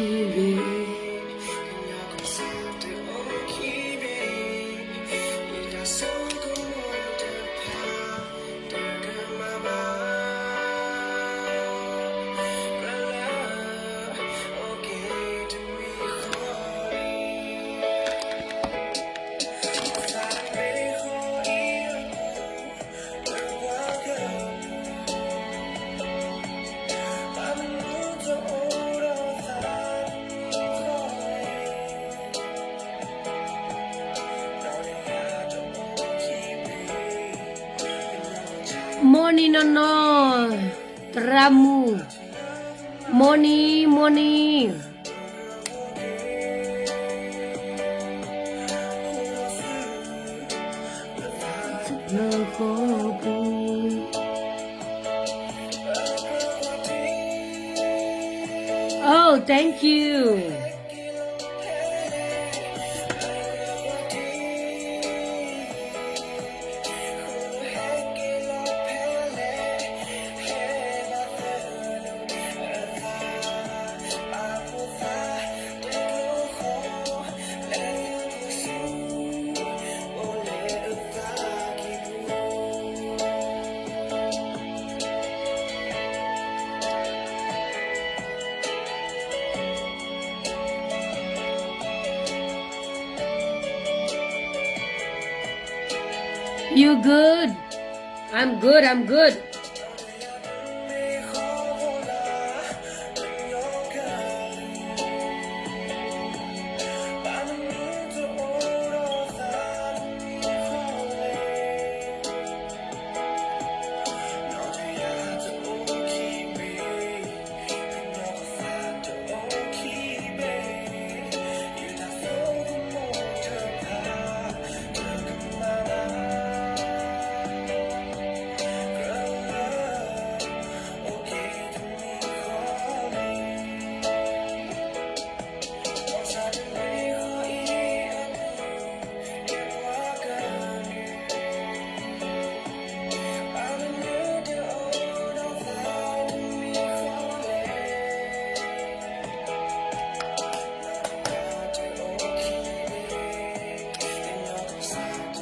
Morning နီၢ်နီၢ်, သရၣ်မုၣ်, Morning, morning. Oh, thank you. You good? I'm good, I'm good.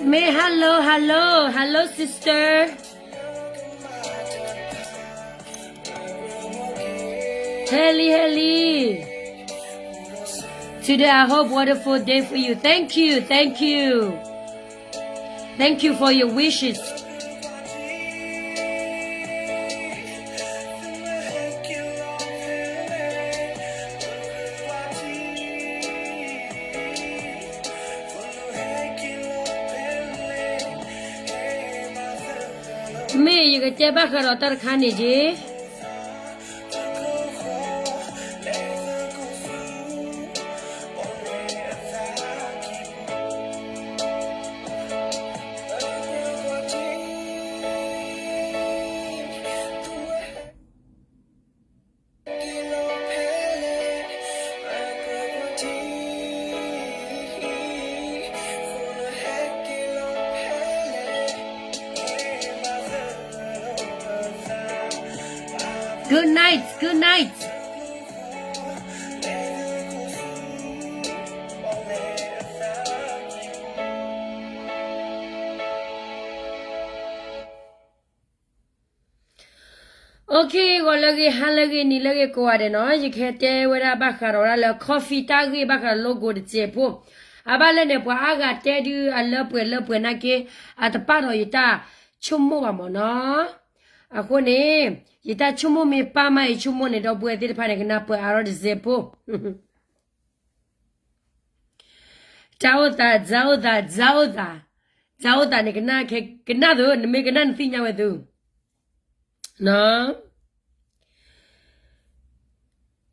May, hello, hello, hello, sister. Hello, hello. Today I hope wonderful day for you. Thank you, thank you. Thank you for your wishes. May, ယကတဲဘၣ်ဃးဒီးတၢ်တခါန့ၣ်က့ၤ Good night, good night. Okay, ဂီၤလၢအဂ့ၤ, ဟါလၢအဂ့ၤ, နံၤလၢအဂ့ၤကိးဂၤဒဲးနီၤ, ယကဟဲတဲဝဲဒၣ်ဘၣ်ဃးဒီးဝဲဒၣ်လၢ coffee တၢ်ဂ့ၢ်ဘၣ်ဃးဒီး logo တစဲးဖိ, အဘၣ်လၢန့ၣ် ပှၤအါဂၤတဲဒုးအလၢပှဲၤလၢပှဲၤနာ်က့, အတပာ်ဒီးယတၢ်ဆိကမိၣ်ဘၣ်မၢ်နီၤ. အဃိန့ၣ် ယတၢ်ဆိကမိၣ်မ့ၢ်ပာ်မး ယဆိကမိၣ်န့ၣ် ဒီပုၢ်ဝဲၢ်သ့ၣ်တဖၣ်န့ၣ် ကနၢ်ပၢၢ်အါထီၣ်တစဲးဖိ တၢ်အိၣ်သး, တၢ်အိၣ်သး, တၢ်အိၣ်သး, တၢ်အိၣ်သးန့ၣ် ကနၣ်, ကနၣ်သု, နမ့ၢ်ကနၣ်နသ့ၣ်ညါဝဲသု,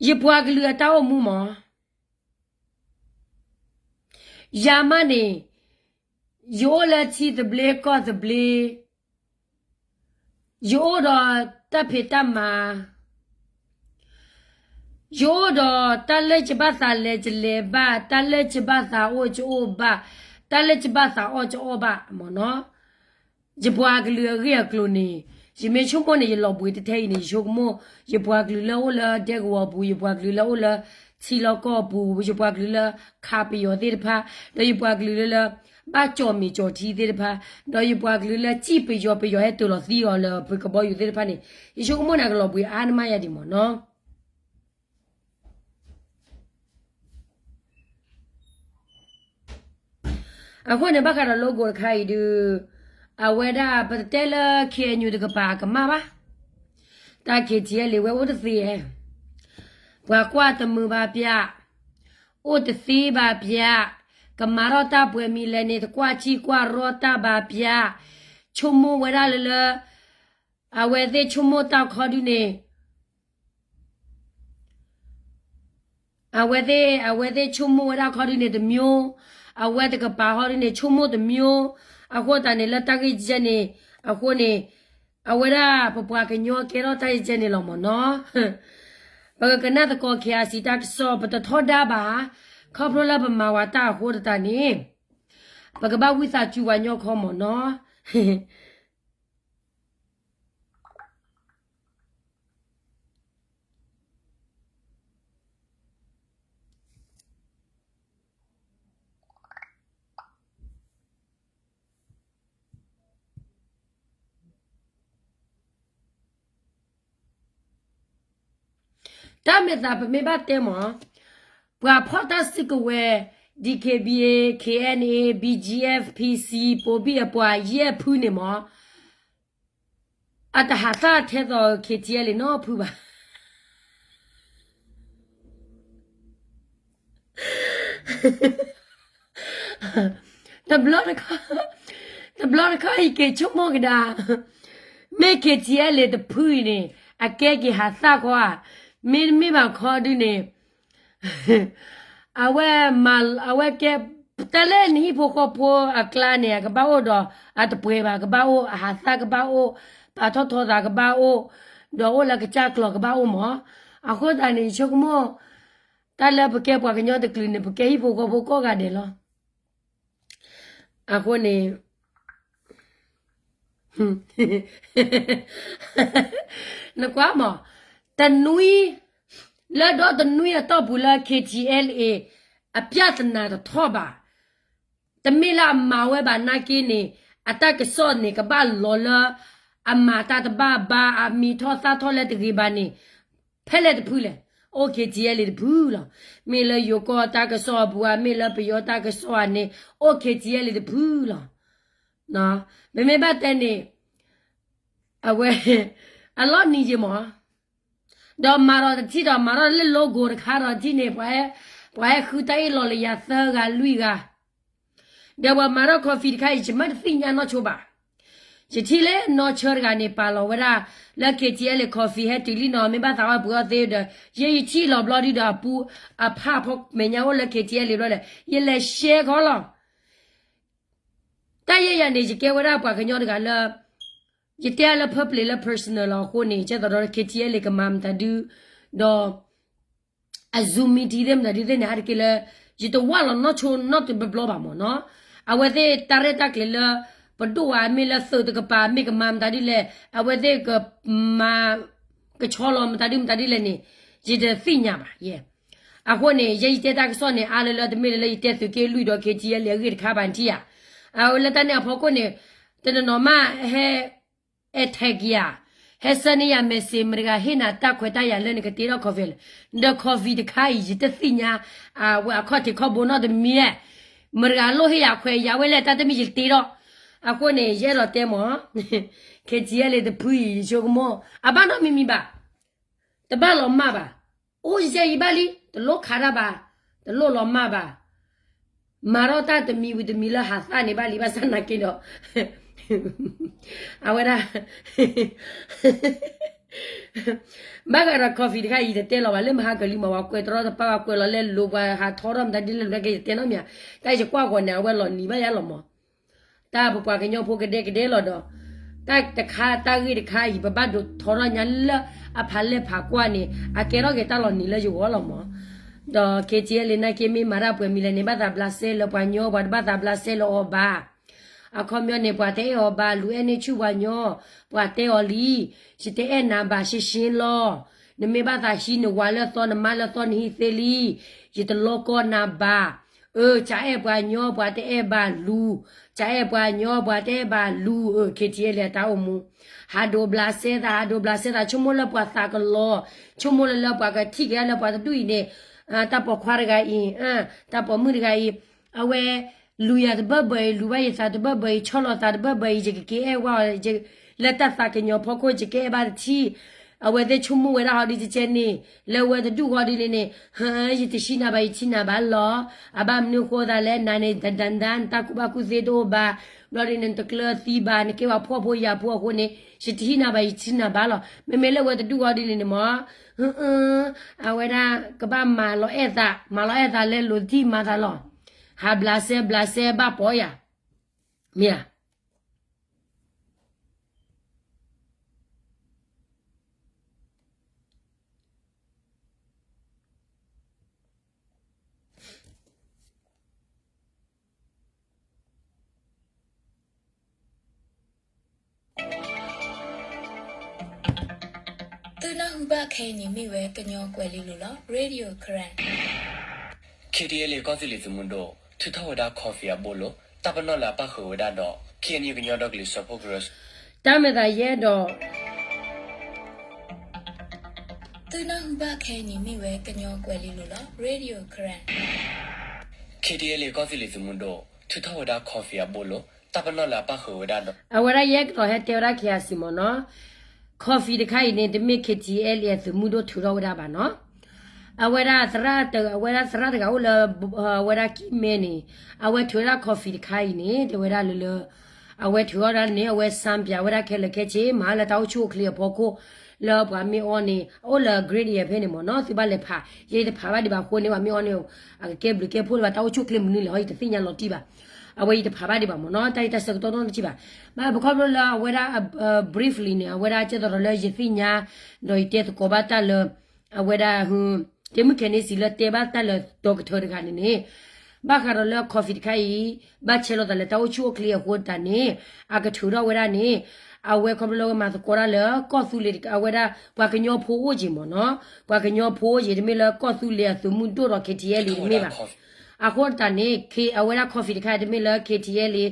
ယပှၤကလုာ်အတၢ်အိၣ်မူမၢ်, ယၤမးန့ၣ် ယအိၣ်လၢထံသဘျ့ကီၢ်သဘျ့, ယအိၣ်ဒီးတၢ်ဖံးတၢ်မၤ, ယအိၣ်ဒီးတၢ်လၢယဘၣ်သးလဲၤယလဲၤဘၣ်, တၢ်လၢယဘၣ်သးအိၣ်ယအိၣ်ဘၣ်, တၢ်လၢယဘၣ်သးအီၣ်ယအီၣ်ဘၣ်မၢ်နီၤ. ယပှၤကလုာ်အဂ့ၢ်အကျိၤန့ၣ် ယမ့ၢ်ဆိကမိၣ်န့ၣ် ယလီၤဘှံးတထဲအံၤန့ၣ် ယဆိကမိၣ် ယပှၤကလုာ်လၢအိၣ်လၢဒဲကဝီၤပူၤ, ယပှၤကလုာ်လၢအိၣ်လၢ ထံလီၢ်ကီၢ်ပူၤ, ယပှၤကလုာ်လၢခးပယီၤသ့ၣ်တဖၣ်, ဒီးယပှၤကလုာ်လၢလၢ ဘၣ်ကၠီၣ်မ့ၢ်ကၠီၣ်ထံသ့ၣ်တဖၣ်, ဒီးယပှၤကလုာ်လၢစံၣ်ပယီၤ ပယီၤဟဲတၢၤလီၤသံအီၤလၢပကဘီယူၤသ့ၣ်တဖၣ်န့ၣ်, ယဆိကမိၣ်န့ၣ် အကလီၤဘှံးအါနမးယၤဒံးမ့ၢ်နီၤ. အဃိန့ၣ် ဘၣ်ဃးဒီး logo တခါအံၤဒုး, အဝဲဒၣ်ပတတဲလၢ K N U တကပၤအကမၣ်ဘၣ်, တၢ် K T L A ဝဲအိၣ်တသ့ဧါ, ပှၤကွၢ်တမုာ်ဘၣ်ပျၢ်, အိၣ်တသ့ဘၣ်ပျၢ်, ကမၤထီၣ်တၢ်ပှဲၤမံၤလဲၣ်န့ၣ် တကွၢ်စံၣ်ကွၢ်ရီတၢ်ဘၣ်ပျၢ်, ဆိကမိၣ်ဝဲဒၣ်လၢလၢ အဝဲသ့ၣ်ဆိကမိၣ်တၢ်ခီဒုန့ၣ် အဝဲသ့ၣ် အဝဲသ့ၣ်ဆိကမိၣ်ဝဲဒၣ်ခီဒုန့ၣ်တမျိုး, အဝဲတကပၤဟီဒုန့ၣ် ဆိကမိၣ်တမျိုး, အဃိသတးန့ၣ် လၢတၢ်ဂ့ၢ်ကဲန့ၣ်, အဃိန့ၣ်, အဝဲဒၣ်ပပှၤကညီကဲထီၣ်တၢ်ဂ့ၢ်ကဲန့ၣ်လီၤမ့ၢ်နီၤ. ပကကနၣ်သကိး K I C တၢ်ကစီၣ် ပတထီဒါဘၣ်, ခီဖျိလၢပမၤဝဲတၢ်အဃိသတးန့ၣ်, ပကဘၣ်ဝံသးစူၤပှၤကညီခီမ့ၢ်နီၤ. တၢ်မဲာ်သးပမ့ၢ်ဘၣ်တဲမ့ၢ်, ပှၤဖီၣ်တၢ်စုကဝဲၤ D K B A, K N A, B G F, P C ပိာ်ဘံၣ်အပှၤယဲၢ်ဖုန့ၣ်မ့ၢ် အတဟးသၣ်ထဲသိး K T L A နီတဖုဘၣ်. တဘျီတခီ, တဘျီတခီအံၤက့ၤဆိကမိၣ်ကဒါ, မ့ၢ် K T L A တဖုအံၤန့ၣ် အကဲက့ၤဟးသၣ်ခီဧါ, မ့တမ့ၢ်ဘၣ်ခီဒုန့ၣ် အဝဲမၤ အဝဲကဲ တၢ်လၢနဟံၣ်ဖိဃီဖိအကျါန့ၣ် အကဘၣ်အိၣ်ဒီးအတပှဲၤဘၣ်, ကဘၣ်အိၣ်အဟးသၣ်, ကဘၣ်အိၣ် ပာ်ထီၣ်ထီသးကဘၣ်အိၣ်, ဒီးအိၣ်လၢကစၢ်ကျီၤကဘၣ်အိၣ်မ့ၢ်. အဃိသတးန့ၣ် ယဆိကမိၣ် တၢ်လၢပကဲပှၤကညီတကလုာ်န့ၣ် ပကဲဟံၣ်ဖိဃီဖိကိးဂၤဒဲးလီၤ. အဃိန့ၣ် နကွၢ်မး, တနွံ, လၢဒီတနွံအတီၢ်ပူၤလၢ K T L A အပြဿနာတထီၣ်ဘၣ်, တမ့ၢ်လၢအမၤဝဲဘၣ်နာ်က့န့ၣ်, အတၢ်ကစီၣ်န့ၣ် ကဘၣ်လီၤလၢ အမၤတၢ်တဘၣ်ဘၣ်, အမံၤထီၣ်သၣ်ထီၣ်လၢတဂ့ၤဘၣ်န့ၣ်, ဖဲလဲၣ်တဖုလဲၣ်, အိၣ် K T L A တဖုလီၤ. မ့ၢ်လၢယိၤကီၢ်တၢ်ကစီၣ်အပူၤဧါ, မ့ၢ်လၢပယီၤတၢ်ကစီၣ်ဧါန့ၣ်, အိၣ် K T L A တဖုလီၤ. ပမ့ၢ်ဘၣ်တဲန့ၣ်, အဝဲ အလီၢ်နံၤယံၤမး, ဒီးမၤဒီးတထံၣ်ဒီး မၤထီၣ်လၢ logo တခါဒီးထံၣ်န့ၣ်, ပှၤဟဲဃုတၢ်အ့ၣ်လီၤလၢယၤသၢဂၤလွံၢ်ဂၤ, ဒီးပှၤမၤထီၣ် coffee တခါအံၤ ယမ့ၢ်တသ့ၣ်ညါနီၢ်ဆိဘၣ်. ယထံၣ်လၢနီၢ်ဆၢတဂၤန့ၣ် ပာ်လီၤဝဲဒၣ်လၢ K T L A coffee ဟဲတုၤလံနီၤ, မ့ၢ်ဘၣ်သးဝဲပှ့ၤအီၣ်သ့ဒီး, ယဲယထံၣ်လီၤဘျီဒုဒီး အပူအဖးဖီမဲာ်ညါအိၣ်လၢ K T L A ဘျီလဲၣ်, ယလဲၤရှဲခီလီၤ. တၢ်ယဲယၤန့ၣ် ယကဲဝဲဒၣ်ပှၤကညီတဂၤလၢ ယတဲလၢ public လၢ personal လီၤအဃိန့ၣ်, ယကဲသိးဒီး K T L A ကမၤမတၤဒု, ဒီး အ Zoom meeting သ့ၣ်မတၤဒုသ့ၣ်န့ၣ် ဟဲတက့ၢ်လၢ ယတဝၢ်လီၤနီၢ်ဆိနီတဘျီဘၣ်မ့ၢ်နီၤ. အဝဲသ့ၣ်တၢ်ရဲၣ်တၢ်ကျဲၤလၢ ပဒိၣ်ဧါ မ့ၢ်လၢသုးတကပၤ မ့ၢ်ကမၤမတၤဒုလဲၣ်, အဝဲသ့ၣ်ကမၤ ကဆီလီၤမတၤဒုမတၤဒုလဲၣ်န့ၣ်, ယတသ့ၣ်ညါဘၣ်ယဲ. အဃိန့ၣ် ယဲယတဲတၢ်ကစီၣ်န့ၣ် အါလၢလၢတမ့ၢ်လၢလၢယတဲသုးက့လွံၢ်ဒီး K T L A အဂ့ၢ်တခါဘၣ်နထံၣ်ဧါ. အဝဲလၢတၢ်န့ၣ်အဖီခိၣ်န့ၣ် တနီၤနီၤမးဟဲ attack ယၤ, ဟဲဆှၢန့ၢ်ယၤ message မတၤတဂၤဟ့ၣ်နၤတၢ်ခွဲးတၢ်ယာ်လၢနကတ့ထီၣ် coffee လၢ, ဒီး coffee တခါအံၤ ယတသ့ၣ်ညါ အဝဲအခီၣ်ထံးခီၣ်ဘိနီတမံၤလဲၣ်, မတၤတဂၤလိၣ်ဟ့ၣ်ယၤခွဲးယာ်ဝဲလဲၣ် တၢ်တမံၤယတ့ထီၣ်. အဃိန့ၣ် ယအဲၣ်ဒိးတဲမ့ၢ် K T L A တဖုအံၤ ယဆိကမိၣ် အဘၣ်နီတမံၤမံၤဘၣ်, တဘၣ်လီၤမၢ်ဘၣ်, အိၣ်ယဲၢ်အံၤဘၣ်လံ, တလိၣ်ခးတၢ်ဘၣ်, တလိၣ်လီၤမၢ်ဘၣ်. မၤထီၣ်တၢ်တမံၤဝံၤတမံၤလၢဟးသၣ်န့ၣ်ဘၣ်လံ, ဘၣ်ဆၣ်နာ်က့ဒီး အဝဲဒၣ် ဘၣ်ဃးဒီး coffee တခါအံၤ ယတတဲလီၤဘၣ်, လၢမဟါကလံမး ပှၤကွဲးတရီတပါ ပှၤကွဲးလီၤလဲလိာ် ပှၤဟးထီထီၣ်မတၤဒ်လဲၣ် လၢကယတဲနီတမံၤ, တၢ်ယကွၢ်ဂီၤန့ၣ် အဝဲလီၤနံၤဘၣ်ယၤလီၤမး. တၢ်ပပှၤကညီဖိကဒဲကဒဲလီၤဒီး တၢ်တခါတၢ်ဂ့ၢ်တခါအံၤ ပဘၣ်ဒိးထီထီၣ်ညါလၢအဖးလဲၢ်ဖးကွၢ်န့ၣ် အကဲထီၣ်က့ၤတၢ်လီၤနံၤလၢယဂီၢ်လီၤမး. ဒီး K T L A နာ်က့မ့ၢ်မၤတၢ်ပှဲၤမံၤလဲၣ်န့ၣ် ဘၣ်သးဘျးစဲလၢပှၤကညီ, ပှၤတဘၣ်သးဘျးစဲလၢအီၤဘၣ်. အခီပညီန့ၣ် ပှၤတအဲၣ်အီၤဘၣ်, လူၤအဲၣ်န့ၢ်ဆူၣ်ပှၤကညီ, ပှၤတဲအီၤလံ, ယတအဲၣ်နၤဘၣ်ရှဲရှဲလီၤ. နမ့ၢ်ဘၣ်သးဟံးနဝၤလၢသီ နမါလၢသီ နဟံးသ့လံ. ယတလီကီနၤဘၣ်. အၢ ကအဲၣ်ပှၤညီ ပှၤတအဲၣ်ဘၣ်လူၤ, ကအဲၣ်ပှၤညီ ပှၤတအဲၣ်ဘၣ်လူၤ. အၢ KTLA အတၢ်အိၣ်မူ ဟးဒိးဘျးစဲသး ဟးဒိးဘျးစဲသး ဆိကမိၣ်လၢပှၤသးကလီၤ, ဆိကမိၣ်လၢလၢပှၤကထံၣ်က့ၤလၢပှၤတဒူၣ်အံၤန့ၣ်, တၢ်ပိာ်ခွါတဂၤအံၤ, တၢ်ပိာ်မုၣ်တဂၤအံၤ, အဝဲ လူၤယၤတဘၢၣ်ဘၢၣ်အံၤ လူၤဘၣ်ယသးတဘၢၣ်ဘၢၣ်အံၤ ဆီၣ်လီၤသးတဘၢၣ်ဘၢၣ်အံၤ ယကက့ၤအဲၣ်ဝဲအီၤ, လၢတၢ်သးကညီၤဖီခိၣ် ယကအဲၣ်ဘၣ်တထံၣ်. အဝဲသ့ၣ်ဆိကမိၣ်ဝဲဒၣ်ဟီဒ်တကဲန့ၣ်, လၢဝဲတဒူၣ်ဃီဒ်န့ၣ်န့ၣ်, ဟၢ ယတဟံးနၤဘၣ် ယတဟံးနၤဘၣ်လီၤ. အဘၣ်မနုၤဃိသးလဲၣ် နၤန့ၣ် ဒၣ်ဒၣ်ဒၣ် နတၢ်ကူၣ်ဘၣ်ကူၣ်သ့တအိၣ်ဘၣ်, ဘျီဒ်န့ၣ် နတကျၢၤသံဘၣ် နကဲဝဲဖှီၣ်ဖိယာ်ဖိအဃိန့ၣ် ယတဟံးနၤဘၣ် ယတဟံးနၤဘၣ်လီၤ. မ့မ့ၢ်လၢဝဲတဒူၣ်ဃီဒ်န့ၣ်န့ၣ်မ့ၢ် အဝဲဒၣ်ကဘၣ်မၤလီၤအဲၣ်သး မၤလီၤအဲၣ်သးလၢလိၤတထံၣ်မၤသးလီၤ. ဟးဘျးစဲဘျးစဲဘၣ်ပိာ်ယၤ, မ့ၢ်ဧါ. သုနၢ်ဟူဘၣ်ခဲအံၤန့ၣ်မ့ၢ်ဝဲကညီကွဲၤလ့လိၤလီၤ Radio Karen. KTLA ကီၢ်သူလ့ၤသုးမုၢ်ဒိၣ် ထုးထီၣ်ဝဲဒၣ် coffee အဘိလိၤ တၢ်ပနီၣ်လၢအပၣ်ဃုာ်ဝဲဒၣ်ဒီး KNU ကညီဒီကလုာ်စၢဖှိၣ်ကရၢ တၢ်မဲာ်သးယဲဒီး သုနၢ်ဟူဘၣ်ခဲအံၤန့ၣ်မ့ၢ်ဝဲကညီကွဲၤလ့လိၤလီၤ Radio Karen. KTLA ကီၢ်သူလ့ၤသုးမုၢ်ဒိၣ် ထုးထီၣ်ဝဲဒၣ် coffee အဘိလိၤ တၢ်ပနီၣ်လၢအပၣ်ဃုာ်ဝဲဒၣ်ဒီး အဝဲဒၣ်ယဲကတီၤဟဲတဲဝဲဒၣ် KIC မ့ၢ်နီၤ, coffee တခါအံၤန့ၣ် တမ့ၢ် KTLA သုးမုၢ်ဒိၣ်ထုးထီၣ်ဝဲဒၣ်ဘၣ်နီၤ. အဝဲဒၣ်သရၣ်တဂၤ အဝဲဒၣ်သရၣ်တဂၤအိၣ်လၢ အဝဲဒၣ်ကံၢ်မဲန့ၣ် အဝဲထုးဝဲဒၣ် coffee တခါအံၤန့ၣ် တဲဝဲဒၣ်လၢလၢ အဝဲထုးထီၣ်ဒၣ်န့ၣ် အဝဲ စမ်းပြ ဝဲဒၣ်ခဲလၢာ်ခဲဆ့ မၤလၢတၢ်အိၣ်ဆူၣ်အိၣ်ချ့အဖီခိၣ် လၢပှၤမ့ၢ်အီန့ၣ် အအိၣ်လၢ grade ယဲဖဲန့ၣ်မ့ၢ်နီၤ, သုဘၣ်လဲၤဖး, ယတဖးဘၣ်ဒံးဘၣ်အဃိန့ၣ် ပှၤမ့ၢ်အီန့ၣ် အကကဲဘျုးကဲဖှိၣ်လၢၤဘၣ် တၢ်အိၣ်ဆူၣ်အိၣ်ချ့မနုၤလဲၣ်ဟီ ယတသ့ၣ်ညါလီၤတံၢ်ဘၣ်. အဝဲယတဖးဘၣ်ဒံးဘၣ်မ့ၢ်နီၤ, တၢ်ယတၢ်ဆၢကတီၢ်နီတထံၣ်ဘၣ်. ဘၣ်ပခီဖျိလၢအဝဲဒၣ် briefly န့ၣ် အဝဲဒၣ်ကဲသိးဒီးလၢယသ့ၣ်ညါ ဒီးယတဲသကိးဘၣ်တၢ်လၢ အဝဲဒၣ် တဲမုၢ်ခဲန့ၣ်စံးလၢတဲဘၣ်တၢ်လၢ doctor တဂၤန့ၣ်န့ၣ် ဘၣ်ဃးဒီးလၢ coffee တခါအံၤ ဘၣ်ဆဲးလီၤသးလၢတၢ်အိၣ်ဆူၣ်အိၣ်ချ့အဃိတၢ်န့ၣ် အကထုးထီၣ်ဝဲဒၣ်န့ၣ် အဝဲခီဖျိလၢဝဲမၤသကိးတၢ်လၢကီၢ်သူလ့ၤ အဝဲဒၣ် ပှၤကညီဖိအိၣ်က့ၤမ့ၢ်နီၤ, ပှၤကညီဖိအိၣ်က့ၤ တမ့ၢ်လၢကီၢ်သူလ့ၤအသုးမုၢ်ဒိၣ်ဒီး KTLA တမ့ၢ်ဘၣ်. အဃိတၢ်န့ၣ် အဝဲဒၣ် coffee တခါအံၤ တမ့ၢ်လၢ KTLA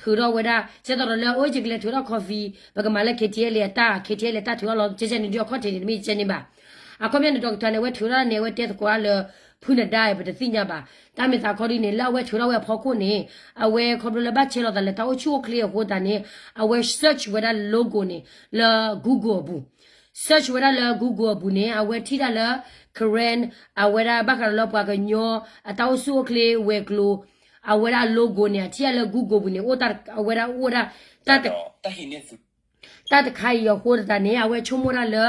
ထုးထီၣ်ဝဲဒၣ် ကဲသိးဒီးလၢ အအိၣ်က့ၤကလဲၤထုးထီၣ် coffee ပကမၤလၢ KTLA အတၢ် KTLA အတၢ်ထုးထီၣ်လီၤ ကဲကဲန့ၣ်ဒ်အခီၣ်ထံးန့ၣ် တမ့ၢ်ကဲန့ၣ်ဘၣ်. အခီပညီန့ၣ် doctor န့ၣ် အဝဲထုးထီၣ်န့ၣ် အဝဲတဲသကိးအါလၢ ဖုနဒါ ပတသ့ၣ်ညါဘၣ်. တၢ်မ့ၢ်သးခီဒ်န့ၣ် လၢအဝဲထုးထီၣ်ဝဲအဖီခိၣ်န့ၣ် အဝဲခီဖျိလၢဘၣ်ဆဲးလီၤသးလၢတၢ်အိၣ်ဆူၣ်အိၣ်ချ့အဃိတၢ်န့ၣ် အဝဲ search ဝဲဒၣ် logo န့ၣ် လၢ Google အပူၤ search ဝဲဒၣ်လၢ Google အပူၤန့ၣ် အဝဲထံၣ်ဒၣ်လၢ Karen အဝဲဒၣ်ဘၣ်ဃးဒီးလၢပှၤကညီ အတၢ်အိၣ်ဆူၣ်အိၣ်ချ့ဝဲၤကျိၤ အဝဲဒၣ် logo န့ၣ် အထံၣ်ဒၣ်လၢ Google ပူၤန့ၣ် အိၣ်တၢ် အဝဲဒၣ်အိၣ်ဝဲဒၣ် တၢ်တခါအံၤအဃိတၢ်န့ၣ် အဝဲဆိကမိၣ်ဒၣ်လၢ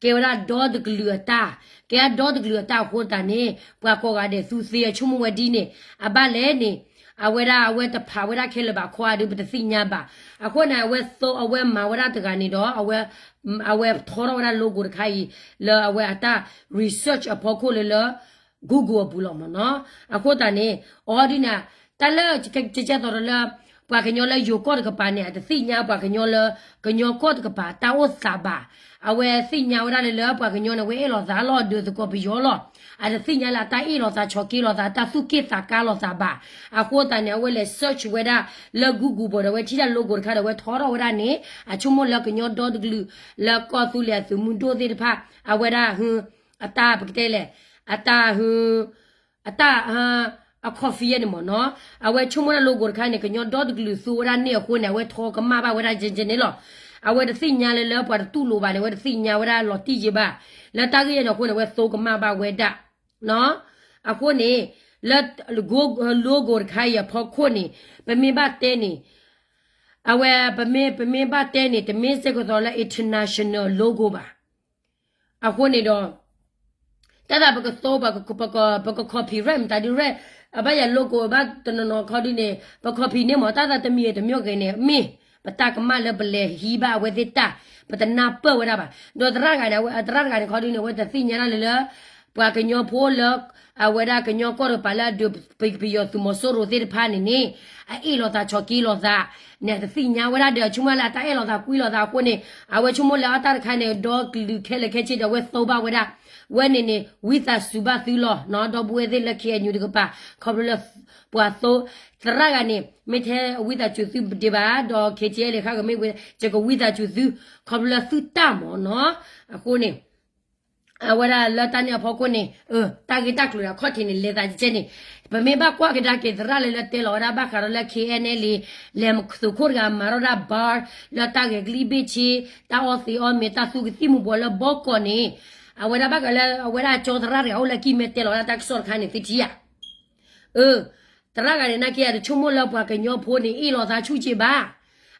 ကဲဝဲဒၣ်ဒီတကလုာ်အတၢ်, ကဲဒၣ်ဒီတကလုာ်အတၢ်အဃိတၢ်န့ၣ် ပှၤကိးဂၤဒဲးသူသ့အဆိကမိၣ်ဝဲဒ်န့ၣ် အဘၣ်လဲၣ်န့ၣ် အဝဲဒၣ်အဝဲတဖးဝဲဒၣ်ခဲလၢာ်ဘၣ်ခီဧါဒုး ပတသ့ၣ်ညါဘၣ်. အဃိန့ၣ် အဝဲသိ အဝဲမၤဝဲဒၣ်တဂၤန့ၣ်ဒီး အဝဲထီထီၣ်ဝဲဒၣ် logo တခါအံၤ လၢအဝဲအတၢ် research အဖီခိၣ်လၢလၢ Google အပူၤလီၤမ့ၢ်နီၤ. အဃိသတးန့ၣ် အီၤဒ်န့ၣ် တၢ်လၢ ကကဲသိးဒီးလၢ ပှၤကညီလၢယိၤကီၢ်တကပၤန့ၣ် အတသ့ၣ်ညါပှၤကညီလၢ ကညီကီၢ်တကပၤတၢ်အိၣ်သးဘၣ်. အဝဲသ့ၣ်ညါဝဲဒၣ်လၢလၢပှၤကညီန့ၣ် ဝဲအဲၣ်လိာ်သးလီၤ ဒုးသကိးပယီၤလီၤ. အတသ့ၣ်ညါလၢအတၢ်အ့ၣ်လိာ်သး ဆီၣ်က့လိာ်သးတၢ်သူၣ်က့ၣ်သးကါလိာ်သးဘၣ်. အဃိသတးန့ၣ် အဝဲလဲၤ search ဝဲဒၣ်လၢ Google ဘၣ်ဒီး အဝဲထံၣ်ဒၣ် logo တခါဒီး အဝဲထီထီၣ်ဝဲဒၣ်န့ၣ် အဆိကမိၣ်လၢကညီဒီတကလုာ် လၢကီၢ်သူလ့ၤအသုးမုၢ်ဒိၣ်သ့ၣ်တဖၣ် အဝဲဒၣ် အတၢ်ပကတဲလဲၣ် အတၢ် အတၢ် အ coffee ယဲန့ၣ်မ့ၢ်နီၤ. အဝဲဆိကမိၣ်ဒၣ် logo တခါန့ၣ် ကညီဒီတကလုာ်သူဝဲဒၣ်န့ၣ်အဃိန့ၣ် အဝဲထီကမၣ်ဘၣ်ဝဲဒၣ်ကဲကဲန့ၣ်လီၤ. အဝဲတသ့ၣ်ညါလၢလၢပှၤတတူၢ်လိာ်ဘၣ်န့ၣ် အဝဲတသ့ၣ်ညါဝဲဒၣ်လီၤတံၢ်ယဲဘၣ်. လၢတၢ်ဂ့ၢ်ယဲန့ၣ်အဃိန့ၣ် အဝဲသိကမၣ်ဘၣ်ဝဲဒၣ် အဃိန့ၣ် လၢ logo တခါအံၤအဖီခိၣ်န့ၣ် ပမ့ၢ်ဘၣ်တဲန့ၣ် အဝဲ ပမ့ၢ် ပမ့ၢ်ဘၣ်တဲန့ၣ် တမ့ၢ်စ့ၢ်ကီးသိးလၢ international logo ဘၣ်. အဃိန့ၣ်ဒီး တၢ်သးပကသိ ပက ပက copyright မတၤဒုးရဲၣ် အဘၣ်ယၤ logo ဘၣ်တနီၤနီၤခီဒုးန့ၣ် ပ copy န့ၢ်မး တၢ်သးတမံၤတမံၤဂ့ၤန့ၣ် မ့ၢ် ပတၢ်ကမၣ်လၢပလဲၤဟံးဘၣ်အဝဲသ့ၣ်တၢ် ပတနၢ်ပၢၢ်ဝဲဒၣ်ဘၣ်. ဒီးသရၣ်တဂၤန့ၣ် အဝဲသရၣ်တဂၤန့ၣ်ခီဒုးန့ၣ် အဝဲတသ့ၣ်ညါဒၣ်လၢလၢ ပှၤကညီဖိလၢ အဝဲဒၣ်ကညီကီၢ်တကပၤလၢအဒုးပယီၤသုးမီၤစိရိၤသ့ၣ်တဖၣ်န့ၣ်န့ၣ် အအဲၣ်လိာ်သးဆိးက့လိာ်သးန့ၣ် အတသ့ၣ်ညါဝဲဒၣ်ဒီး ဆိကမိၣ်လၢအတၢ်အဲၣ်လိာ်သးကွံလိာ်သးအဃိန့ၣ် အဝဲဆိကမိၣ်လၢအတၢ်တခါန့ၣ် ဒီကလုာ်ခဲလၢာ်ခဲဆ့ဒီး အဝဲသိဘၣ်ဝဲဒၣ် ဝဲန့ၣ်န့ၣ် ဝံသးစူၤဘၣ်သုလီၤနီၤ ဒီပုၢ်ဝဲၢ်သ့ၣ်လၢ K N U တကပၤ ခီဖျိလၢ ပှၤသိ သရၣ်ဂၤန့ၣ် မ့ၢ်ထဲအဝံသးစူၤသုပဒ့ဘၣ် ဒီး K T L ဃၣ်ကမ့ၢ်ဝဲ ယကဝံသးစူၤသု ခီဖျိလၢသုတၢ်မ့ၢ်နီၤ အဃိန့ၣ် အဝဲဒၣ်လၢတၢ်န့ၣ်အဖီခိၣ်န့ၣ် တၢ်ဂ့ၢ်တၢ်ကျိၤဒီးခီၣ်ထံးန့ၣ် လဲၤသးကဲန့ၣ် ပမ့ၢ်ဘၣ်ကွၢ်ကဒါက့ၤသရၣ်လၢလၢတဲလီၤဝဲဒၣ်ဘၣ်ဃးဒီးလၢ K N L A လဲၤသုးခိၣ်တဂၤမၤထီၣ်ဒၣ် bar လၢတၢ်ဂဲၤကလံၣ်ဘ့ၣ်ဆ့ တၢ်အီၣ်သ့အီၣ်မ့ၤ တၢ်သူကသံၣ်မူၤဘှီးလၢဘီကီးန့ၣ် အဝဲဒၣ်ဘၣ်ဃးလၢအဝဲဒၣ်ကၠီသရၣ်တဂၤအိၣ်လၢကံၢ်မဲတဲလီၤဝဲဒၣ်တၢ်ကစီၣ်တခါန့ၣ် သုထံၣ်ဧါ အၢ သရၣ်ဂၤန့ၣ် နာ်က့ အတဆိကမိၣ်လၢပှၤကညီဖိန့ၣ် အ့ၣ်လိာ်သးဆူၣ်က့ဘၣ်.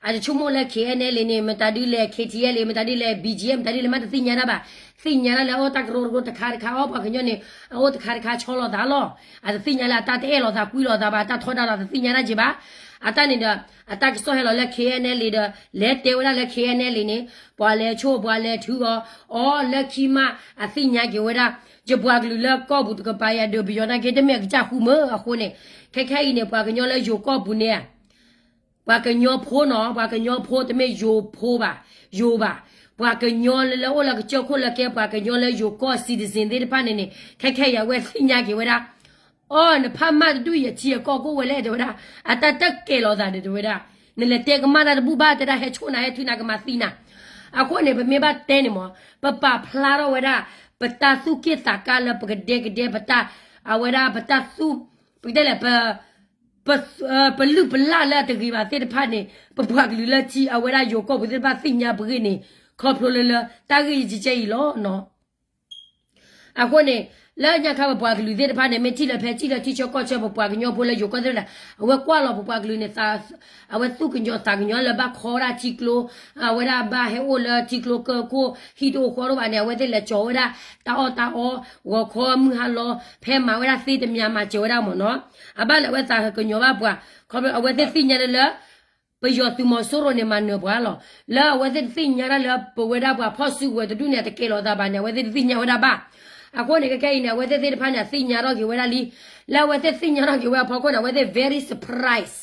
အတဆိကမိၣ်လၢ K N L A န့ၣ် မတၤဒုးလဲၤ K T L A မတၤဒုးလဲၤ B G F မတၤဒုးလဲၤမး တသ့ၣ်ညါတၢ်ဘၣ်. သ့ၣ်ညါတၢ်လၢအအိၣ်တၢ်ကရၢကရိ တခါတခါအီၤ ပှၤကညီန့ၣ် အအိၣ်တခါတခါဆီလိာ်သးလီၤ. အတသ့ၣ်ညါလၢအတၢ်တအဲၣ်လိာ်သးကွံလိာ်သးဘၣ် အတၢ်ထီဒါဒီးတသ့ၣ်ညါတၢ်က့ဘၣ်. အတၢ်န့ၣ်ဒီး အတၢ်ကစီၣ်ဟဲလီၤလၢ K N L A ဒီး လဲၤတဲဝဲဒၣ်လၢ K N L A န့ၣ် ပှၤလဲၤဆိၣ်ပှၤလဲၤထုးအီၤ အီၤလၢခံမး အသ့ၣ်ညါက့ၤဝဲဒၣ် ယပှၤကလုာ်လၢကီၢ်ပူၤတကပၤအံၤ အဒုးပယီၤနာ်က့ တမ့ၢ်အကစၢ်ဃူမၢအဃိန့ၣ် ခဲခဲအံၤန့ၣ် ပှၤကညီလၢယိၤကီၢ်ပူၤန့ၣ် ပှၤကညီဖိနီၤ ပှၤကညီဖိတမ့ၢ်ယိၤဖိဘၣ် ယိၤဘၣ် ပှၤကညီလၢလၢအိၣ်လၢကစၢၢ်ခိၣ်လၢကဲ ပှၤကညီလၢယိၤကီၢ် citizen သ့ၣ်တဖၣ်န့ၣ်န့ၣ် ခဲခဲအံၤအဝဲသ့ၣ်ညါက့ၤဝဲဒၣ် အီ နဖးမၢ်တဒူၣ်ယထံအကီၢ်ကိၣ်ဝဲလဲၣ် တဲဝဲဒၣ် အတၢ်တကဲလိာ်သးန့ၣ် တဲဝဲဒၣ် နလဲၤတဲကမၣ်တၢ်တဘူၣ်ဘၣ် တဲဒၣ်ဟဲဆိၣ်နၤ ဟဲထုးနၤကမၤသံနၤ အဃိန့ၣ် ပမ့ၢ်ဘၣ်တဲန့ၣ်မး ပပာ်ဖျါထီၣ်ဝဲဒၣ် ပတၢ်သူၣ်က့ၣ်သးကါလၢပကဒဲကဒဲ ပတၢ် အဝဲဒၣ် ပတၢ်သူၣ် ပကတဲလဲၣ် ပ ပလုၢ်ပလၢ်လၢအတဂ့ၤဘၣ်သ့ၣ်တဖၣ်န့ၣ် ပပှၤကလုာ်လၢထံ အဝဲဒၣ်ယိၤကီၢ်ပူၤသ့ၣ်တဖၣ်သ့ၣ်ညါပဂ့ၢ်န့ၣ် ခီဖျိလၢလၢ တၢ်ဂ့ၢ်ယကဲအံၤလီၤနီၤ အဃိန့ၣ် လၢညါခါပပှၤကလုာ်သ့ၣ်တဖၣ်န့ၣ် မ့ၢ်ထံၣ်လၢဖဲထံၣ်လၢထံဆၢကီၢ်ဆၢ ပပှၤကညီဖိလၢယိၤကီၢ်သ့ၣ်တဖၣ် အဝဲကွၢ်လီၤပပှၤကလုာ်န့ၣ် အဝဲသူၣ်ကညီၤသးကညီၤလၢဘၣ်ခီဒၣ်ထံကျိ အဝဲဒၣ်ဘၣ်ဟဲအိၣ်လၢထံကျိကၢၢ်ခိၣ် ဟံၣ်တအိၣ်ဃီတအိၣ်ဘၣ်န့ၣ် အဝဲသ့ၣ်လဲၤကၠီၤဝဲဒၣ် တၢ်အီၣ်တၢ်အီ ဂီၤခီမုၢ်ဟါလီၤ ဖဲမၤဝဲဒၣ်သ့တမံၤမၤစၢၤဝဲဒၣ်မ့ၢ်နီၤ အဘၣ်လၢအဝဲသးကညီၤဘၣ်ပှၤ ခီဖျိအဝဲသ့ၣ်သ့ၣ်ညါလၢလၢ ပယီၤသုးမီၤစိရိၤန့ၣ် မၤနၢၤပှၤလီၤ. လၢအဝဲသ့ၣ်တသ့ၣ်ညါတၢ်လၢ ပဝဲဒၣ်ပှၤဖီၣ်စုကဝဲၤတဒူၣ်န့ၣ် အတကဲလီၤသးဘၣ်န့ၣ် အဝဲသ့ၣ်တသ့ၣ်ညါဝဲဒၣ်ဘၣ်. အဃိန့ၣ် ခဲခဲအံၤန့ၣ် အဝဲသ့ၣ်သ့ၣ်တဖၣ်န့ၣ် အသ့ၣ်ညါထီၣ်က့ၤဝဲဒၣ်လံ. လၢအဝဲသ့ၣ်သ့ၣ်ညါထီၣ်က့ၤဝဲအဖီခိၣ်န့ၣ် အဝဲသ့ၣ် very surprise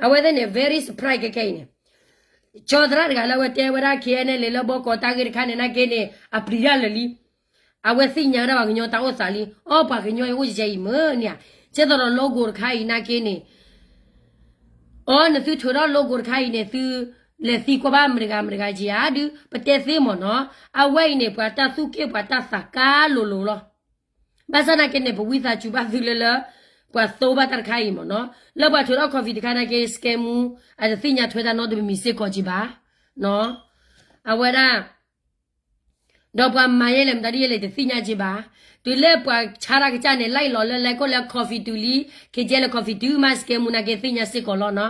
အဝဲသ့ၣ်န့ၣ် very surprise ခဲခဲအံၤန့ၣ် ကၠီသရၣ်တဂၤလၢအဝဲတဲဝဲဒၣ် K N L A လၢဘီကီးတၢ်ဂ့ၢ်တခါန့ၣ် နာ်က့န့ၣ် အပျံၤတၢ်လၢာ်လံ. အဝဲသ့ၣ်ညါဝဲဒၣ်ပှၤကညီတၢ်အိၣ်သးလံ. အီ ပှၤကညီအံၤအိၣ်ကဲအံၤမ့ၢ်န့ၣ်ဧါ. ကဲသိးဒီး logo တခါအံၤနာ်က့န့ၣ် အီ နသုထုးထီၣ် logo တခါအံၤန့ၣ် သုလဲၤသံကွၢ်ဘၣ်မတၤတဂၤမတၤတဂၤက့ဧါ ဒုး ပတဲသ့မ့ၢ်နီၤ. အဝဲအံၤန့ၣ် ပှၤတၢ်သူၣ်က့ၣ်ပှၤတၢ်သးကါလိၤလိၤလီၤ. ဘၣ်ဆၣ်နာ်က့န့ၣ် ပဝံသးစူၤဘၣ်သုလၢလၢ ပှၤသိဘၣ်တၢ်တခါအံၤမ့ၢ်နီၤ. လၢပှၤထုးထီၣ် coffee တခါနာ်က့ scam မူ အတသ့ၣ်ညါထွဲတၢ်နီတမံၤစ့ၢ်ကီးက့ဘၣ်. အဝဲဒၣ် ဒီးပှၤမၤယဲလဲၣ် မတၤဒ်ယဲလဲၣ် တသ့ၣ်ညါက့ဘၣ်. တုၤလၢပှၤဆါတၢ်ကစၢ်န့ၣ် like လီၤလၢ like ခိၣ်လၢ coffee တုၤလံ ခဲကဲလၢ coffee တုၤမး scam မူနာ်က့သ့ၣ်ညါစ့ၢ်ကီးလီၤနီၤ.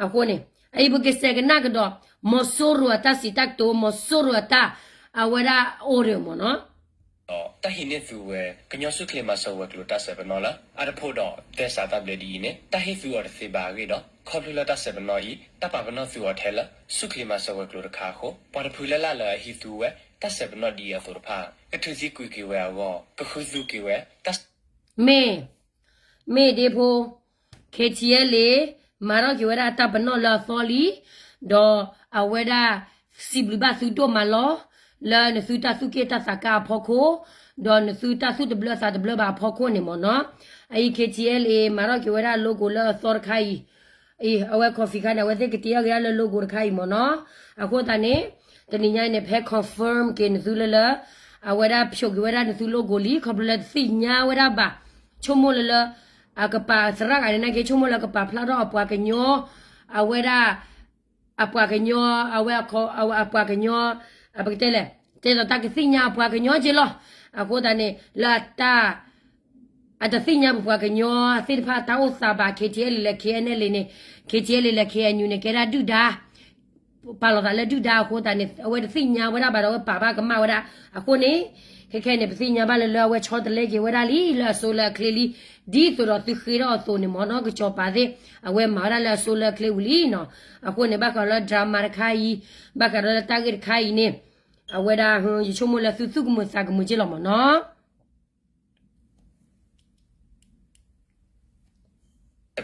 အဃိန့ၣ် အအံၤပကစဲးကနၣ်ကဒီး မီၤစိရိၤအတၢ်စံးတၢ်ကတိၤ မီၤစိရိၤအတၢ် အဝဲဒၣ် order မ့ၢ်နီၤ. ဒီးတၢ်ဟံးန့ၢ်သုဝဲ ကညီဆူၣ်ချ့မၤစၢၤဝဲၤကျိၤတၢ်စဲးပနီၣ်လၢ အါတဖၣ်ဒီးသဲစးတၢ်ဘျဲဒ်အံၤန့ၣ် တၢ်ဟ့ၣ်သုအီၤတသ့ဘၣ်အဂ့ၢ်ဒီး ခီဖျိလၢတၢ်စဲးပနီၣ်အံၤ တၢ်ပာ်ပနီၣ်သုအီၤထဲလၢ ဆူၣ်ချ့မၤစၢၤဝဲၤကျိၤတခါအဃိ ပှၤတဖုလၢ်လၢ်လၢအဟံးသုဝဲ တၢ်စဲးပနီၣ်ဒ်အံၤအသိးတဖၣ် ကထုးသံကွံာ်က့ၤဝဲအဂီၢ် ကဃုသူက့ၤဝဲ တၢ် မ့ၢ် မ့ၢ်ဒ့ဖိ KTLA မၤထီၣ်က့ၤဝဲဒၣ်တၢ်ပနီၣ်လၢအသီလံ, ဒီးအဝဲဒၣ်စံးဘျုးဘၣ်သုဒိၣ်မးလီၤ, လၢနသုတၢ်သူၣ်က့ၣ်တၢ်သးကါအဖီခိၣ်, ဒီးနသုတၢ်သူၣ်တဘျၢသးတဘျၢဘၣ်အဖီခိၣ်န့ၣ်မ့ၢ်နီၤ. အအံၤ KTLA မၤထီၣ်က့ၤဝဲဒၣ် logo လၢအသီတခါအံၤ, အံၤ အဝဲ coffee ခါန့ၣ် အဝဲသ့ၣ်ကတ့အီၣ်က့ၤဒၣ်လၢ logo တခါအံၤမ့ၢ်နီၤ. အဃိသတးန့ၣ် တနံၤညါအံၤန့ၣ် ဖဲ confirm က့ၤနသုလၢလၢ အဝဲဒၣ်ဖျိးက့ၤဝဲဒၣ်နသု logo လံ, ခီဖျိလၢတသ့ၣ်ညါဝဲဒၣ်ဘၣ်, ဆိကမိၣ်လၢလၢ အကပာ်သရၣ်ဂၤန့ၣ်နာ်က့ ဆိကမိၣ်လၢကပာ်ဖျါထီၣ်အပှၤကညီ, အဝဲဒၣ် အပှၤကညီ, အဝဲအပှၤကညီ, ပကတဲလဲၣ်, တဲသိးတၢ်ကသ့ၣ်ညါအပှၤကညီက့လီၤ. အဃိသတးန့ၣ် လၢအတၢ် အတသ့ၣ်ညါပပှၤကညီသ့ၣ်တဖၣ်တၢ်အိၣ်သးဘၣ် KTLA လဲၣ် KNLA န့ၣ်, KTLA လဲၣ် KNU န့ၣ် ကဲဒၣ်ဒုၣ်ဒါ ပာ်လီၤသးလၢဒုၣ်ဒါအဃိသတးန့ၣ် အဝဲတသ့ၣ်ညါဝဲဒၣ်ဘၣ်ဒီး အဝဲပာ်ဘၣ်ကမၣ်ဝဲဒၣ်အဃိန့ၣ်, ခဲခဲန့ၣ် ပသ့ၣ်ညါဘၣ်လၢလၢအဝဲဆီတလဲက့ၤဝဲဒၣ်လံ လၢအစိလၢအချ့လံ, ဒ်သိးဒီးသုဃ့ထီၣ်အသိးန့ၣ်မ့ၢ်နီၤ, ကစီၤပၤသ့ၣ် အဝဲမၤဝဲဒၣ်လၢအစိလၢအချ့ဝံၤလံနီၤ. အဃိန့ၣ် ဘၣ်ဃးဒီးလၢ drama တခါအံၤ, ဘၣ်ဃးဒီးလၢတၢ်ဂ့ၢ်တခါအံၤန့ၣ် အဝဲဒၣ် ယဆိကမိၣ်လၢသုသူၣ်ကမုာ်သးကမုာ်က့လီၤမ့ၢ်နီၤ.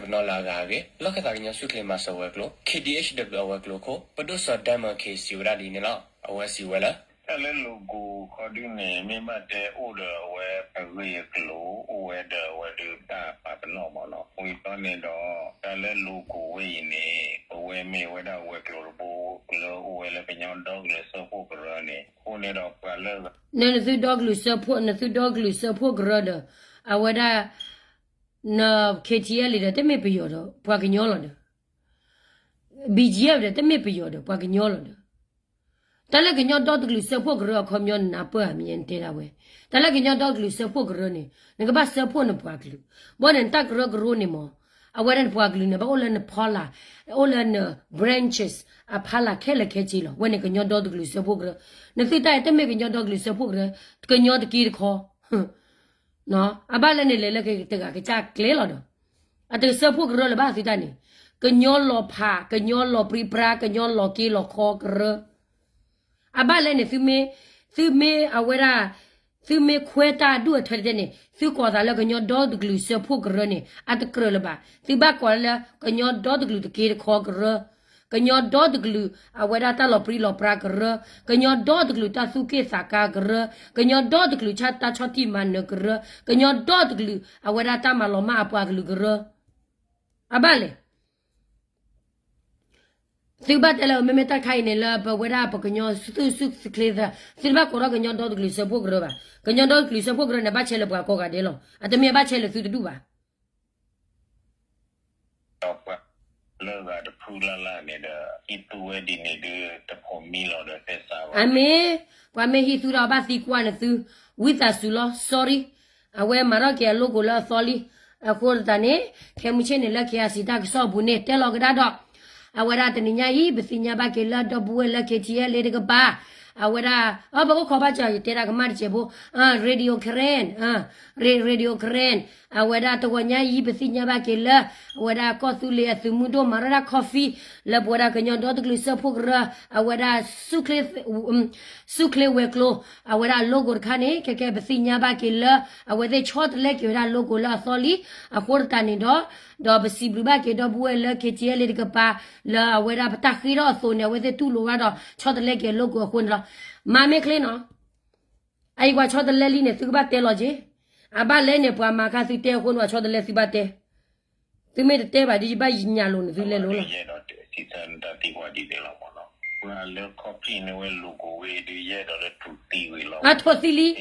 ပနီၤလၢအဂၤအဂ့ၢ် လီၢ်ခၢၣ်သးကညီဆူၣ်ချ့မၤစၢၤဝဲၤကျိၤ K D H W အဝဲၤကျိၤခိၣ် ပဒိၣ်စီၤ Diamond K စံးဝဲဒၣ်ဒ်န့ၣ်လီၤ. အဝဲစံးဝဲလၢ တၢ်လၢ logo ခီဒုန့ၣ် မ့ၢ်ဘၣ်တဲအိၣ်ဒီးအဝဲအဂ့ၢ်အကျိၤ အိၣ်ဝဲဒီးအဝဲဒုးတၢ်ပာ်ပနီၣ်မ့ၢ်နီၤ. ဝံၤဘျီန့ၣ်ဒီး တၢ်လၢ logo ဝဲအံၤန့ၣ် ပဝဲမ့ၢ်ဝဲဒၣ်ဝဲၤကျိၤတဘိ လၢအိၣ်ဝဲလၢကညီဒီကလုာ်စၢဖှိၣ်ကရၢန့ၣ် အဃိန့ၣ်ဒီးပှၤလၢ နသုဒီကလုာ်စၢဖှိၣ် နသုဒီကလုာ်စၢဖှိၣ်ကရၢဒီး အဝဲဒၣ် န K T L ဒီး တမ့ၢ်ပယီၤဒီး ပှၤကညီလီၤဒီး B G F ဒီး တမ့ၢ်ပယီၤဒီး ပှၤကညီလီၤဒီး တၢ်လၢကညီဒီတကလုာ်စၢဖှိၣ်ကရၢအခီပညီနနၢ်ပၢၢ်ဧါ မ့ၢ်ယဲနတဲဒၣ်ဝဲ, တၢ်လၢကညီဒီတကလုာ်စၢဖှိၣ်ကရၢန့ၣ် နကဘၣ်စၢဖှိၣ်နပှၤကလုာ်, ဘၣ်န့ၣ်နတၢ်ကရၢကရိန့ၣ်မ့ၢ် အဝဲဒၣ်နပှၤကလုာ်န့ၣ် ဘၣ်အိၣ်လၢနဖီလာ်, အိၣ်လၢန branches အဖီလာ်ခဲလၢာ်ခဲဆ့လီၤ. ဝဲန့ၣ်ကညီဒီတကလုာ်စၢဖှိၣ်ကရၢ, နသုတၢ်အံၤတမ့ၢ်ကညီဒီတကလုာ်စၢဖှိၣ်ကရၢ, ကညီတက့တခီ အဘၣ်လၢန့ၣ်လဲၤလၢတဂၤကစၢ်ကျဲလီၤဒီး အတစၢဖှိၣ်ကရၢလၢၤဘၣ်သုတၢ်န့ၣ်, ကညီလီၤဖး ကညီလီၤပြံပြါ ကညီလီၤက့လီၤခီကရၢ, အဘၣ်လၢန့ၣ် သုမ့ၢ်အဝဲဒၣ် သုမ့ၢ်ခွဲးတၢ်အဒူၣ်အထၢတဲန့ၣ် သုကိးသးလၢကညီဒီတကလုာ်စၢဖှိၣ်ကရၢန့ၣ် အတကြၢးလၢၤဘၣ်. သုဘၣ်ကိးလၢ ကညီဒီတကလုာ်တက့တခီကရၢ, ကညီဒီတကလုာ် အဝဲဒၣ်တၢ်လီၤပြံလီၤပြါကရၢ, ကညီဒီတကလုာ်တၢ်သူၣ်က့ၣ်သးကါကရၢ, ကညီဒီတကလုာ်တၢ်ဆီၣ်တံၢ်မၤနၢၤကရၢ, ကညီဒီတကလုာ် အဝဲဒၣ်တၢ်မၤလီၤမၢ်အပှၤကလုာ်ကရၢ, အဘၣ်လဲၣ် သုဘၣ်တဲလၢ မ့မ့ၢ်တၢ်တခါအံၤန့ၣ်လၢပဝဲဒၣ်ပကညီသူၣ်ဆူၣ်ချ့သး, သုတဘၣ်ကိးထီၣ်ကညီဒီတကလုာ်စၢဖှိၣ်ကရၢဘၣ်. ကညီဒီတကလုာ်စၢဖှိၣ်ကရၢန့ၣ်ဘၣ်ဆဲးလၢပှၤကိးဂၤဒဲးလီၤ. အတမ့ၢ်ဘၣ်ဆဲးလၢသုတဒူၣ်ဘၣ်. ဒီးပှၤလၢဂၤတဖုလၢ်လၢ်န့ၣ်ဒီး ဟံးသူဝဲဒ်န့ၣ်ဒုး တဖိးမံလီၤဒီးသဲစးဘၣ်. အမ့ၢ်, ပှၤမ့ၢ်ဟံးသူဒီးဘၣ်သံကွၢ်နသု, ဝံသးစူၤလီၤ sorry. အဝဲမၤထီၣ်က့ၤအ logo လၢအသီလံ. အဃိသတးန့ၣ် ခဲမုၢ်ဆ့ၣ်န့ၣ်လၢ K I C တၢ်ကစီၣ်အပူၤန့ၣ် တဲလီၤကဒါဒီး အဝဲဒၣ်တနံၤညါအံၤ ပသ့ၣ်ညါဘၣ်က့ၤလၢဒီပုၢ်ဝဲၢ်လၢ K T L တကပၤ, အဝဲဒၣ် အ ပကခိးဘၣ်ကၠီ ယတဲဒၣ်ကမၣ်တစဲးဖိ, Radio Karen, Radio Karen, အဝဲဒၣ်တဂီၤညါအံၤ ပသ့ၣ်ညါဘၣ်က့ၤလၢ အဝဲဒၣ်ကီၢ်သူလ့ၤအသုးမုၢ်ဒိၣ်မၤထီၣ်ဒၣ် coffee လၢပဝဲဒၣ်ကညီဒီတကလုာ်စၢဖှိၣ်ကရၢ, အဝဲဒၣ် ဆူၣ်ချ့ဝဲၤကျိၤ, အဝဲဒၣ် logo တခါန့ၣ် ခဲကဲပသ့ၣ်ညါဘၣ်က့ၤလၢ အဝဲသ့ၣ်ဆီတလဲက့ၤဝဲဒၣ် logo လၢအသီလံ. အဃိသတးန့ၣ်ဒီး ဒီးပစံးဘျုးဘၣ်က့ၤဒီပုၢ်ဝဲၢ်လၢ K T L တကပၤ လၢအဝဲဒၣ်ပတၢ်ဃ့ထီၣ်အသိးန့ၣ် အဝဲသ့ၣ်တူၢ်လိာ်ဘၣ်ဒီး ဆီတလဲက့ၤ logo အဃိန့ၣ်လီၤ. မၤမ့ၢ်ချ့နီၤ, အအံၤပှၤဆီတလဲလံန့ၣ် သုကဘၣ်တဲလီၤက့ၤ. အဘၣ်လဲၣ်န့ၣ် ပှၤမၤခါသုတဲအဃိန့ၣ် ပှၤဆီတလဲသုဘၣ်တဲ သုမ့ၢ်တတဲဘၣ်ဒီး ယဘၣ်ယညါလိာ်န့ၣ်သုလဲၤလိၤလီၤ. ပှၤလၢ copy န့ၢ်ဝဲ logo ဝဲဒုး ယအဲၣ်ဒိးလၢထိၣ်သံဝဲလီၤ. ထိၣ်သံလံ, ထိၣ်သံလံသရၣ်,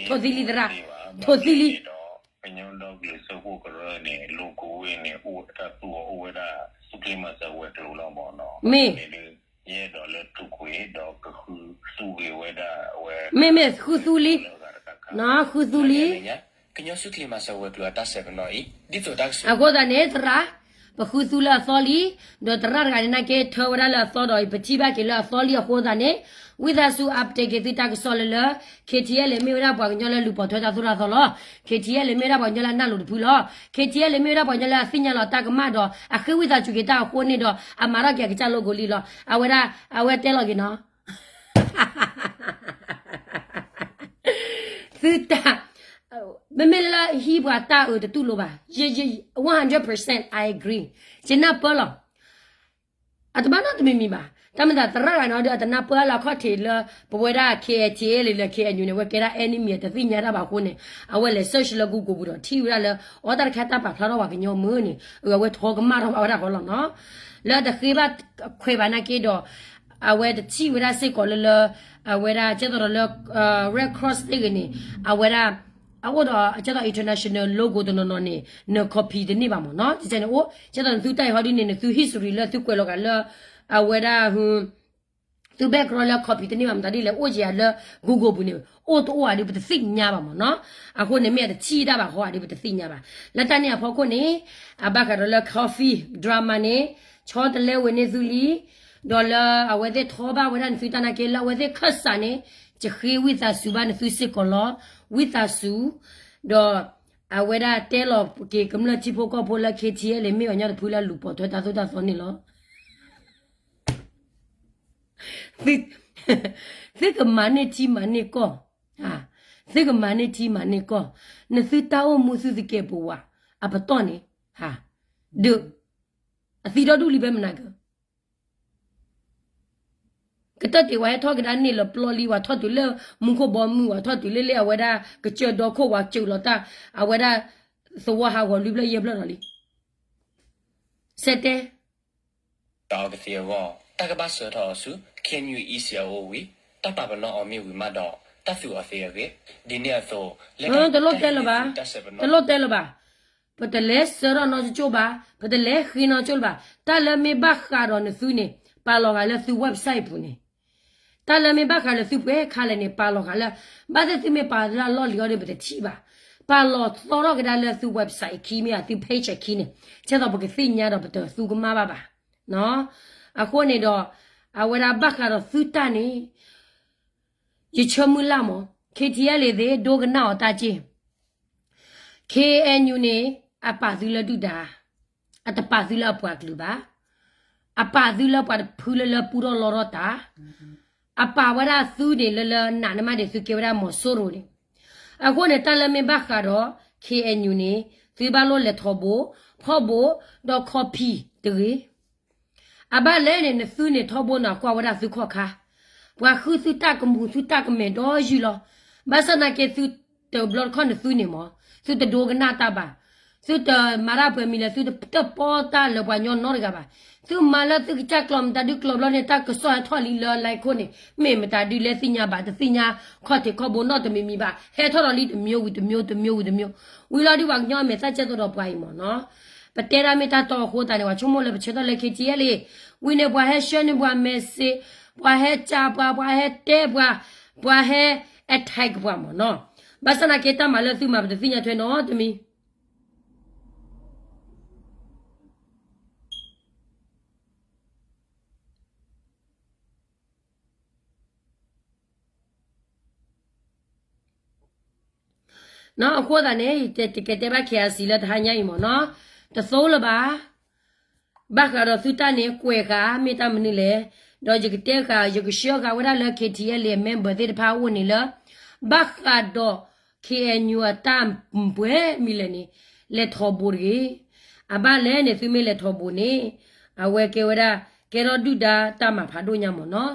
ထိၣ်သံလံ. ကညီဒီကလုာ်စၢဖှိၣ်ကရၢန့ၣ် logo ဝဲန့ၣ် အိၣ်တၢ်သူၣ်အီၤအိၣ်ဝဲဒၣ် ဆူၣ်ချ့မၤစၢၤဝဲၤကျိၤလီၤမ့ၢ်နီၤ. မ့ၢ် ယအဲၣ်ဒိးလၢထိၣ်ကွံာ်ဒီးကဃုသူက့ၤဝဲဒၣ်ဝဲ မ့မ့ၢ်ဃုသူလံ, ဃုသူလံ. ကညီဆူၣ်ချ့မၤစၢၤဝဲၤကျိၤအတၢ်ဆဲးပနီၣ်အံၤ ဒ်သိးတၢ်ကစီၣ် အဃိသတးန့ၣ် သရၣ်, ပဃုသူလၢအသီလံ, ဒီးသရၣ်တဂၤန့ၣ်နာ်က့ထၢဝဲဒၣ်လၢအသီဒီး ပထံၣ်ဘၣ်က့ၤလၢအသီလံအဃိသတးန့ၣ်, ဝံသးစူၤ update က့ၤသုတၢ်ကစီၣ်လၢလၢ K T L မ့ၢ်ဝဲဒၣ်ပှၤကညီလၢလူၤပိာ်ထွဲတၢ်သိၣ်တၢ်သီလီၤ. K T L မ့ၢ်ဝဲဒၣ်ပှၤကညီလၢအနၢ်လိၤတဖုလီၤ. K T L မ့ၢ်ဝဲဒၣ်ပှၤကညီလၢအသ့ၣ်ညါလီၤတၢ်ကမၣ်ဒီး အဃ့ဝံသးစူၤက့ၤတၢ်အဃိန့ၣ်ဒီး အမၤထီၣ်က့ၤအကစၢ် logo လံလီၤ. အဝဲဒၣ် အဝဲတဲလီၤက့ၤနီၤ သုတၢ်, မ့မ့ၢ်လၢဟံးပှၤတၢ်အၢတတူၢ်လိာ်ဘၣ်, one hundred percent I agree, ယနၢ်ပၢၢ်လီၤ. အတဘၣ်နီတမံၤမံၤဘၣ်. တၢ်မၤသးသရၣ်ဂၤနီၤဒီး အတနၢ်ပၢၢ်လၢအခီၣ်ထံးလၢ ပဝဲဒၣ် K I T L လၢ K N U န့ၣ် အဝဲကဲဒၣ် enemy တသ့ၣ်ညါတၢ်ဘၣ်အဃိန့ၣ် အဝဲလဲၤ search လၢ Google ပူၤဒီးထံၣ်ဝဲဒၣ်လၢ အီတၢ်တခါတၢ်ပာ်ဖျါထီၣ်ပှၤကညီမုၢ်န့ၣ် အဝဲထီကမၣ်ထီၣ်ဘၣ်ဝဲဒၣ်ဃီလီၤနီၤ. လၢတဃ့ဘၣ်ခွဲးဘၣ်နာ်က့ဒီး အဝဲတထံၣ်ဝဲဒၣ်စ့ၢ်ကီးလၢလၢ အဝဲဒၣ်ကဲသိးဒီးလၢ Red Cross သ့ၣ်ဂ့ၤန့ၣ် အဝဲဒၣ် အအိၣ်ဒီးကဲသိး international logo တနီၤနီၤန့ၣ် န copy တန့ၢ်ဘၣ်မ့ၢ်နီၤ. ကဲန့ၣ်အိၣ် ကဲသိးနသုတၢ်အံၤဟီဒ်န့ၣ် နသု history လၢသုကွဲးလီၤဂာ်လၢ အဝဲဒၣ် သု background လၢ copy တန့ၢ်ဘၣ်မတၤဒ်လဲၣ် အိၣ်က့ၤယၤလၢ Google ပူၤန့ၣ် အိၣ်တအိၣ်ဧါဒ်ပတသ့ၣ်ညါဘၣ်မ့ၢ်နီၤ. အဃိန့ၣ်မ့ၢ်အတထံၣ်တၢ်ဘၣ်ဃီဧါဒ်ပတသ့ၣ်ညါဘၣ်. လၢတၢ်န့ၣ်အဖီခိၣ်န့ၣ် အဘၣ်ဃးဒီးလၢ coffee drama န့ၣ် ဆီတလဲဝဲန့ၢ်သုလံ ဒီးလၢအဝဲသ့ၣ်ထီဘၣ်ဝဲဒၣ်နသုတၢ်နာ်က့လၢအဝဲသ့ၣ်ခၢၣ်စးန့ၣ် ယဃ့ဝံသးစူၤဘၣ်နသုစ့ၢ်ကီးလီၤ. ဝံသးစူၤ ဒီး အဝဲဒၣ်တဲလီၤက့ၤကမျၢၢ်ထံဖိကီၢ်ဖိလၢ K T L မ့ၢ်အီၤညီတဖုလၢအလူၤပိာ်ထွဲတၢ်သိၣ်တၢ်သီန့ၣ်လီၤ. သု သုကမၤန့ၢ်ထံမၤန့ၢ်ကီၢ်, သုကမၤန့ၢ်ထံမၤန့ၢ်ကီၢ်, နသုတၢ်အိၣ်မူသုသကဲးပဝး အပတီၢ်န့ၣ်, ဒုး, အသံဒီဒူၣ်လံဖဲမနၤက ကတၢၢ်တ့ၢ်ဝဲဟဲထီၣ်ကဒါန့ၣ်လၢပျီလံ ဝဲထီၣ်တုၤလၢမူခိၣ်ဘီမုၢ် ဝဲထီၣ်တုၤလၢလၢအဝဲဒၣ် ကစၢၢ်ဒီခိၣ်ဝဲစၢၢ်လီၤတၢ် အဝဲဒၣ် သဝီဟးဂီၤလွံၢ်ဖျၢၣ်ယဲၢ်ဖျၢၣ်ဒီးလံ စဲတဲ တၢ်ကသ့အဂီၢ် တၢ်ကဘၣ်စၢထီၣ်အီၤဆူ K N U E C R O ဝံၤ တၢ်ပာ်ပနီၣ်အီၤမ့ၢ်ဝံၤမးဒီး တၢ်သူအီၤသ့အဂ့ၢ် ဒ်န့ၣ်အသိး လၢတၢ် တလိၣ်တဲလၢၤဘၣ်, တလိၣ်တဲလၢၤဘၣ်, ပတလဲၤစၢထီၣ်နီတကၠိၢ်ဘၣ်, ပတလဲၤဃ့နီတကၠိၢ်လၢၤဘၣ်, တၢ်လၢမ့ၢ်ဘၣ်ဃးဒီးနသုန့ၣ် ပာ်လီၤဂာ်လၢသု website ပူၤန့ၣ် တၢ်လၢမ့ၢ်ဘၣ်ဃးလၢသုပှဲၤခါလဲၣ်န့ၣ် ပာ်လီၤဃာ်လၢ, ဘၣ်သ့ၣ်သုမ့ၢ်ပာ်လၢအလီၢ်လံၤအီၤဒီး ပတထံၣ်ဘၣ်, ပာ်လီၤသီထီၣ်ကဒါလၢသု website အခံမ့ၢ်ဧါ သု page အခံန့ၣ်, ကဲသိးပကသ့ၣ်ညါဒီးပတသူကမၣ်ဘၣ်ဘၣ်, အဃိန့ၣ်ဒီး, အဝဲဒၣ်ဘၣ်ဃးဒီးသုတၢ်န့ၣ် ယဆၢမုၢ်လၢ်မး, K T L A သ့ၣ် ဒိကနၣ်အီၤတၢ်က့ၢ်, K N U န့ၣ် အပာ်သုလၢဒုၣ်ဒါ, အတပာ်သုလၢအပှၤကလုာ်ဘၣ်, အပာ်သုလၢပှၤတဖုလၢလၢပူထီၣ်လီထီၣ်တၢ်, အပာ်ဝဲဒၣ်သုန့ၣ်လၢလၢနးန့ၣ်မးဒံး သုကဲဝဲဒၣ်မီၤစိရိၤန့ၣ်, အဃိန့ၣ် တၢ်လၢမ့ၢ်ဘၣ်ဃးဒီး K N U န့ၣ် သုဘၣ်လိၣ်လဲၤထီဘိ, ဖီၣ်ဘိ, ဒီး copy တဂ့ၤ အဘၣ်လဲၣ်န့ၣ် နသုန့ၣ်ထီဘိန့ၣ် ကွၢ်ဝဲဒၣ်သုခီၣ်ခါ, ပှၤဃုသုတၢ်ကမူၤသုတၢ်ကမဲာ်ဒီးယုၢ်လီၤ, ဘၣ်ဆၣ်သနာ်က့သုတဘျီတခီၣ်နသုန့ၣ်မး, သုတဒိကနၣ်တၢ်ဘၣ်, သုတမၤတၢ်ပှဲၤမံၤလၢ သုတတၢၣ်ပီၣ်တၢ်လၢပှၤကညီနီတဂၤဘၣ်, သုမၤလၢသုကစၢ်ကျီၢ်မတၤဒုကျီၢ်ဘျီန့ၣ် တၢ်ကစီၣ်ဟဲထီၣ်လံလၢ လိုင်းခိၣ်န့ၣ် မ့ၢ်မတၤဒုလဲၣ်သ့ၣ်ညါဘၣ် တသ့ၣ်ညါခီၣ်ထံးခီၣ်ဘိနီတမံၤမံၤဘၣ်, ဟဲထီၣ်ဒီးလံတမံၤဝံၤတမံၤတမံၤဝံၤတမံၤ, ဝံၤလီၤဒုးပှၤကညီအမဲာ်သၣ်ကဲသိးဒီးပှၤအံၤမးနီၤ ပတဲဒၣ်မ့ၢ်တၢ်တီအဃိသတးန့ၣ် ပှၤဆိကမိၣ်လၢပဆၢထၢၣ်လၢ K T L A ဝံၤန့ၣ် ပှၤဟဲဆှၢန့ၢ်ပှၤ message, ပှၤဟဲကးပှၤ, ပှၤဟဲတဲပှၤ, ပှၤဟဲ attack ပှၤမးနီၤ, ဘၣ်ဆၣ်သနာ်က့တၢ်မၤလၢသုမၤပတသ့ၣ်ညါထွဲနီတမံၤ အဃိသတးန့ၣ် ယကတဲဘၣ် K R C လၢတဟါညါအံၤမးနီၤ, တသိလၢၤဘၣ်, ဘၣ်ဃးဒီးသုတၢ်န့ၣ် ကွဲးဃာ်မ့ၢ်တၢ်မနုၤလဲၣ်, ဒီးယကတဲဃာ် ယကဆှၢဃာ်ဝဲဒၣ်လၢ K T L A member သ့ၣ်တဖၣ်အအိၣ်န့ၣ်လၢ ဘၣ်ဃးဒီး K N U အတၢ်ပှဲၤမံၤလဲၣ်န့ၣ် လဲၤထီဘိတဂ့ၤ, အဘၣ်လဲၣ်န့ၣ် သုမ့ၢ်လဲၤထီဘိန့ၣ် အဝဲကဲဝဲဒၣ် ကဲထီၣ်ဒုၣ်ဒါတၢ်မၤဖးဒိၣ်ညါမးနီၤ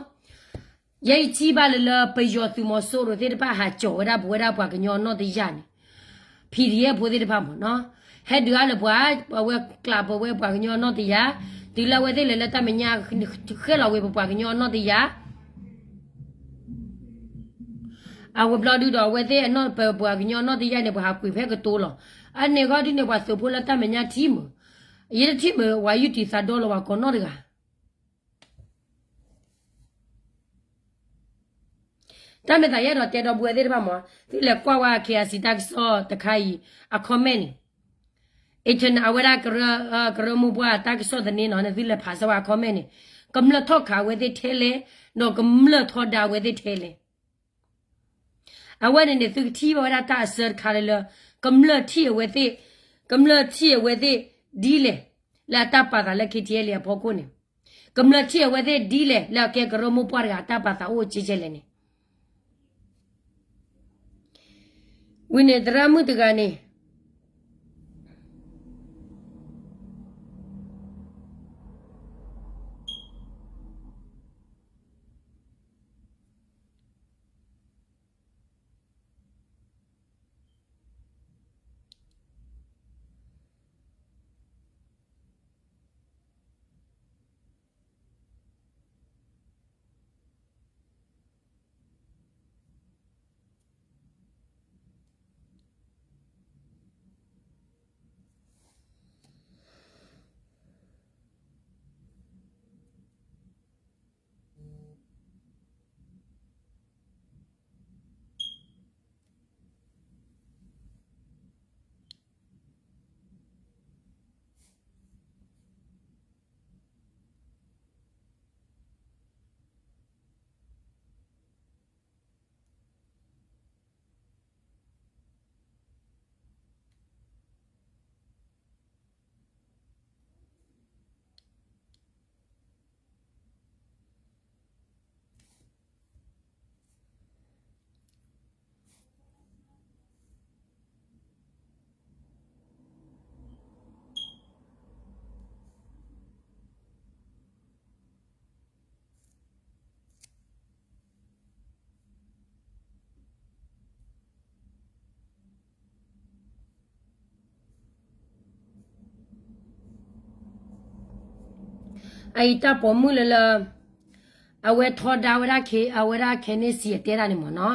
ယဲယထံၣ်ဘၣ်လၢလၢပယီၤသုးမီၤစိရိၤသ့ၣ်တဖၣ် ဟးကၠီၤဝဲဒၣ်ပဝဲဒၣ်ပှၤကညီနီၢ်တယၢ်န့ၣ်, P D F ဖိသ့ၣ်တဖၣ်မးနီၤ, ဟဲဒုးအါလၢပှၤ, ပဝဲကျးပဝဲပှၤကညီနီၢ်တယၢ်, တုၤလၢအဝဲသ့ၣ်လဲၤလၢတၢ်မဲာ်ညါ, ဃဲလီၤဝဲပပှၤကညီနီၢ်တယၢ် အဝဲဘျီဒုဒီး အဝဲသ့ၣ်အနီၢ်ပပှၤကညီနီၢ်တယၢ်န့ၣ် ပှၤဟးကွံာ်ဖဲကတိၤလီၤ, အန့ၣ်ဂီၢ်ဒုန့ၣ် ပှၤသုးဖိလၢတၢ်မဲာ်ညါထံၣ်မုာ်, ယတထံၣ်မုာ် ဝၤယုၢ်တံၤသးဒီလီၤဝၤကိးနီၢ်တဂၤ တၢ်မ့ၢ်သးယအဲၣ်ဒိးတဲဒီပုၢ်ဝဲၢ်သ့ၣ်တဖၣ်မး, သုလဲၤကွၢ်ဝဲ K R C တၢ်ကစီၣ်တခါအံၤ အ comment န့ၣ်, အဝဲဒၣ် ကရၢမိၢ်ပှၢ်တၢ်ကစီၣ်သန့နီၤန့ၣ် သုလဲၤဖးစၢၤဝဲအ comment န့ၣ်, ကမျၢၢ်ထီၣ်ခးအဝဲသ့ၣ်ထဲလဲၣ်, ဒီးကမျၢၢ်ထီဒါအဝဲသ့ၣ်ထဲလဲၣ် အဝဲန့ၣ်န့ၣ် သုကထံၣ်ဘၣ်ဝဲဒၣ်တၢ်အဆၢတခါလၢလၢ ကမျၢၢ်ထံၣ်အဝဲသ့ၣ်, ကမျၢၢ်ထံၣ်အဝဲသ့ၣ်ဒ်လဲၣ်, လၢအတၢ်ပာ်သးလၢ K T L A အဖီခိၣ်န့ၣ်, ကမျၢၢ်ထံၣ်အဝဲသ့ၣ်ဒ်လဲၣ် လၢအကဲကရၢမိၢ်ပှၢ်တဂၤအတၢ်ပာ်သးအိၣ်ကဲကဲလဲၣ်န့ၣ် ဝံၤန့ၣ်သရၣ်မုၣ်တဂၤန့ၣ် အအံၤတၢ်ပိာ်မုၣ်လၢလၢ အဝဲထီဒါဝဲဒၣ် အဝဲဒၣ် Kenneth အတဲဒၣ်န့ၣ်မ့ၢ်နီၤ,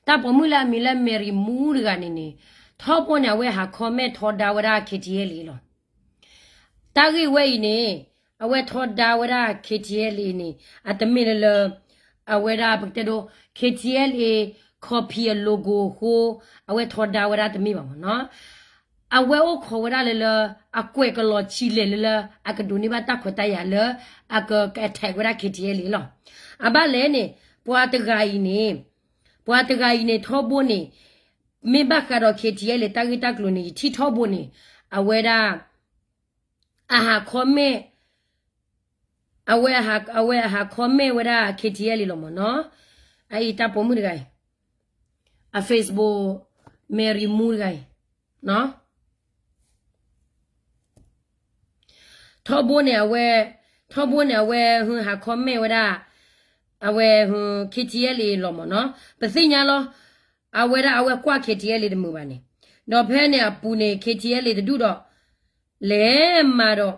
တၢ်ပိာ်မုၣ်လၢအမံၤလၢ Mary Moo တဂၤန့ၣ်န့ၣ်, ထီဘိန့ၣ် အဝဲဟး comment ထီဒါဝဲဒၣ် K T L A လီၤ. တၢ်ဂ့ၢ်ဝဲအံၤန့ၣ် အဝဲထီဒါဝဲဒၣ် K T L A န့ၣ် အတမ့ၢ်လၢလၢ အဝဲဒၣ်ပကတဲဒိ K T L A copy အ logo အဃိ အဝဲထီဒါဝဲဒၣ်တမ့ၢ်ဘၣ်မ့ၢ်နီၤ. အဝဲအိၣ်ခိးဝဲဒၣ်လၢလၢ အကွဲးကလီၤဆံလဲၣ်လၢလၢ အကဒိးန့ၢ်ဘၣ်တၢ်ခွဲးတၢ်ယာ်လၢ အက attack ဝဲဒၣ် K T L A လီၤ. အဘၣ်လဲၣ်န့ၣ် ပှၤတဂၤအံၤန့ၣ် ပှၤတဂၤအံၤန့ၣ် ထီဘိန့ၣ် မ့ၢ်ဘၣ်ဃးဒီး K T L A တၢ်ဂ့ၢ်တၢ်ကျိၤန့ၣ် ယထံၣ်ထီဘိန့ၣ် အဝဲဒၣ် အဟး comment အဝဲ အဝဲအဟး comment ဝဲဒၣ် K T L A လီၤမ့ၢ်နီၤ. အအံၤတၢ်ပိာ်မုၣ်တဂၤအံၤ အ Facebook Mary Moo တဂၤအံၤ ထီဘိန့ၣ် အဝဲ ထီဘိန့ၣ် အဝဲဟး comment ဝဲဒၣ် အဝဲ K T L A လီၤမ့ၢ်နီၤ. ပသ့ၣ်ညါလီၤ. အဝဲဒၣ်အဝဲကွၢ် K T L A တမုာ်ဘၣ်န့ၣ်, ဒီးဖဲန့ၣ်အပူၤန့ၣ် K T L A တဒူၣ်ဒီး လဲၤမၤဒီး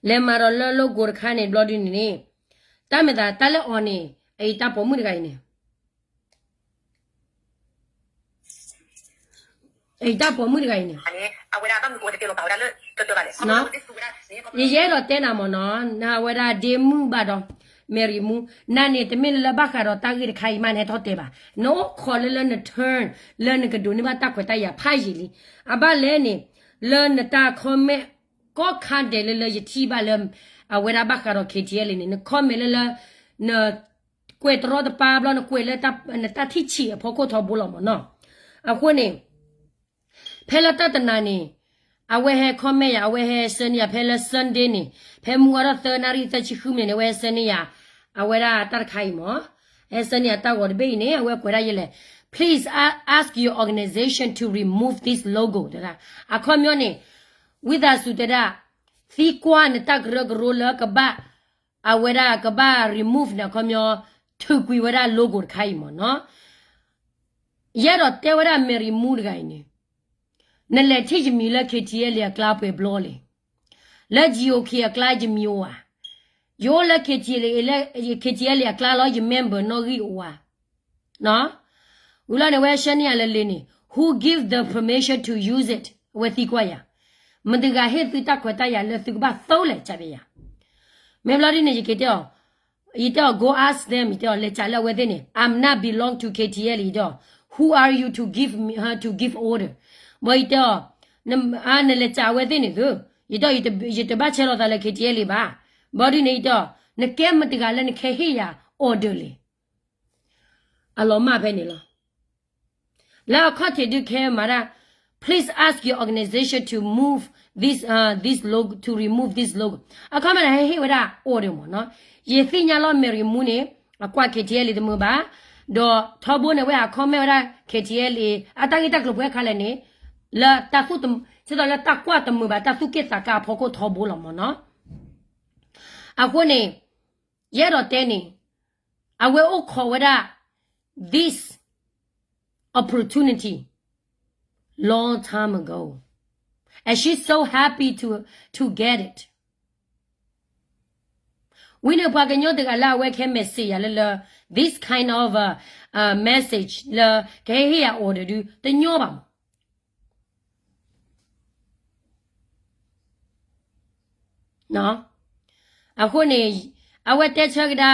လဲၤမၤဒီးလၢ logo တခါန့ၣ် ဘျီဒုန့ၣ်န့ၣ် တၢ်မ့ၢ်သးတၢ်လၢအီၤန့ၣ် အအံၤတၢ်ပိာ်မုၣ်တဂၤအံၤန့ၣ် အအံၤတၢ်ပိာ်မုၣ်တဂၤအံၤန့ၣ် ယယအဲၣ်ဒိးတဲနၤမ့ၢ်နီၤ, နဝဲဒၣ်ဒ့မုၣ်ဘၣ်ဒီး Mary Moo, နၤန့ၣ် တမ့ၢ်လၢလၢဘၣ်ဃးဒီးတၢ်ဂ့ၢ်တခါအံၤမး နဟဲထီၣ်တဲဘၣ်, နအိၣ်ခိးလၢလၢန turn လၢနကဒိးန့ၢ်ဘၣ်တၢ်ခွဲးတၢ်ယာ်ဖးယံာ်လံ. အဘၣ်လဲၣ်န့ၣ် လၢနတၢ် comment ကိးခါဒဲးလၢလၢယထံၣ်ဘၣ်လၢ အဝဲဒၣ်ဘၣ်ဃးဒီး K T L A န့ၣ် န comment လၢလၢ န ကွဲးတရီတပါဘျီ နကွဲးလၢနတၢ်ထံၣ်ဆံးအဖီခိၣ်ထီဘိလီၤမ့ၢ်နီၤ. အဃိန့ၣ် ဖဲလၢတၢ်တနၤန့ၣ် အဝဲဟဲ comment ယၤ အဝဲဟဲဆၢန့ၢ်ယၤ ဖဲလၢ Sunday န့ၣ် ဖဲမုၢ်ဝါထီၣ်သၢနၣ်ရံၣ်သၢဆံဃုမံးနံးန့ၣ် အဝဲဟဲဆၢန့ၢ်ယၤ အဝဲဒၣ်တၢ်တခါအံၤမ့ၢ်, ဟဲဆၢန့ၢ်ယၤတၢ်ဂီၤတဘ့ၣ်အံၤန့ၣ် အဝဲကွဲးဒၣ်ယဲလဲၣ်, Please a- ask your organization to remove this logo တဲဒၣ်. အခီပညီန့ၣ် ဝံသးစူၤတဲဒၣ် သံကွၢ်နတၢ်ကရၢကရိလၢကဘၣ် အဝဲဒၣ်ကဘၣ် remove န့ၣ် အခီပညီ ထုးကွံာ်ဝဲဒၣ် logo တခါအံၤမ့ၢ်နီၤ. ယအဲၣ်ဒိးတဲဝဲဒၣ် Mary Moo တဂၤအံၤန့ၣ် နလဲၤထံၣ်ယမံၤလၢ K T L A အကျါပှဲၤဘျီလဲၣ်. လၢ G O K အကျါယမံၤအိၣ်ဧါ. ယအိၣ်လၢ K T L A လၢ K T L A အကျါလီၤ ယ member နီၣ်ဂံၢ်အိၣ်ဧါ. ဝံၤလီၤန့ၣ် အဝဲဆၢန့ၢ်ယၤလၢလံန့ၣ် Who give the permission to use it? အဝဲသံကွၢ်ယၤ မတၤတဂၤဟ့ၣ်သုတၢ်ခွဲးတၢ်ယာ်လၢသုကဘၣ်သိလဲၣ် ကဘဲယၤ. မ့ၢ်ဘျီဒ်န့ၣ် ယက့ၤတဲအီၤ, ယတဲအီၤ go ask them, ယတဲအီၤ လဲၤစံးလၢအဝဲသ့ၣ်န့ၣ် I'm not belong to K T L A, ယတဲအီၤ who are you to give me, her to give order? ဘၣ်ယတဲအီၤ နလဲၤစံးအဝဲသ့ၣ်န့ၣ်သု, ယတဲအီၤ ယတဘၣ်ဆဲးလီၤသးလၢ K T L A ဘၣ်. ဘၣ်ဒ်န့ၣ် ယတဲအီၤ နကဲမတၤတဂၤလၢနကဟဲဟ့ၣ်ယၤ order လဲၣ်. အလီၤမၢ်ဖဲန့ၣ်လီၤ. လၢအခီၣ်ထံးဒုးခဲမၤဒၣ် please ask your organization to move this, uh, this logo, to remove this logo. အခီပညီန့ၣ် ဟဲဟ့ၣ်ဝဲဒၣ် order မ့ၢ်နီၤ. ယသ့ၣ်ညါလီၤ Mary Moo န့ၣ် အကွၢ် K T L A တမုာ်ဘၣ်, ဒီးထီဘိန့ၣ် အဝဲဟး comment ဝဲဒၣ် K T L A အတၢ်ဂ့ၢ်တၢ်ကျိၤပှဲၤခါလဲၣ်န့ၣ် လၢတၢ်သူၣ်တ, ဒ်သိးလၢတၢ်ကွၢ်တမုာ်ဘၣ် တၢ်သူၣ်က့ၣ်သးကါအဖီခိၣ်ထီဘိလီၤမ့ၢ်နီၤ. အဃိန့ၣ် ယအဲၣ်ဒိးတဲန့ၣ် အဝဲအိၣ်ခိးဝဲဒၣ် this opportunity long time ago and she's so happy to, to get it. ဝံၤန့ၣ် ပှၤကညီတဂၤလၢအဝဲကဟဲ message ယၤလၢလၢ this kind of, uh, uh, message လၢကဟဲဟ့ၣ်ယၤ order ဒုး တညီဘၣ်မး. အဃိန့ၣ် အဝဲတဲဆၢကဒါ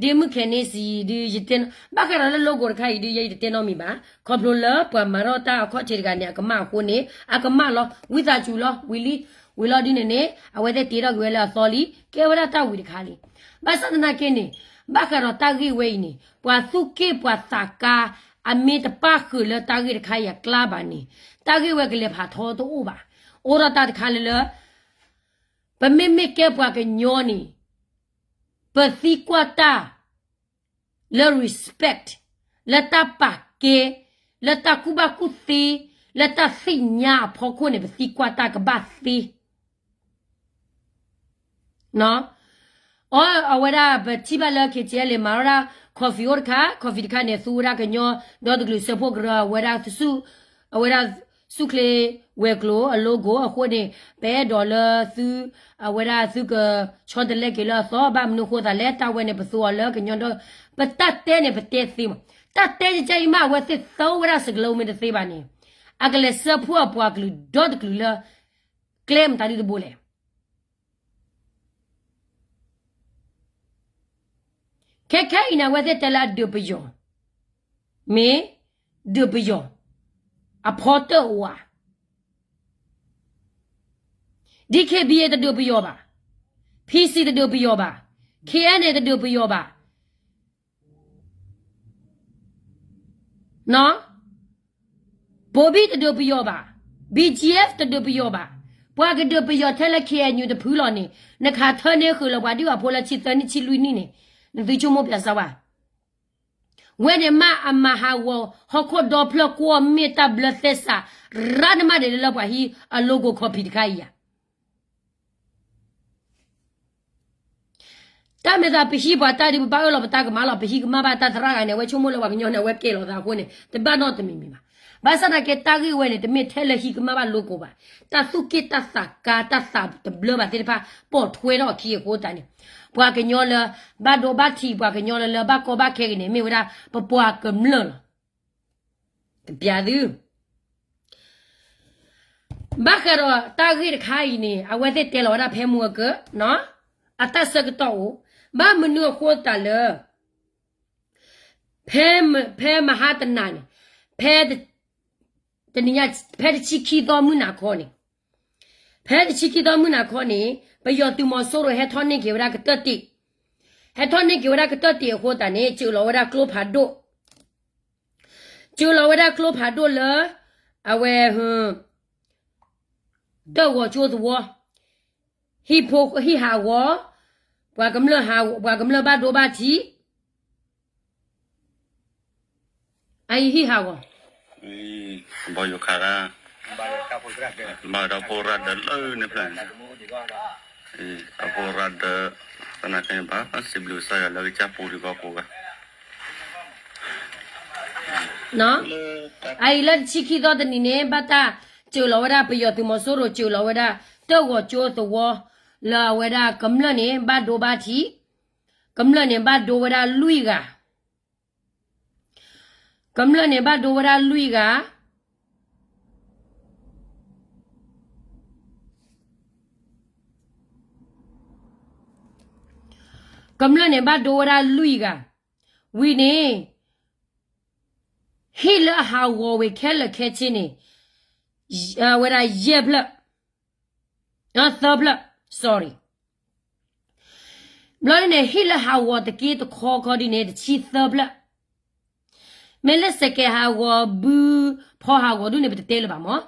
ဒ့မုၣ်ခဲန့ၣ်စံးဒုး ယတဲ, ဘၣ်ဃးဒီးလၢ logo တခါအံၤဒုး ယဲယတတဲနီတမံၤဘၣ်. ခီဖျိလၢပှၤမၤထီၣ်တၢ်အခီၣ်ထံးတဂၤန့ၣ် အကမၣ်အဃိန့ၣ် အကမၣ်လီၤ. ဝံသးစူၤလီၤ ဝံၤလံ, ဝံၤလီၤဒုးန့ၣ်န့ၣ် အဝဲသ့ၣ်တ့ထီၣ်က့ၤဝဲလၢအသီလံ ကဲဝဲဒၣ်တၢ်ဝံၤတခါလံ. ဘၣ်ဆၣ်သနာ်က့န့ၣ် ဘၣ်ဃးဒီးတၢ်ဂ့ၢ်ဝဲအံၤန့ၣ် ပှၤသူၣ်က့ၣ်ပှၤသးကါ အမ့ၢ်တပၣ်ဃုာ်လၢတၢ်ဂ့ၢ်တခါအံၤအကျါဘၣ်န့ၣ် တၢ်ဂ့ၢ်ဝဲကလဲၤဖးထီတအိၣ်ဘၣ်. အိၣ်ဒီးတၢ်တခါလၢလၢ ပမ့မ့ၢ်ကဲပှၤကညီန့ၣ် ပသံကွၢ်တၢ် လၢ respect, လၢတၢ်ပာ်ကဲ, လၢတၢ်ကူၣ်ဘၣ်ကူၣ်သ့, လၢတၢ်သ့ၣ်ညါအဖီခိၣ်န့ၣ် ပသံကွၢ်တၢ်ကဘၣ်သ့. နီၤ, အီ အဝဲဒၣ်ပထံၣ်ဘၣ်လၢ KTLA မၤထီၣ်ဒၣ် coffee အိၣ်တခါ, coffee တခါန့ၣ် သူဝဲဒၣ်ကညီဒီတကလုာ်စၢဖှိၣ်ကရၢ အဝဲဒၣ်ဆူၣ်, အဝဲဒၣ်ဆူၣ်ချ့ဝဲၤကျိၤအ logo အဃိန့ၣ် ပအဲၣ်ဒိးလၢသု, အဝဲဒၣ်သုကဆီတလဲက့ၤလၢအသီ ဘၣ်မနုၤအဃိသတးလဲၣ် တၢ်ဝဲန့ၣ် ပသူအီၤလၢကညီဒီ, ပတၢ်တဲန့ၣ် ပတဲသ့မး, တၢ်တဲကစၢ်အံၤမး အဝဲသ့ၣ်သၢဝဲဒၣ်စကလၢမ့ၢ်တသ့ဘၣ်န့ၣ် အကလဲၤစၢဖှိၣ်အပှၤကလုာ်ဒီတကလုာ်လၢ ကျဲမတၤဒုတဘိလဲၣ်. ခဲခဲအံၤန့ၣ် အဝဲသ့ၣ်တဲလၢအဒုးပယီၤ, မ့ၢ်ဒုးပယီၤ, အဖီတၢၣ်ဝါ, DKBA တဒုးပယီၤဘၣ်, PC တဒုးပယီၤဘၣ်, KNA တဒုးပယီၤဘၣ် ဘိဘံၣ်တဒုးပယီၤဘၣ်, BGF တဒုးပယီၤဘၣ်, ပှၤကဒုးပယီၤထဲလၢ KNU တဖုလီၤန့ၣ် နခးထၢန့ၢ်ဃုာ်လၢပှၤဒုးအဖိလၢဆံသၢနံၣ်ဆံလွံၢ်နံၣ်န့ၣ် နသုဆိကမိၣ်ပၠးစၢၤဝဲ ဝဲန့ၣ်မးအမၤဟးဂီၤဟီၣ်ခိၣ်ဒီဖျၢၣ်ကွီၢ်မ့ၢ်တၢ်ဘျၢသဲစး ရၣ်နမးဒ်လၢပှၤဟံးအ logo copy တခါအံၤဧါ. တၢ်မ့ၢ်သးပဟံးပှၤတၢ်ဒုး ပဘၣ်အၢၣ်လီၤပတၢ်ကမၣ်လီၤ. ပဟံးကမၣ်ဘၣ်တၢ်သရၣ်ဂၤန့ၣ် အဝဲဆိကမိၣ်လၢပှၤကညီန့ၣ် အဝဲကဲလီၤသးအဃိန့ၣ် တဘၣ်နီတမံၤမံၤဘၣ်. ဘၣ်ဆၣ်သနာ်က့ တၢ်ဂ့ၢ်ဝဲန့ၣ် တမ့ၢ်ထဲလၢဟံးကမၣ်ဘၣ် logo ဘၣ်. တၢ်သူၣ်က့ၣ်တၢ်သးကါ တၢ်သးတဘျၢဘၣ်သ့ၣ်တဖၣ် ပိာ်ထွဲထီၣ်အခံအဃိသတးန့ၣ် ပှၤကညီလၢ ဘၣ်ဒိဘၣ်ထံး ပှၤကညီလၢလၢဘၣ်ကီဘၣ်ခဲက့ၤန့ၣ် မ့ၢ်ဝဲဒၣ်ပပှၤကမျၢၢ်လီၤ. ကပျးသု ဘၣ်ဃးဒီးတၢ်ဂ့ၢ်တခါအံၤန့ၣ် အဝဲသ့ၣ်တဲလီၤဝဲဒၣ်ဖဲမုၢ်အကၢ, အတၢ်ဆၢကတီၢ်အိၣ်, ဘၣ်မနုၤအဃိသတးလၢ ဖဲ, ဖဲမဟါတနၤန့ၣ်, ဖဲ, တနံၤညါ, ဖဲတဆံခံသီမုၢ်နၤခီန့ၣ်, ဖဲတဆံခံသီမုၢ်နၤခီန့ၣ် ပယီၤသုးမီၤစိရိၤ ဟဲထီၣ်န့ၢ်က့ၤဝဲဒၣ်ကတၢၢ်တ့ၢ်, ဟဲထီၣ်န့ၢ်က့ၤဝဲဒၣ်ကတၢၢ်တ့ၢ်အဃိသတးန့ၣ် စၢးလီၤဝဲဒၣ်ကျိဖးဒိၣ် စၢးလီၤဝဲဒၣ်ကျိဖးဒိၣ်လၢ အဝဲ တၢ်ဂီၤကၠိသဝီ, ဟံၣ်ဖိဟံၣ်ဟးဂီၤ, ပှၤကမျၢၢ်ဟး, ပှၤကမျၢၢ်ဘၣ်ဒိဘၣ်ထံး, အအံၤဟံၣ်ဟးဂီၤ, ဘီယိၤခးဒၣ်, ဘၣ်ဒီးဖိရၢ်ဒၢးလၢန့ၣ်ဖျၢၣ်န့ၣ်, ဒီးဖိရၢ်ဒၢး, သနာ်က့န့ၣ် ဘၣ်စံးဘျုးကစၢ်ယွၤလၢကစၢ်ပူၤဒံးဘၣ်ကိးဂၤ အအံၤလၢတဆံခံသီတနံၤန့ၣ် ဘၣ်တၢ်စၢးလီၤဝဲဒၣ် ပယီၤသုးမီၤစိရိၤ စၢးလီၤဝဲဒၣ် တၢ်ဂီၤကၠိသဝီ လၢအဝဲဒၣ်ကမျၢၢ်န့ၣ် ဘၣ်ဒိဘၣ်ထံး, ကမျၢၢ်န့ၣ် ဘၣ်ဒိဝဲဒၣ်လွံၢ်ဂၤ, ကမျၢၢ်န့ၣ် ဘၣ်ဒိဝဲဒၣ်လွံၢ်ဂၤ ကမျၢၢ်န့ၣ် ဘၣ်ဒိဝဲဒၣ်လွံၢ်ဂၤ, ဝံၤန့ၣ် ဟံၣ်လၢအဟးဂီၤဝဲခဲလၢာ်ခဲဆ့န့ၣ် ဝဲဒၣ်ယဲၢ်ဖျၢၣ်, သၢဖျၢၣ်, sorry, ဘျီန့ၣ် ဟံၣ်လၢဟးဂီၤတက့တခီခီဒ်န့ၣ် တဆံသၢဖျၢၣ်, မ့ၢ်လၢစဲးကဲးဟးဂီၤဘု ဖီဟးဂီၤဒ်န့ၣ် ပတတဲလၢၤဘၣ်မၢ်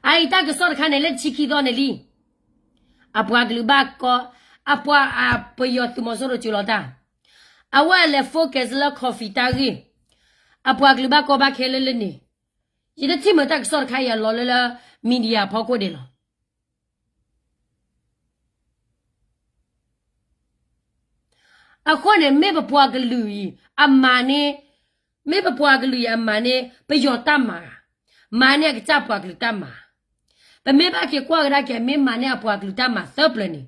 အအံၤတၢ်ကစီၣ်တခါန့ၣ် လၢတဆံခံသီန့ၣ်လံ, အပှၤကလုာ်ဘၣ်ကီ, အပှၤအပယီၤသုးမီၤစိရိၤစၢၤလီၤတၢ်, အဝဲလဲၤ focus လၢ coffee တၢ်ဂ့ၢ်, အပှၤကလုာ်ဘၣ်ကီဘၣ်ခဲလၢလၢန့ၣ်, ယတထံၣ်မုာ်တၢ်ကစီၣ်တခါအံၤအလီၤလၢလၢ media ဖီခိၣ်ဒံးလီၤ. အဃိန့ၣ် မ့ၢ်ပပှၤကလုာ်အံၤ အမၤန့ၢ်, မ့ၢ်ပပှၤကလုာ်အံၤအမၤန့ၢ် ပယီၤတၢ်မၤ, မၤန့ၢ်အကစၢ်ပှၤကလုာ်တၢ်မၤ, ပမ့ၢ်ဘၣ်က့ၤကွၢ်ကဒါက့ၤ မ့ၢ်မၤန့ၢ်အပှၤကလုာ်တၢ်မၤသၢပျၢၤန့ၣ်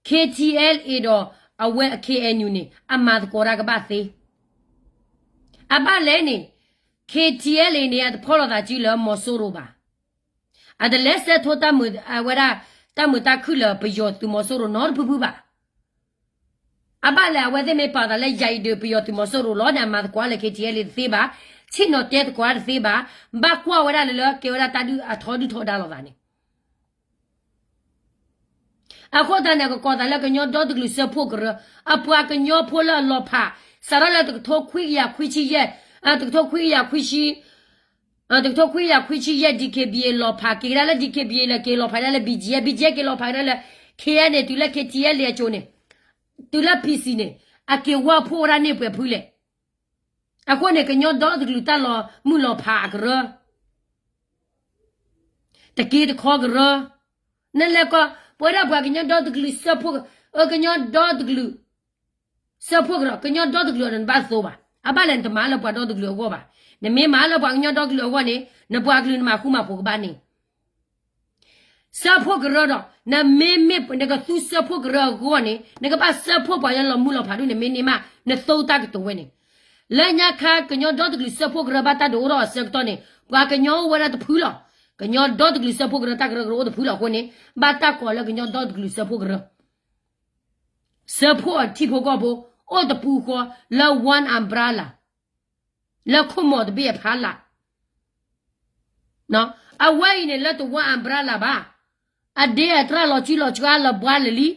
KTLA ဒီးအဝဲအ KNU န့ၣ် အမၤသကိးတၢ်ကဘၣ်သ့, အဘၣ်လဲၣ်န့ၣ် KTLA န့ၣ် အတဖီၣ်လိာ်သးစုလၢမီၤစိရိၤဘၣ်, အတလဲၤစဲးထိတၢ်မုာ်, အဝဲဒၣ် တၢ်မုာ်တၢ်ခုၣ်လၢပယီၤသုးမီၤစိရိၤနီတဖုဖုဘၣ်. အဘၣ်လဲၣ် အဝဲသ့ၣ်မ့ၢ်ပာ်သးလၢယၤအံၤဒုးပယီၤသုးမီၤစိရိၤလီၤန့ၣ် အမၤသကိးလၢ KTLA တသ့ဘၣ်, ဆ့ၣ်နီၤတဲသကိးတသ့ဘၣ်, ဘၣ်ကွၢ်ဝဲဒၣ်လၢလၢကဲဝဲဒၣ်တၢ်ဒုးအထီဒုၣ်ထီဒါလိာ်သးန့ၣ် အဃိသတးန့ၣ် ကကိးသးလၢကညီဒီတကလုာ်စၢဖှိၣ်ကရၢ, အပှၤကညီဖိလၢအလီၤဖး, စးထီၣ်လၢတကထိခွံကယၤခွံဆံယဲၢ်, တကထိခွံကယၤခွံဆံ, တကထိခွံကယၤခွံဆံယဲၢ် DKBA လီၤဖးက့ၤကဒါလၢ DKBA လၢက့ၤလီၤဖးကဒါလၢ BGF, BGF က့ၤလီၤဖးကဒါလၢ KNA တုၤလၢ KTLA အစိၤန့ၣ်, တုၤလၢ PC န့ၣ်, အက့ၤဝၢ်ဖှိၣ်ဝဲဒၣ်န့ၢ်ပှဲၤဖုလဲၣ်. အဃိန့ၣ် ကညီဒီတကလုာ်တၢ်လီၤမုၢ်လီၤဖးအကရၢ တက့တခီကရၢ, နလဲၤကီး ပဝဲဒၣ်ပှၤကညီဒီတကလုာ်စၢဖှိၣ်, အၢ ကညီဒီတကလုာ် စၢဖှိၣ်ကရၢ, ကညီဒီတကလုာ်ဒီးနဘၣ်သိးဘၣ်. အဘၣ်လဲၣ် နတမၤလၢပှၤဒီတကလုာ်အဂီၢ်ဘၣ်. နမ့ၢ်မၤလၢပှၤကညီဒီတကလုာ်အဂီၢ်န့ၣ် နပှၤကလုာ်နမၤဃူမၤဖိးကဘၣ်န့ၣ် စၢဖှိၣ်ကရၢဒီး နမ့မ့ၢ်နကသူစၢဖှိၣ်ကရၢအဂီၢ်န့ၣ် နကဘၣ်စၢဖှိၣ်ပှၤလၢလီၤမုၢ်လီၤဖးဒိၣ်န့ၣ် မ့ၢ်န့ၢ်မး နသိတၢ်ကတိၤဝဲန့ၣ်. လၢညါခါ ကညီဒီတကလုာ်စၢဖှိၣ်ကရၢဘၣ်တၢ်ဒုးအိၣ်ထီၣ်အဆၢကတီၢ်န့ၣ် ပှၤကညီအိၣ်ဝဲဒၣ်တဖုလီၤ. ကညီဒီတကလုာ်စၢဖှိၣ်ကရၢတၢ်ကရၢကရိအိၣ်တဖုလီၤအဃိန့ၣ် ဘၣ်တၢ်ကိးလၢကညီဒီတကလုာ်စၢဖှိၣ်ကရၢ စၢဖှိၣ်အထံဖိကီၢ်ဖိ အိၣ်တပူၤဃီလၢ one umbrella လၢခိၣ်မီၤတဘ့ၣ်အဖီလာ်. အဝဲအံၤန့ၣ်လၢတ one umbrella ဘၣ်. အဒ့အတြၢ်လီၤစုလီၤစှၤလၢဘှါလၢာ်လံ.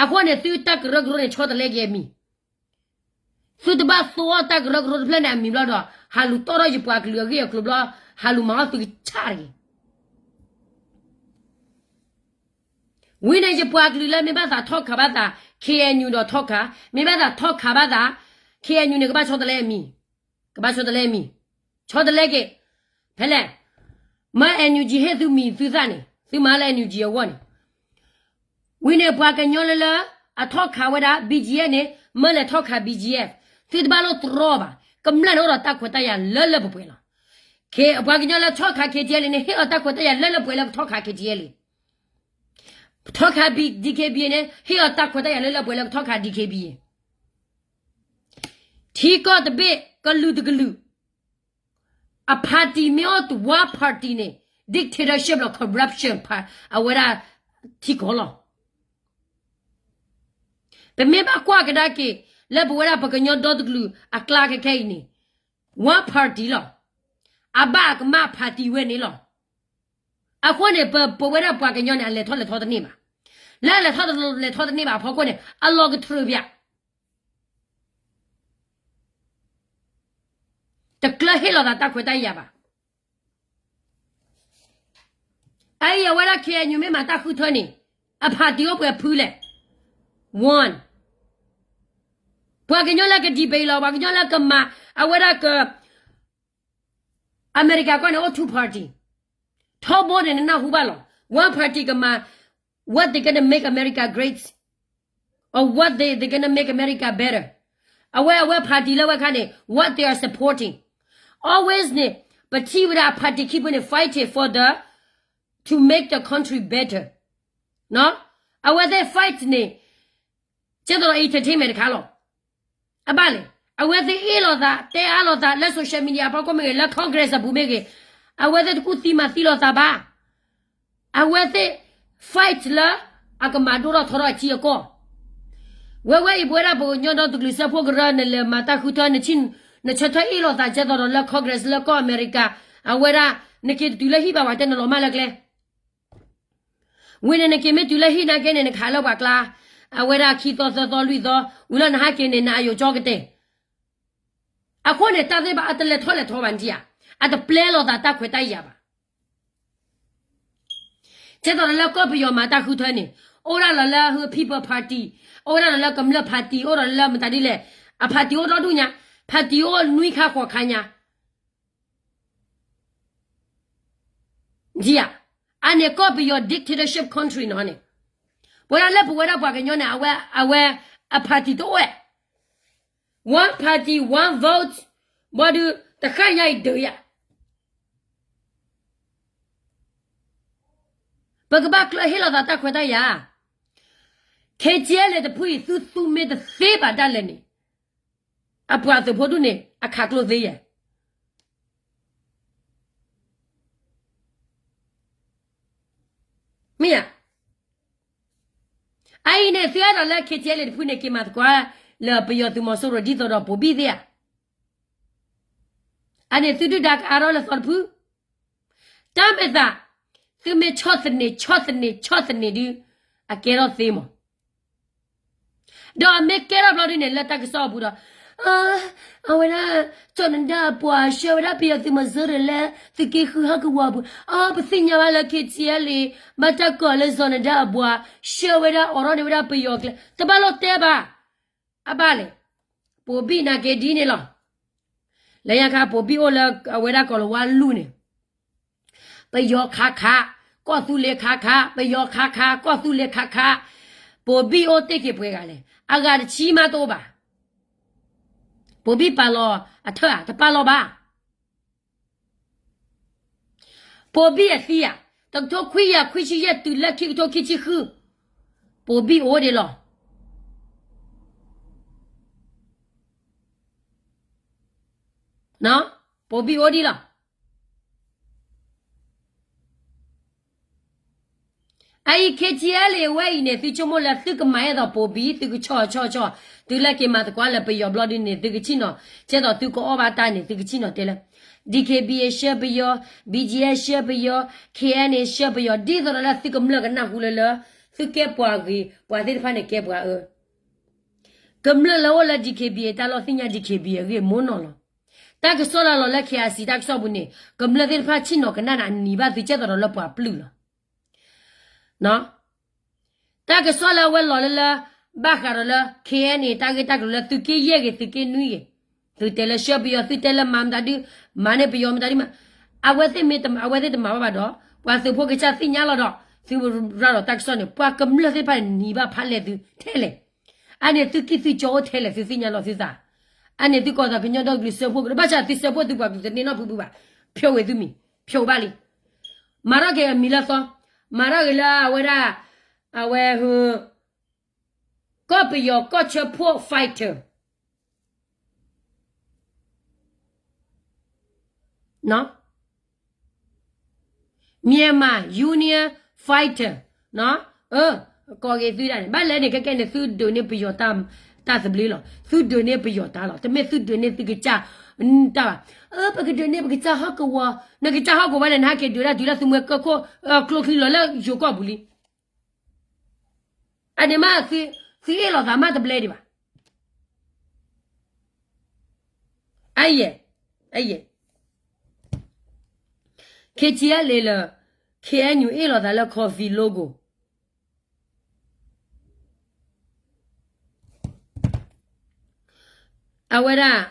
အဃိန့ၣ် သုတၢ်ကရၢကရိန့ၣ် ဆီတလဲက့ၤအမံၤ. သုတဘၣ်သိအီၣ်တၢ်ကရၢကရိတဖျၢၣ်န့ၣ်အမံၤဘျီဒီး ဟးလူၤတီၢ်ထီၣ်ယပှၤကလုာ်အဂ့ၢ်အကျိၤဘျီ ဟးလူၤမၤအီၣ်သုကဆၣ်တဂ့ၤ. ဝံၤန့ၣ် ယပှၤကလုာ်လၢမ့ၢ်ဘၣ်သးထီၣ်ခးဘၣ်သး K N U ဒီးထီၣ်ခး, မ့ၢ်ဘၣ်သးထီၣ်ခးဘၣ်သး K N U န့ၣ် ကဘၣ်ဆီတလဲအမံၤ, ကဘၣ်ဆီတလဲအမံၤ, ဆီတလဲက့ၤ, ဖဲလဲၣ်, မၢ N U G ဟ့ၣ်သုမံၤသုသၣ်န့ၣ် သုမၤလၢ N U G အဂီၢ်န့ၣ် ဝံၤန့ၣ် ပှၤကညီလၢလၢ အထီၣ်ခးဝဲဒၣ် B G F န့ၣ် မၢလဲၤထီၣ်ခး B G F, သုတဘၣ်လိၣ်တြီဘၣ်, ကမျၢၢ်န့ၣ်အိၣ်ဒီးတၢ်ခွဲးတၢ်ယာ်လၢလၢပှဲၤပှဲၤလီၤ. ပှၤကညီလၢထီၣ်ခး K T L A န့ၣ် ဟ့ၣ်အီၤတၢ်ခွဲးတၢ်ယာ်လၢလၢပှဲၤပှဲၤလၢကထီၣ်ခး K T L A. ထီၣ်ခး D K B A န့ၣ် ဟ့ၣ်အီၤတၢ်ခွဲးတၢ်ယာ်လၢလၢပှဲၤလၢကထီၣ်ခး D K B A. ထံကီၢ်တဘ့ၣ် ကလုာ်တကလုာ် အ party မ့ၢ်အိၣ်တဝါ party န့ၣ် dictatorship လီၤ corruption အဝဲဒၣ်ထံကီၢ်လီၤ. ပမ့ၢ်ဘၣ်ကွၢ်ကဒါက့ၤ လၢပဝဲဒၣ်ပကညီဒီတကလုာ်အကျါခဲခဲအံၤန့ၣ် one party လီၤ. အဘၣ်အကမၣ် party ဝဲန့ၣ်လီၤ. အဃိန့ၣ် ပ ပဝဲဒၣ်ပှၤကညီန့ၣ် အလဲၤထီၣ်လဲၤထီတန့ၢ်ဘၣ်. လၢအလဲၤထီၣ်လဲၤထီတန့ၢ်ဘၣ်အဖီခိၣ်န့ၣ် အလီၤကတြူာ်ပၠး တကျၢၤဟ့ၣ်လီၤသးတၢ်ခွဲးတၢ်ယာ်ဘၣ်. အအံၤအဝဲဒၣ် K N U မ့ၢ်မၤတၢ်ဃုထၢန့ၣ် အ party အိၣ်ပှဲၤဖုလဲၣ်. One, ပှၤကညီလၢက debate လီၤ, ပှၤကညီလၢကမၤ အဝဲဒၣ်က အမဲရကၤကီၢ်န့ၣ် အိၣ် two party. ထီဘိန့ၣ် နနၢ်ဟူဘၣ်လီၤ. One party ကမၤ what they gonna make America great or what they they gonna make America better. အဝဲ အဝဲ party လၢဝဲခါန့ၣ် what they are supporting. Always န့ၣ် ပထံၣ်ဝဲဒၣ်အ party ခံဖုန့ၣ် fighting for the to make the country better. အဝဲသ့ၣ် fight န့ၣ် ကဲသိးဒီး entertainment တခါလီၤ. အဘၣ်လဲၣ်, အဝဲသ့ၣ်အ့ၣ်လိာ်သး တဲအါလိာ်သးလၢ social media အဖီခိၣ်မ့ၢ်ဂ့ၤ လၢ Congress အပူၤမ့ၢ်ဂ့ၤ, အဝဲသ့ၣ်တကူၣ်သံမၤသံလိာ်သးဘၣ်. အဝဲသ့ၣ် fight လၢအကမၤဒိၣ်ထီၣ်ထီထီၣ်အထံအကီၢ်. ဝဲဝဲအံၤ ပဝဲဒၣ်ပကညီဒီတကလုာ်စၢဖှိၣ်ကရၢ နလဲၤမၤတၢ်ဃုထၢ နဆၢထၢၣ်အ့ၣ်လိာ်သး ကဲသိးဒီးလၢ Congress လၢကီၢ်အမဲရကၤ အဝဲဒၣ် နက့ၤတတုၤလၢဟံၣ်ဘၣ်ဝဲ တဲနလီၤမၢ်လၢကျဲ ဝံၤန့ၣ် နက့ၤမ့ၢ်တုၤလၢဟံၣ်နာ်က့န့ၣ် နကဟးလၢပှၤကျါ, အဝဲဒၣ်ခံသီသၢသီလွံၢ်သီ, ဝံၤလၢနဟဲက့ၤန့ၣ် နအယိာ်ကၠီကတဲာ်. အဃိန့ၣ် တၢ်သ့ၣ်တဖၣ်အတလဲၤထီၣ်လဲၤထီဘၣ်နထံၣ်ဧါ, အတပျဲလိာ်သးတၢ်ခွဲးတၢ်ယာ်ဘၣ်. ကဲသိးဒီးလၢကီၢ်ပယီၤမၤတၢ်ဃုထၢန့ၣ် အိၣ်ဒၣ်လီၤလၢ People Party, အိၣ်ဝဲဒၣ်လီၤလၢကမျၢၢ် party, အိၣ်ဒီးလၢမတၤဒ်လဲၣ်, အ party အိၣ်ဒီဒူၣ်ညါ, party အိၣ်နွံခါဃိးခါညါ ဒ်ဧါ. အန့ၣ်ကီၢ်ပယီၤ dictatorship country နီၤန့ၣ်, ပဝဲဒၣ်လၢပဝဲဒၣ်ပှၤကညီန့ၣ် အဝဲ အဝဲ အ party တအိၣ်ဝဲ, one party one vote, ဘၣ်ဒုး တဃၣ်ညါအံၤဒုးယၤ, ပကဘၣ်ကျၢၤဟ့ၣ်လီၤသးတၢ်ခွဲးတၢ်ယာ်, KTLA တဖုအံၤ သုသူမ့ၢ်တသ့ဘၣ်ဒၣ်လဲာ်န့ၣ် အပှၤသုးဖိဒူၣ်န့ၣ် အခးကျိသ့ယဲၢ် မ့ၢ်ဧါ. အအံၤန့ၣ် သုအဲၣ်ဒိးလၢ KTLA တဖုန့ၣ် က့ၤမၤသကိးလၢပယီၤသုးမီၤစိရိၤဒ်သိးဒီးပိာ်ဘံၣ်သ့ဧါ. အန့ၣ်သုဒုၣ်ဒါကအါထီၣ်လၢသီတဖု, တၢ်မဲာ်သး, သုမ့ၢ်ဆီၣ်သနံး ဆီၣ်သနံး ဆီၣ်သနံးဒုး အကဲထီၣ်သ့မး. ဒီးအမ့ၢ်ကဲထီၣ်ဘျီဒုးန့ၣ် လၢတၢ်ကစီၣ်အပူၤဒီး အဝဲဒၣ် စီၤနဒါအပှၤ ဆှၢဝဲဒၣ်ပယီၤသုးမီၤစိရိၤလၢ သုးက့ဃုဟီၣ်ကဝီၤအပူၤ, အ ပသ့ၣ်ညါဘၣ်လၢ KTLA ဘၣ်တၢ်ကိးလၢစီၤနဒါအပှၤ ဆှၢဝဲဒၣ်အိးထီၣ်န့ၢ်ဝဲဒၣ်ပယီၤကျဲ တဘၣ်လိၣ်တဲဘၣ်. အဘၣ်လဲၣ်, ပိာ်ဘံၣ်နာ်က့ဒ်န့ၣ်လီၤ. လၢညါခါပိာ်ဘံၣ်အိၣ်လၢအဝဲဒၣ်ကီၤလၤဝါလူၢ်န့ၣ် ပယီၤခးခး, ကီၢ်သူလ့ၤခါခါ, ပယီၤခါခါ, ကီၢ်သူလ့ၤခါခါ, ပိာ်ဘံၣ်အိၣ်တ့ၢ်က့ၤပှဲၤဂၤလဲၣ်. အဂၤတဆံမးတအိၣ်ဘၣ်. ပိာ်ဘံၣ်ပာ်လီၤအထၢၣ်ဧါ, တပာ်လီၤဘၣ်. ပိာ်ဘံၣ်အသံဧါ, တကထိခွံကယၤခွံဆံယဲၢ်တုၤလၢခံကထိခံဆံဃု, ပိာ်ဘံၣ်အိၣ်ဒံးလီၤ. ပိာ်ဘံၣ်အိၣ်ဒံးလီၤ. အအံၤ ခ့ၣ်ကၠံၣ်အဲလ်အ့ၣ် ဝဲအံၤန့ၣ် သုဆိကမိၣ်လၢသုကမၤအဲၣ်ဒိးပိာ်ဘံၣ် သုကဆီၣ်ဆီၣ်ဆီၣ်, တုၤလၢက့ၤမၤသကိးလၢပယီၤဘျီဒုန့ၣ် သုကဆ့ၣ်နီၤ, ကဲသိးသုကအီၣ်ဘၣ်တၢ်န့ၣ် သုကဆ့ၣ်နီၤတဲလၢ DKBA ဆှၢပယီၤ, BGF ဆှၢပယီၤ, KNA ဆှၢပယီၤ, ဒ်သိးဒီးလၢသုကမျၢၢ်ကနၢ်ဟူလၢလၢ သုကဲပှၤဂ့ၤ, ပှၤသ့ၣ်တဖၣ်န့ၣ်ကဲပှၤအၢ ကမျၢၢ်လၢအိၣ်လၢ DKBA တၢ်လီၢ်သ့ၣ်ညါ DKBA အဂ့ၢ်မိၢ်နီၢ်လီၤ. တၢ်ကစီၣ်လၢလီၤလၢ KIC တၢ်ကစီၣ်ပူၤန့ၣ် ကမျၢၢ်သ့ၣ်တဖၣ်ဆ့ၣ်နီၤကနၣ်န့ၣ် အနံၤဘၣ်သုကဲသိးဒီးလၢပှၤပျုၢ်လီၤ. တၢ်ကစီၣ်လၢအဝဲလီၤလၢလၢ ဘၣ်ဃးဒီးလၢ KNA တၢ်ဂ့ၢ်တၢ်ကျိၤလၢသုးက့ယဲၢ်ဂ့ၤ သုးက့နွံဂ့ၤ, သုတဲလၢဆှၢပယီၤ သုတဲလၢမၤမတၤဒု, မၤန့ၢ်ပယီၤမတၤဒုမး, အဝဲသ့ၣ်မ့ၢ်တမၤ အဝဲသ့ၣ်တမၤဘၣ်ဘၣ်ဒီး ပှၤသုးဖိကစၢ်သ့ၣ်ညါလီၤဒီး သုရၤဒီးတၢ်ကစီၣ်န့ၣ် ပှၤကမျၢၢ်သ့ၣ်တဖၣ်န့ၣ် နံၤဘၣ်ဖးလဲၢ်သုထဲလဲၣ်. အန့ၣ်သုကံၢ်သုကၠီအိၣ်ထဲလဲၣ် သုသ့ၣ်ညါလီၤသုသး. အန့ၣ်သုကီၢ်သးကညီဒီကလုာ်စၢဖှိၣ်ကရၢ ဘၣ်ဆၣ်သုစၢဖှိၣ်သုပှၤကလုာ်တန့ၢ်နီတဖုဘၣ်, ဖျိးဝဲသုမံၤ ဖျိးဘၣ်လံ. မၤထီၣ်က့ၤအမံၤလၢသီ, မၤထီၣ်က့ၤလၢအဝဲဒၣ်, အဝဲ, ကီၢ်ပယီၤကီၢ်ဆၢဖှိၣ် fighter, Myanmar Union Fighter, ကိးက့ၤသုဒၣ်န့ၣ် ဘၣ်လဲၣ်န့ၣ် ခဲကဲန့ၣ် သုဒုးန့ၢ်ပယီၤတၢ်သဘျ့လီၤ. သုဒုးန့ၢ်ပယီၤတၢ်လီၤ. တမ့ၢ်သုဒုးန့ၢ်သုကစၢ်တၢ်ဘၣ်. ပကဒုးန့ၢ်ပကစၢ်ဟီၣ်ကဝီၤ, နကစၢ်ဟီၣ်ကဝီၤလဲၣ် နဟဲက့ၤဒုးဒၣ်တုၤလၢသုမှဲကၢၢ်ခိၣ်, ကျိချံလီၤလၢယိၤကီၢ်ပူၤလံ. အန့ၣ်မး, သုအ့ၣ်လိာ်သးမးတဘျဲဒံးဘၣ်. အယဲၢ်, အယဲၢ်, KTLA လၢ KNU အ့ၣ်လိာ်သးလၢ coffee logo. အဝဲဒၣ်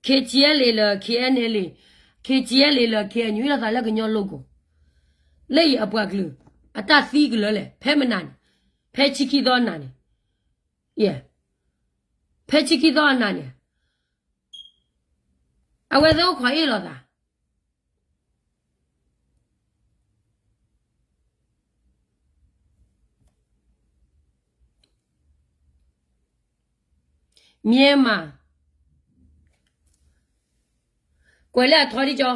KTLA လၢ KNLA, KTLA လၢ KNU အ့ၣ်လိာ်သးလၢကညီ logo. လၢအံၤအပှၤကလုာ် အတၢ်သံကလၢာ်လဲၣ်, ဖဲမနၤန့ၣ်, ဖဲဆံခံသီအနၤန့ၣ်, ယဲၢ်, ဖဲဆံခံသီအနၤန့ၣ်, အဝဲသ့ၣ်အိၣ်ခိးအ့ၣ်လိာ်သး Myanmar, ကွဲးလၢအထီဒ်ကၠီ, အ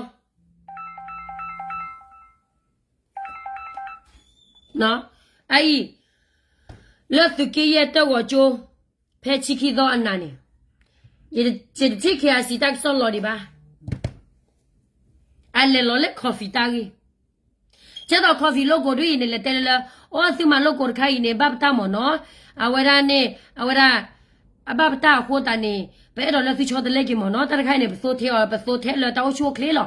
အံၤ, လၢသုးက့ယဲၢ်တၢ်ဂီၤကၠိ, ဖဲဆံခံသီအနၤန့ၣ်, ယတထံၣ် KIC တၢ်ကစီၣ်လီၤဒံးဘၣ်. အလဲၤလီၤလၢ coffee တၢ်ဂ့ၢ်. ကဲသိး coffee logo ဒ်အံၤန့ၣ် လဲၤတဲလၢလၢ, အိၣ်သုမၤ logo တခါအံၤန့ၣ် ဘၣ်ပတၢ်မ့ၢ်နီၤ, အဝဲဒၣ်န့ၣ်, အဝဲဒၣ်, အဘၣ်ပတၢ်အဃိသတးန့ၣ် ပအဲၣ်ဒိးလၢသုဆီတလဲက့ၤမ့ၢ်နီၤ, တၢ်တခါအံၤန့ၣ် ပသိထဲအီၤ ပသိထဲလၢတၢ်အိၣ်ဆူၣ်အိၣ်ချ့လီၤ.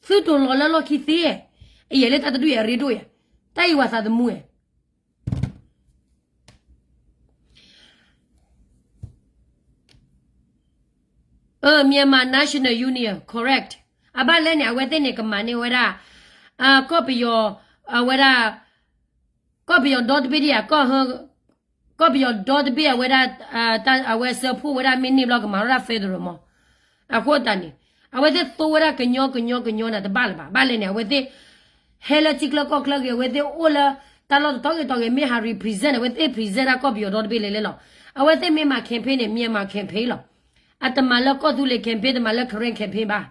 သုဒိးလီၤလၢလီၢ်ခံသ့, အယဲၢ်လၢတၢ်တဒူၣ်အံၤအရ့ဒိၣ်ယဲၢ်, တၢ်အံၤဝဲသးသမူဧါ. Myanmar National Union, correct. အဘၣ်လဲၣ်န့ၣ် အဝဲသ့ၣ်န့ၣ် ကမၤန့ၢ်ဝဲဒၣ်, ကီၢ်ပယီၤ, အဝဲဒၣ်, ကီၢ်ပယီၤဒီတဘ့ၣ်ဒံးဧါ, ကီၢ်ပယီၤဒီတဘ့ၣ်အဝဲဒၣ်, အဝဲစၢဖှိၣ်ဝဲဒၣ်မ့ၢ်န့ၢ်ဘျီကမၤထီၣ်ဒၣ် federal မး. အဃိသတးန့ၣ်, အဝဲသ့ၣ်သိဝဲဒၣ်ကညီကညီကညီန့ၣ် တဘၣ်လၢၤဘၣ်. ဘၣ်လဲၣ်န့ၣ် အဝဲသ့ၣ် ဟဲလၢထံချၢကီၢ်ချၢဂ့ၤ, အဝဲသ့ၣ်အိၣ်လၢတၢ်လီၢ်တတီၤဂ့ၤတီၤဂ့ၤ မ့ၢ်ဟး represent အဝဲသ့ၣ် present ဒၣ်ကီၢ်ပယီၤဒီတဘ့ၣ်လဲၣ်လဲၣ်လီၤ. အဝဲသ့ၣ်မ့ၢ်မၤ campaign န့ၣ် Myanmar campaign လီၤ. အတမၤလၢကီၢ်သူလ့ၤ campaign, တမၤလၢ Karen campaign ဘၣ်.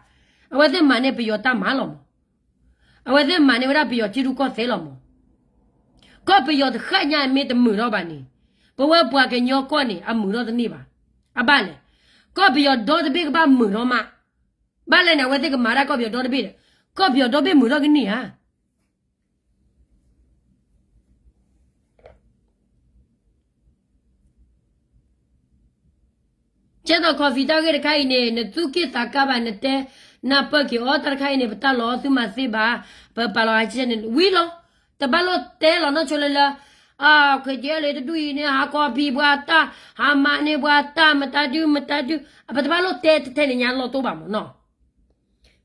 အဝဲသ့ၣ်မၤန့ၢ်ပယီၤတၢ်မၤလီၤမး. အဝဲသ့ၣ်မၤန့ၢ်ဝဲဒၣ်ပယီၤထံရူၢ်ကီၢ်သဲးလီၤမး. ကီၢ်ပယီၤတဃၣ်ညါမ့ၢ်တမုာ်ထီၣ်ဘၣ်န့ၣ်, ပဝဲပှၤကညီကီၢ်န့ၣ် အမုာ်ထီၣ်တန့ၢ်ဘၣ်. အဘၣ်လဲၣ်, ကီၢ်ပယီၤဒီတဘ့ၣ်ကဘၣ်မုာ်ထီၣ်မး. ဘၣ်လဲၣ်န့ၣ် အဝဲသ့ၣ်ကမၤဒၣ်ကီၢ်ပယီၤဒီတဘ့ၣ်ဒီး, ကီၢ်ပယီၤဒီဘ့ၣ်မုာ်ထီၣ်ကန့ၢ်ဧါ. ကဲသိး coffee တၢ်ဂ့ၢ်တခါအံၤန့ၣ် နသူၣ်က့ၣ်သးကါဘၣ် နတဲနၢ်ပၢၢ်က့ၤအီၤ တၢ်တခါအံၤန့ၣ် ပတၢ်လီၤသုမၤသ့ဘၣ်, ပပာ်လီၤဟးကဲန့ၣ် ဝံၤလီၤ. တဘၣ်လိၣ်တဲလီၤနီၢ်ဆိလၢလၢ, အ, ခွဲးကဲလၢတဒူၣ်အံၤန့ၣ် ဟး copy ပှၤတၢ်, ဟးမၤန့ၢ်ပှၤတၢ် မတၤဒုမတၤဒု, ပတဘၣ်လိၣ်တဲတထဲန့ၣ်ညါလီၤတိၢ်ဘၣ်မးနီၤ.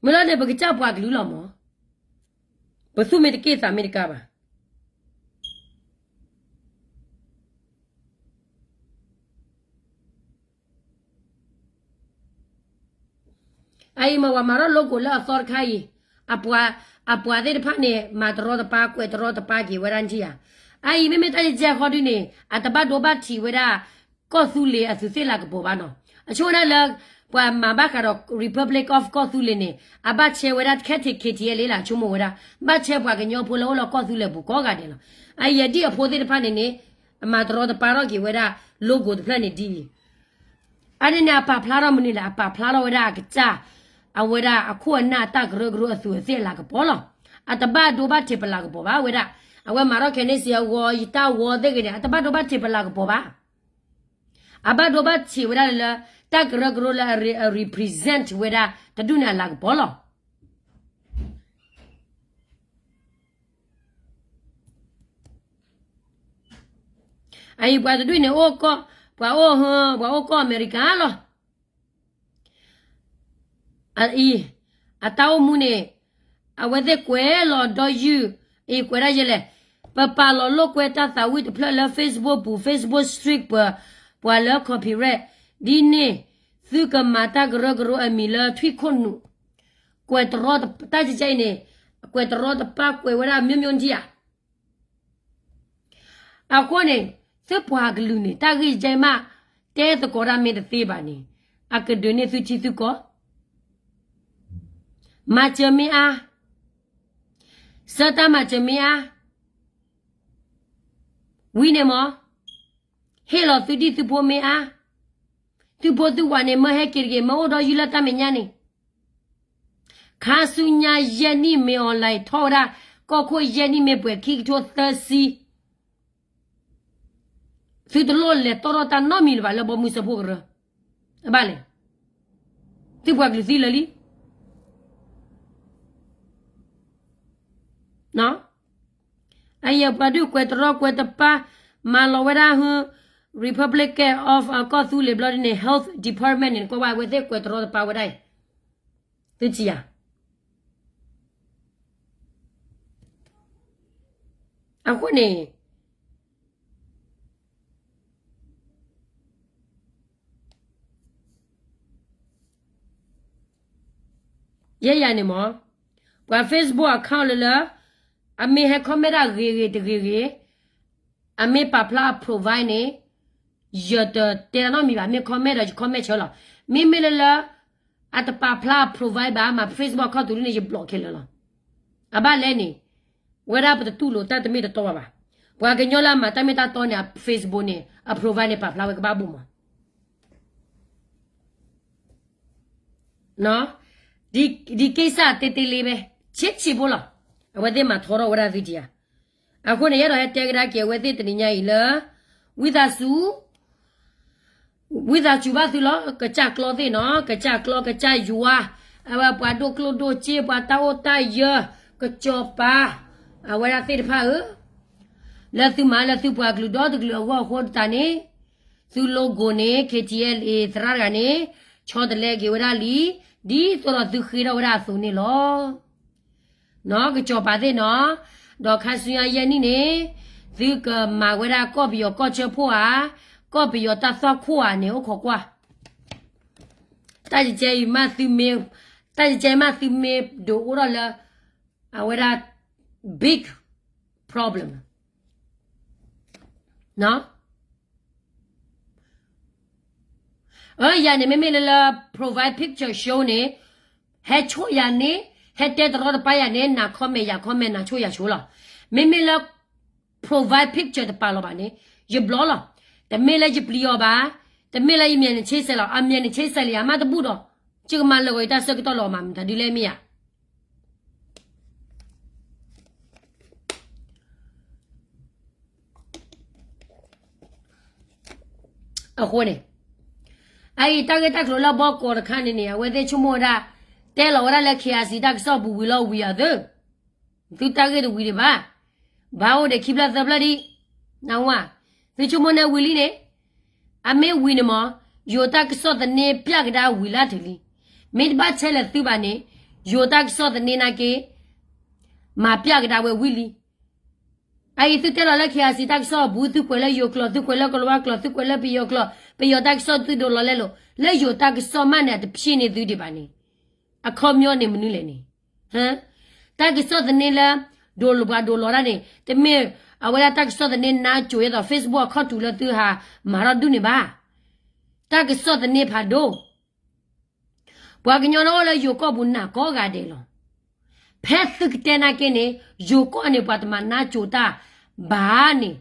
မ့ၢ်လီၤန့ၣ် ပကစၢ်ပှၤကလုာ်လီၤမး. ပသူၣ်မ့ၢ်တက့ၢ်သးမ့ၢ်တကါဘၣ်. အအံၤမ့ၢ်ပှၤမၤထီၣ် logo လၢအသီတခါအံၤ, အပှၤသ့ၣ်တဖၣ်န့ၣ် မၤတရီတပါ ကွဲးတရီတပါက့ၤဝဲဒၣ်နထံၣ်ဧါ. အအံၤမ့မ့ၢ်တၢ်ယကဲဃီဒုန့ၣ် အတဘၣ်ဒိဘၣ်ထံးဝဲဒၣ် ကီၢ်သူလ့ၤအသုးသ့ၣ်လၤကပီၤဘၣ်နီၤ. အဆိကတၢၢ်လၢ ပှၤမၤဘၣ်ဃးဒီး Republic of ကီၢ်သူလ့ၤန့ၣ် အဘၣ်ဆဲဝဲဒၣ်ခဲထံး ခ့ထံးအဲလ့လၢအဆိကမိၣ်ဝဲဒၣ် ဘၣ်ဆဲပှၤကညီဖိလၢအိၣ်လၢကီၢ်သူလ့ၤပူၤကိးဂၤဒဲးလီၤ. အအံၤဒ်အဖိသ့ၣ်တဖၣ်န့ၣ်န့ၣ် အမၤတရီတပါထီၣ်က့ၤဝဲဒၣ် logo တဖျၢၣ်န့ၣ်ဒ်အံၤ အန့ၣ်န့ၣ် အပာ်ဖျါထီၣ်မနုၤလဲၣ်, အပာ်ဖျါထီၣ်ဝဲဒၣ်အကစၢ် အဝဲဒၣ်အခိၣ်အနၢ်အတၢ်ကရၢကရိအသုးအသ့ၣ်အလၤကပီၤလီၤ. အတဘၣ်ဒိဘၣ်ထံးပလၤကပီၤဘၣ်ဝဲဒၣ်. အဝဲမၤထီၣ်ခဲန့ၣ်စံးအဂီၢ် ယတၢ်ဂီၤသ့ၣ်ဂ့ၤန့ၣ် အတဘၣ်ဒိဘၣ်ထံးပလၤကပီၤဘၣ်. အဘၣ်ဒိဘၣ်ထံးဝဲဒၣ်လၢ တၢ်ကရၢကရိလၢအ represent ဝဲဒၣ်တဒူၣ်န့ၣ်အလၤကပီၤလီၤ. အအံၤပှၤတဒူၣ်န့ၣ်အိၣ်ကီၢ်, ပှၤအိၣ်, ပှၤအိၣ်ကီၢ်အမဲရကၤလီၤ. အအံၤ အတၢ်အိၣ်မူန့ၣ် အဝဲသ့ၣ်ကွဲးလီၤဒီယုၢ်, အံၤကွဲးဒၣ်ယဲလဲၣ်, ပပာ်လီၤလိာ်ကွဲတၢ်သးဝံၣ်တဖျၢၣ်လၢ Facebook ပူၤ Facebook strike ပှၤလၢ copyright ဒ်န့ၣ် သုကမၤတၢ်ကရၢကရိအမံၤလၢထွံၣ်ခိၣ်နူာ်, ကွဲးတရီတ, တၢ်ကကဲအံၤန့ၣ် ကွဲးတရီတပါကွဲးဝဲဒၣ် မျိုးမျိုး နထံၣ်ဧါ. အဃိန့ၣ် သုပှၤကလုာ်န့ၣ် တၢ်ဂ့ၢ်ကဲမး တဲသကိးတၢ်မ့ၢ်တသ့ဘၣ်န့ၣ် အကဒုးန့ၢ်သုထံသုကီၢ်, မၤစၢၤမ့ၢ်အါ, ဆၢတၢ်မၤစၢၤမ့ၢ်အါ, ဝံၤန့ၣ်မး ဟ့ၣ်လီၤသုဒံၣ်သုဖိမ့ၢ်အါ, သုဖိသုဝၤန့ၣ် မၢဟဲက့ၤတဂ့ၤ, မၢအိၣ်ဒီးယုၢ်လၢတၢ်မဲာ်ညါန့ၣ်, ခါဆူညါယဲၢ်နံၣ်မ့ၢ် online ထီၣ်ဝဲဒၣ် ကီၢ်ခိၣ်ယဲၢ်နံၣ်မ့ၢ်ပှဲၤခံကထိသၢဆံ သုတလိၣ်လဲၤတီၣ်ထီၣ်တၢ်နီတမံၤလၢၤဘၣ်လၢဘီမုၢ်စၢဖှိၣ်ကရၢ, အဘၣ်လဲၣ်, သုပှၤကလုာ်သံလၢာ်လံ. အယဲၢ်ပှၤဒုးကွဲးတရီကွဲးတပါ မၤလီၤဝဲဒၣ်ဟု Republic of ကီၢ်သူလ့ၤဘျီဒ်န့ၣ် Health Department န့ၣ် ကွၢ်ဝဲအဝဲသ့ၣ်ကွဲးတရီတပါဝဲဒၣ်အံၤ, သုထံၣ်ဧါ. အဃိန့ၣ် ယဲယၤန့ၣ်မး, ပှၤ Facebook account လၢလၢ အမ့ၢ်ဟဲ comment တၢ်ဂ့ၤဂ့ၤတဂ့ၤဂ့ၤ, အမ့ၢ်ပာ်ဖျါအ profile န့ၣ် ယတတဲတၢ်နီတမံၤဘၣ်, မ့ၢ် comment ဒီးယ comment ဆၢလီၤ. မ့မ့ၢ်လၢလၢ အတပာ်ဖျါအ profile ဘၣ် မ့ၢ် Facebook account တုၤလံန့ၣ် ယ block ခဲလၢာ်လီၤ. အဘၣ်လဲၣ်န့ၣ် ဝဲဒၣ်ပတတူၢ်လိာ်တၢ်တမ့ၢ်တတီဘၣ်ဘၣ်. ပှၤကညီလၢအမၤတၢ်မ့ၢ်တၢ်တီန့ၣ် အ Facebook န့ၣ် အ profile န့ၣ် ပာ်ဖျါဝဲကဘၣ်ဘိၣ်မး. ဒ်ကိစ္စတ့တ့လ့ဘဲ ဆံးဆံးဖိလီၤ. အဝဲသ့ၣ်မၤထီထီၣ်ဝဲဒၣ်သုထံၣ်ဧါ. အဃိန့ၣ် ယအဲၣ်ဒိးဟဲတဲကဒါက့ၤအဝဲသ့ၣ်တနံၤညါအံၤလၢ ဝံသးစူၤ ဝံသးစူၤဘၣ်သုလီၤ. ကစၢ်ကျီသ့ၣ်နီၤ, ကစၢ်ကျီ ကစၢ်ယွၤ, အဝဲပှၤဒိၣ်ကျိၣ်ဒိၣ်စ့ ပှၤတၢ်အိၣ်တၢ်ယၢၤ, ကစီၤပၤ, အဝဲဒၣ်သ့ၣ်တဖၣ်ဧၢ, လၢသုမၤလၢသုပှၤကလုာ်ဒီတကလုာ်အဂီၢ်အဃိသတးန့ၣ် သု logo န့ၣ် KTLA သရၣ်တဂၤန့ၣ် ဆီတလဲက့ၤဝဲဒၣ်လံ, ဒ်သိးဒီးသုဃ့ထီၣ်ဝဲဒၣ်အသိးန့ၣ်လီၤ. နီၢ် ကစီၤပၤသ့ၣ်နီၤ, ဒီးခါဆူညါယဲၢ်နံၣ်န့ၣ် သုကမၤဝဲဒၣ်ကီၢ်ပယီၤကီၢ်ဆၢဖှိၣ်ဧါ, ကီၢ်ပယီၤတၢ်သွၣ်ခိၣ်ဧါန့ၣ် အိၣ်ခိးကွၢ်. တၢ်ယကဲအံၤမးသုမ့ၢ်, တၢ်ယကဲအံၤမးသုမ့ၢ်ဒိးအိၣ်ထီၣ်လၢ အဝဲဒၣ် big problem နီၢ်. အၢ ယၤန့ၣ် မ့မ့ၢ်လၢလၢ profile picture show န့ၣ် ဟဲဆိၣ်ယၤန့ၣ်, ဟဲတဲတရီတပါယၤန့ၣ် နၤ comment ယၤ comment နၤဆိၣ်ယၤဆိၣ်လီၤ. မ့မ့ၢ်လၢ profile picture တပာ်လီၤဘၣ်န့ၣ် ယ block လီၤ. တမ့ၢ်လၢယပျံၤအီၤဘၣ်, တမ့ၢ်လၢယ မျက်နှာချင်းဆိုင် လီၤ, အ မျက်နှာချင်းဆိုင် လၢယၤမးတဘူၣ်ဒီး ယကမၤလၢာ်ဂီၤယတၢ်ဆၢကတီၢ်လီၤမး မတၤဒုလဲၣ်မ့ၢ်ယၤ အဃိန့ၣ်, အအံၤ တၢ်ဂ့ၢ်တၢ်ကျိၤလၢဘီကီးတခါန့ၣ်န့ၣ် အဝဲသ့ၣ်ဆိကမိၣ်ဝဲဒၣ် တဲလီၤဝဲဒၣ်လၢ KIC တၢ်ကစီၣ်ပူၤဝံၤလီၤဝံၤအသု, သုတၢ်ဂ့ၢ်တဝံၤဒံးဘၣ်, ဘၣ်အိၣ်ဒီးခံဖျၢၣ်သၢဖျၢၣ်ဒံး, နဝဲ, သုဆိကမိၣ်န့ၣ်ဝံၤလံန့ၣ်, အမ့ၢ်ဝံၤန့ၣ်မး, ယိၤတၢ်ကစီၣ်သန့ပျၢ်ကဒါဝံၤလၢထံးလံ. မ့ၢ်တဘၣ်ဆဲးလဲၤသုဘၣ်န့ၣ်, ယိၤတၢ်ကစီၣ်သန့နာ်က့ မၤပျၢ်ကဒါဝဲဝံၤလံ. အအံၤသုတဲလီၤလၢ ခ့အစံ တၢ်ကစီၣ်အပူၤ သုကွဲးလၢယိၤကျိာ် သုကွဲးလၢကလၤဝါကျိာ် သုကွဲးလၢပယီၤကျိာ် ပယီၤတၢ်ကစီၣ်သုဒိးလီၤလဲလိာ် လၢယိၤတၢ်ကစီၣ်မးန့ၣ် အတဖျ့န့ၢ်သုဒံးဘၣ်န့ၣ် အခီပညီန့ၣ်မနုၤလဲၣ်န့ၣ် တၢ်ကစီၣ်သန့လၢ ဒိးလီၤပှၤဒိးလီၤတၢ်န့ၣ် တမ့ၢ်အဝဲဒၣ်တၢ်ကစီၣ်သန့နါကိၤအသိး Facebook အခီၣ်ထူးလၢသုဟးမၤထီၣ်ဒုးန့ၣ်ဘၣ်. တၢ်ကစီၣ်သန့ဖးဒိၣ် ပှၤကညီလၢအိၣ်လၢယိၤကီၢ်ပူၤနာ်ကိးဂၤဒဲးလီၤ. ဖဲသုကတဲနာ်က့န့ၣ် ယိၤကီၢ်န့ၣ် ပှၤတမၤနါကိၤတၢ်ဘၣ်န့ၣ်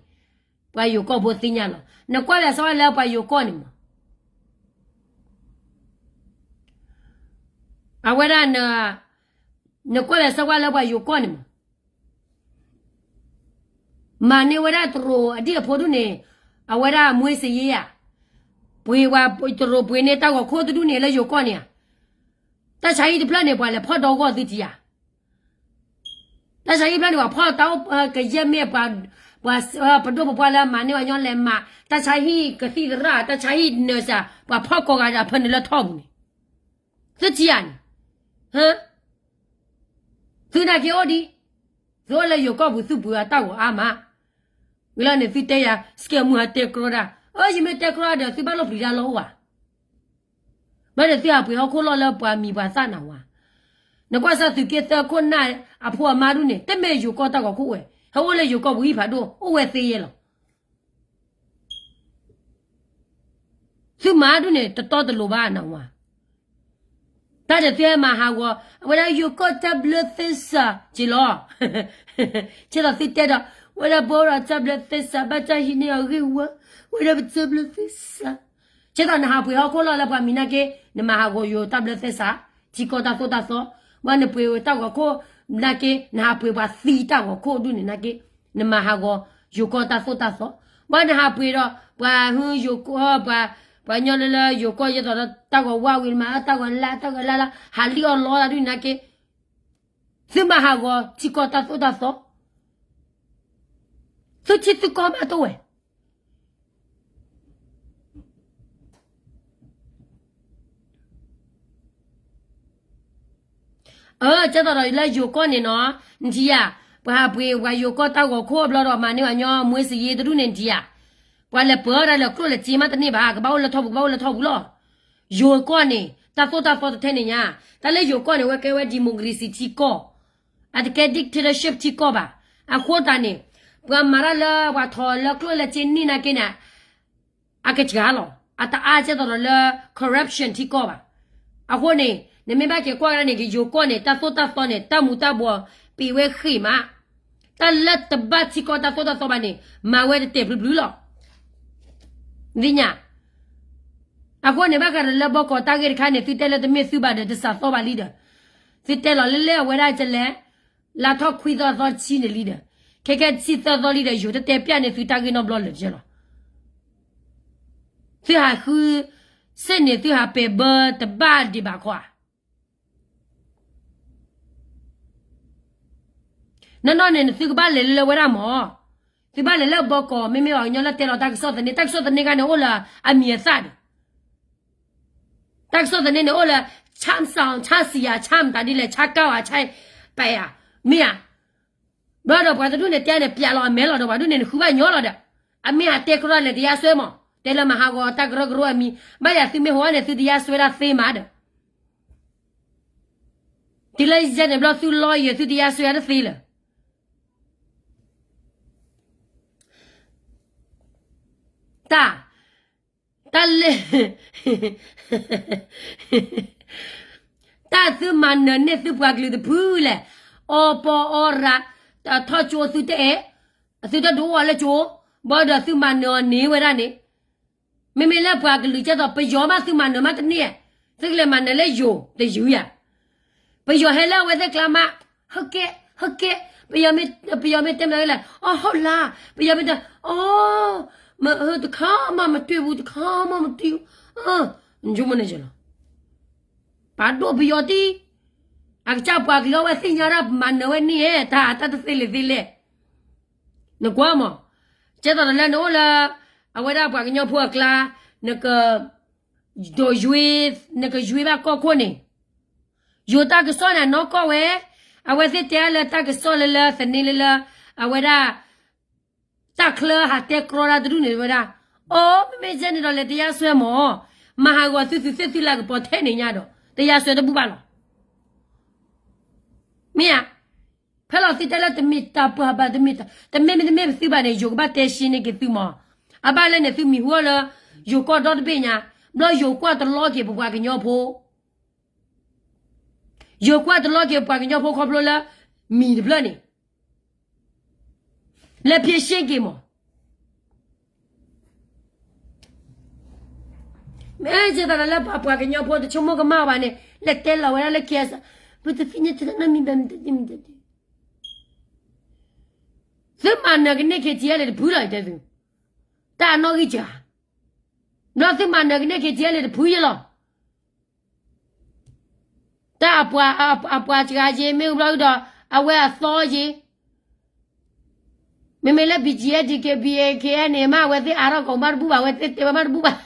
ပှၤယိၤကီၢ်ဖိသ့ၣ်ညါလီၤ. နကွၢ်လၢ်စၢၤဝဲလၢပှၤယိၤကီၢ်န့ၣ်မး အဝဲဒၣ် နကွၢ်လၢ်စၢၤဝဲလၢပှၤယိၤကီၢ်န့ၣ်မး မၤန့ၢ်ဝဲဒၣ်တရူးအဒံၣ်အဖိဒူၣ်န့ၣ် အဝဲဒၣ်မွေးစာရင်းဧါ, ပှ့ၤဝဲတရူးပှ့ၤန့ၢ်တၢ်ဂီၤခိၣ်တဒူၣ်န့ၣ်လၢယိၤကီၢ်န့ၣ်ဧါ. တၢ်ဆါဟံၣ်တဖျၢၣ်န့ၣ် ပှၤလဲၤဖီၣ်ဒီဂီၢ်သုထံဧါ. တၢ်ဆါဟံၣ်တဖျၢၣ်န့ၣ် ပှၤဖီၣ်တၢ်အိၣ်ကယဲၢ်မ့ၢ် ပှၤပဒိၣ်ပပှၢ်လၢမၤန့ၢ်ဝဲညီလဲၤမၤ တၢ်ဆါဟံၣ်ကသံၣ်သရၣ် တၢ်ဆါဟံၣ်နၢၤစၢ် ပှၤဖီၣ်ကိးဂၤဒဲးအဖၢနုာ်လၢထီၣ်ပူၤန့ၣ် သုထံဧါန့ၣ် သုနာ်က့အိၣ်ဒံး, သုအိၣ်လၢယိၤကီၢ်ပူၤ သုပှ့ၤအတၢ်ဂီၤအါမး, ဝံၤလီၤန့ၣ် သုတဲယၤ စကဲမူဟးတဲကြီဒၣ်, အၢ ယမ့ၢ်တဲကြီဒီး သုဘၣ်လိၣ်ပျံၤတၢ်လီၤအိၣ်ဧါ. ဘၣ်ဒီးသုဟးပှ့ၤဟီၣ်ခိၣ်လီၢ်လၢပှၤမံၤပှၤသၣ်နၤဝါ, နကွၢ်စၢ်သုးက့သၢခိၣ်နၢ်အဖိအမါဒူၣ်န့ၣ် တမ့ၢ်ယိၤကီၢ်တၢ်ဂီၤခိၣ်ဝဲ, ဟဲအိၣ်လၢယိၤကီၢ်ပူၤဟံၣ်ဖးဒိၣ် အိၣ်ဝဲသ့ယဲလီၤ. သုမၤဒူၣ်န့ၣ် တတီတလိၤဘၣ်နဝါ, တၢ်ဒီးသုဟဲမၤဟးဂီၤ အဝဲဒၣ်ယိၤကီၢ်တၢ်ဘျၢသဲစးက့လီၤ. ဆဲးသိးသုတဲဒီး ဝဲဒၣ်ပအိၣ်ဒီးတၢ်ဘျၢသဲစး ဘၣ်တၢ်ဟံးန့ၢ်အဂ့ၢ်ဝဲ, ဝဲဒၣ်ပတၢ်ဘျၢသဲစး, ဆဲးသိးနဟးပှ့ၤဟီၣ်ခိၣ်လီၢ်လၢပှၤမံၤနာ်က့ နမၤဟးဂီၤယိၤတၢ်ဘျၢသဲစး, ထံကီၢ်တၢ်သိၣ်တၢ်သီ, ဘၣ်နပှ့ၤတၢ်ဂီၤခိၣ်နာ်က့ နဟးပှ့ၤပှၤသံတၢ်ဂီၤခိၣ်ဒူၣ်န့ၣ်နာ်က့ နမၤဟးဂီၤယိၤကီၢ်တၢ်သိၣ်တၢ်သီ, ဘၣ်နဟးပှ့ၤဒီး ပှၤဟုယိၤကီၢ် ပှၤ ပှၤညီလၢလၢယိၤကီၢ်ယဲသိးဒီးတၢ်ဂီၤဝါဝံၤမး တၢ်ဂီၤလါ တၢ်ဂီၤလါလါ ဟးလံၣ်အီၣ်လီတၢ်ဒူၣ်န့ၣ်နာ်က့ သုမၤဟးဂီၤထံကီၢ်တၢ်သိၣ်တၢ်သီ, သုထံသုကီၢ်ဘၣ်တအိၣ်ဝဲ အၢ ကဲသိးဒီးလၢယိၤကီၢ်န့ၣ်နီၤ, နထံၣ်ဧါ, ပှၤဟးပှ့ၤပှၤယိၤကီၢ်တၢ်ဂီၤခိၣ်အဘျီဒီး မၤန့ၢ်ပှၤညီမွေးစာရင်းတဒူၣ်န့ၣ် နထံၣ်ဧါ, ပှၤလဲၤပၢတၢ်လၢကျိၣ်လၢစ့မးတန့ၢ်ဘၣ်, ကဘၣ်အိၣ်လၢထီၣ်ပူၤ ကဘၣ်အိၣ်လၢထီၣ်ပူၤလီၤ. ယိၤကီၢ်န့ၣ် တၢ်သိၣ်တၢ်သီတထဲန့ၣ်ညါ, တၢ်လၢယိၤကီၢ်န့ၣ် အဝဲကဲဝဲ democracy ထံကီၢ်, အတကဲ dictatorship ထံကီၢ်ဘၣ်. အဃိသတးန့ၣ် ပှၤမၤတၢ်လၢပှၤထီၣ်လၢကျိၣ်လၢစ့န့ၢ်နာ်က့န့ၣ် အကစှၤလီၤ. အတအါကဲသိးဒီးလၢ corruption ထံကီၢ်ဘၣ်. အဃိန့ၣ် နမ့ၢ်ဘၣ်က့ၤကွၢ်ကဒါန့ၣ် ကယိၤကီၢ်န့ၣ် တၢ်သိၣ်တၢ်သီန့ၣ် တၢ်မူၤတၢ်ဘှီးပ့ၤဝဲဃ့ၢ်မး, တၢ်လၢတဘၣ်ထံကီၢ်တၢ်သိၣ်တၢ်သီဘၣ်န့ၣ် မၤဝဲတတဲာ်ဘျုးဘျုးလီၤ. သ့ၣ်ညါ အဃိန့ၣ် ဘၣ်ဃးဒီးလၢဘီကီးတၢ်ဂ့ၢ်တခါန့ၣ် သုတဲလၢတမ့ၢ်သုဘၣ်ဒီး တစးသီဘၣ်လံဒီး သုတဲလီၤလၢလၢအဝဲဒၣ်ကလဲၣ်, လါထီၣ်ခွံသီသီတဆံန့ၣ်လံဒီး ခဲကဲဆံသၢသီလံဒီး ယိၤတတဲပျၢ်န့ၢ်သုတၢ်ဂ့ၢ်နီတဘျီလၢၤကဲလီၤ. သုဟးဃုစ့ၢ်န့ၣ် သုဟးပဲာ်ဘၢတဘၣ်ဒံးဘၣ်ခီဧါ. နီၢ်နီၢ်န့ၣ် သုကဘၣ်လဲၤလၢလၢဝဲဒၣ်မး, သုဘၣ်လဲၤလၢဘီကီး မ့မ့ၢ်ပှၤကညီလၢတဲလီၤတၢ်ကစီၣ်သန့ တၢ်ကစီၣ်သန့ခါန့ၣ် အိၣ်လၢအမံၤအသၣ်ဒီး တၢ်ကစီၣ်သန့န့ၣ် အိၣ်လၢ ဆၣ်စၣ် ဆၣ်စံယၤ ဆၣ်မတၤဒ်လဲၣ် ဆၣ်ကၢ်ဝါ ဆၣ်ပယၤ မ့ၢ်ဧါ. ဘျီဒီးပှၤတဒူၣ်န့ၣ် တဲန့ၣ် ပျးလီၤအမဲာ်လီၤဒီး ပှၤဒူၣ်န့ၣ် နဃုဘၣ်ညီလီၤဒီး အမ့ၢ်ဟးတဲကရီလဲၤတရားစွဲမး, တဲလၢမၤဟးဂီၤတၢ်ကရၢကရိအမံၤ, ဘၣ်ယၤသုမ့ၢ်ဟိဝဲန့ၣ် သုတရားစွဲဒၣ်သ့မးဒီး တုၤလၢယဲန့ၣ်ဘျီ သု lawyer သုတရားစွဲဒၣ်တသ့လၢၤ တၢ်, တၢ်လၢ တၢ်သုမၤနၢၤန့ၢ်သုပှၤကလုာ်တဖုလဲၣ်, အီပီအီရၤ, ထီၣ်ကၠိသုတအဲၣ်, သုတဒိးအီၤလၢကၠိ, ဘၣ်ဒီးသုမၤနၢၤအီၤန့ၢ်ဝဲဒၣ်န့ၣ်, မ့မ့ၢ်လၢပှၤကလုာ်ကဲသိး ပယီၤမးသုမၤနၢၤမးတန့ၢ်, သုကလဲၤမၤနၢၤလၢယိၤတယုၢ်ယၤ ပယီၤဟဲလၢအဝဲသ့ၣ်ကျါမး, ဟဲကဲ, ဟဲကဲ, ပယီၤမ့ၢ်တဲမနုၤလဲၣ်, အီ ဟုတ်လား, ပယီၤမ့ၢ်တဲ, အီ, မတခါမှမတွေ့ဘူး, တခါမှမတွေ့ဘူး, နဆိကမိၣ်န့ၣ်လီၤ, ပာ်ဒိၣ်ပယီၤတံၢ်, အကစၢ်ပှၤကလုာ်အဝဲသ့ၣ်ညါဒၣ်မၤနၢၤဝဲန့ၣ်, တၢ်တၢ်တသ့လၢၤသ့လဲၣ်, နကွၢ်မး, ကဲသိးဒီးလၢနအိၣ်လၢ အဝဲဒၣ်ပှၤကညီဖိအကျါ, နက ဒိးယွ့, နကယွ့ဘၣ်ကီၢ်ခိၣ်န့ၣ်, ယိၤတၢ်ကစီၣ်န့ၣ် နီၢ်ကီၢ်ဝဲ, အဝဲသ့ၣ်တဲအါလၢတၢ်ကစီၣ်လၢလၢသန့လၢလၢ အဝဲဒၣ် တၢ်ချၢဟးတဲကြီတၢ်တဒူၣ်န့ၣ်ဝဲဒၣ်, အိ မ့မ့ၢ်ကဲန့ၣ်ဒီးလဲၤတယါစွဲမၢ်, မၤဟးဂီၤသုသုသ့ၣ်သုလၢကပီၤထဲန့ၣ်ညါဒီး တယါစွဲတဘူၣ်ဘၣ်လီၤ. မ့ၢ်ဧါ, ဖဲလီၤသုတဲလၢတမ့ၢ်တၢ်ပှၤဘၣ် တမ့ၢ်တၢ် တမ့ၢ်မ့တမ့ၢ်ပသုဘၣ်န့ၣ် ယိၤကဘၣ်တဲရှင်းန့ၢ်က့ၤသုမၢ်, အဘၣ်လဲၣ်န့ၣ် သုမံၤဟူအီၤလၢ ယိၤကီၢ်ဒီတဘ့ၣ်ညါ, ဘျီယိၤကွၢ်တလီက့ၤပပှၤကညီဖိ ယိၤကွၢ်တလီက့ၤပှၤကညီဖိခီဖျိလၢ မံၤတဖျၢၣ်န့ၣ် လဲၤဖံးရှ့က့ၤမး, မ့ၢ်ကဲသးဒီးလၢပပှၤကညီဖိတဆိကမိၣ်ကမၣ်ဘၣ်န့ၣ် လဲၤတဲလီၤဝဲဒၣ်လၢ ခ့ၣ်အဲၣ်စၢၣ်, ပတသ့ၣ်ညါတၢ်နီတမံၤဘၣ် မတသ့ၣ်မတသ့ၣ်, သုမၤနၢၤကန့ၢ် ခ့ၣ်ထံအဲလ် တဖုလီၤ ယတဲသု, တၢ်အနီၣ်ဂံၢ်စှၤ, ဘျီသုမၤနၢၤကန့ၢ် ခ့ၣ်ထံအဲလ် တဖုယဲလီၤ. တၢ်အပှၤ အပှၤစှၤယ့ၤ မ့ၢ်ဘျီဒီး အဝဲအသီယ့ၤ, မ့မ့ၢ်လၢ ဘီၣ်ကၠံၣ်အဲၣ် ဒံၣ်က့ၣ်ဘံၣ် ခ့ၣ်အဲၣ်န့ၣ် မ့ၢ်အဝဲသ့ၣ်အါထီၣ်ကီးမးတဘူၣ်ဘၣ်, အဝဲသ့ၣ်တဲဝဲမးတဘူၣ်ဘၣ်,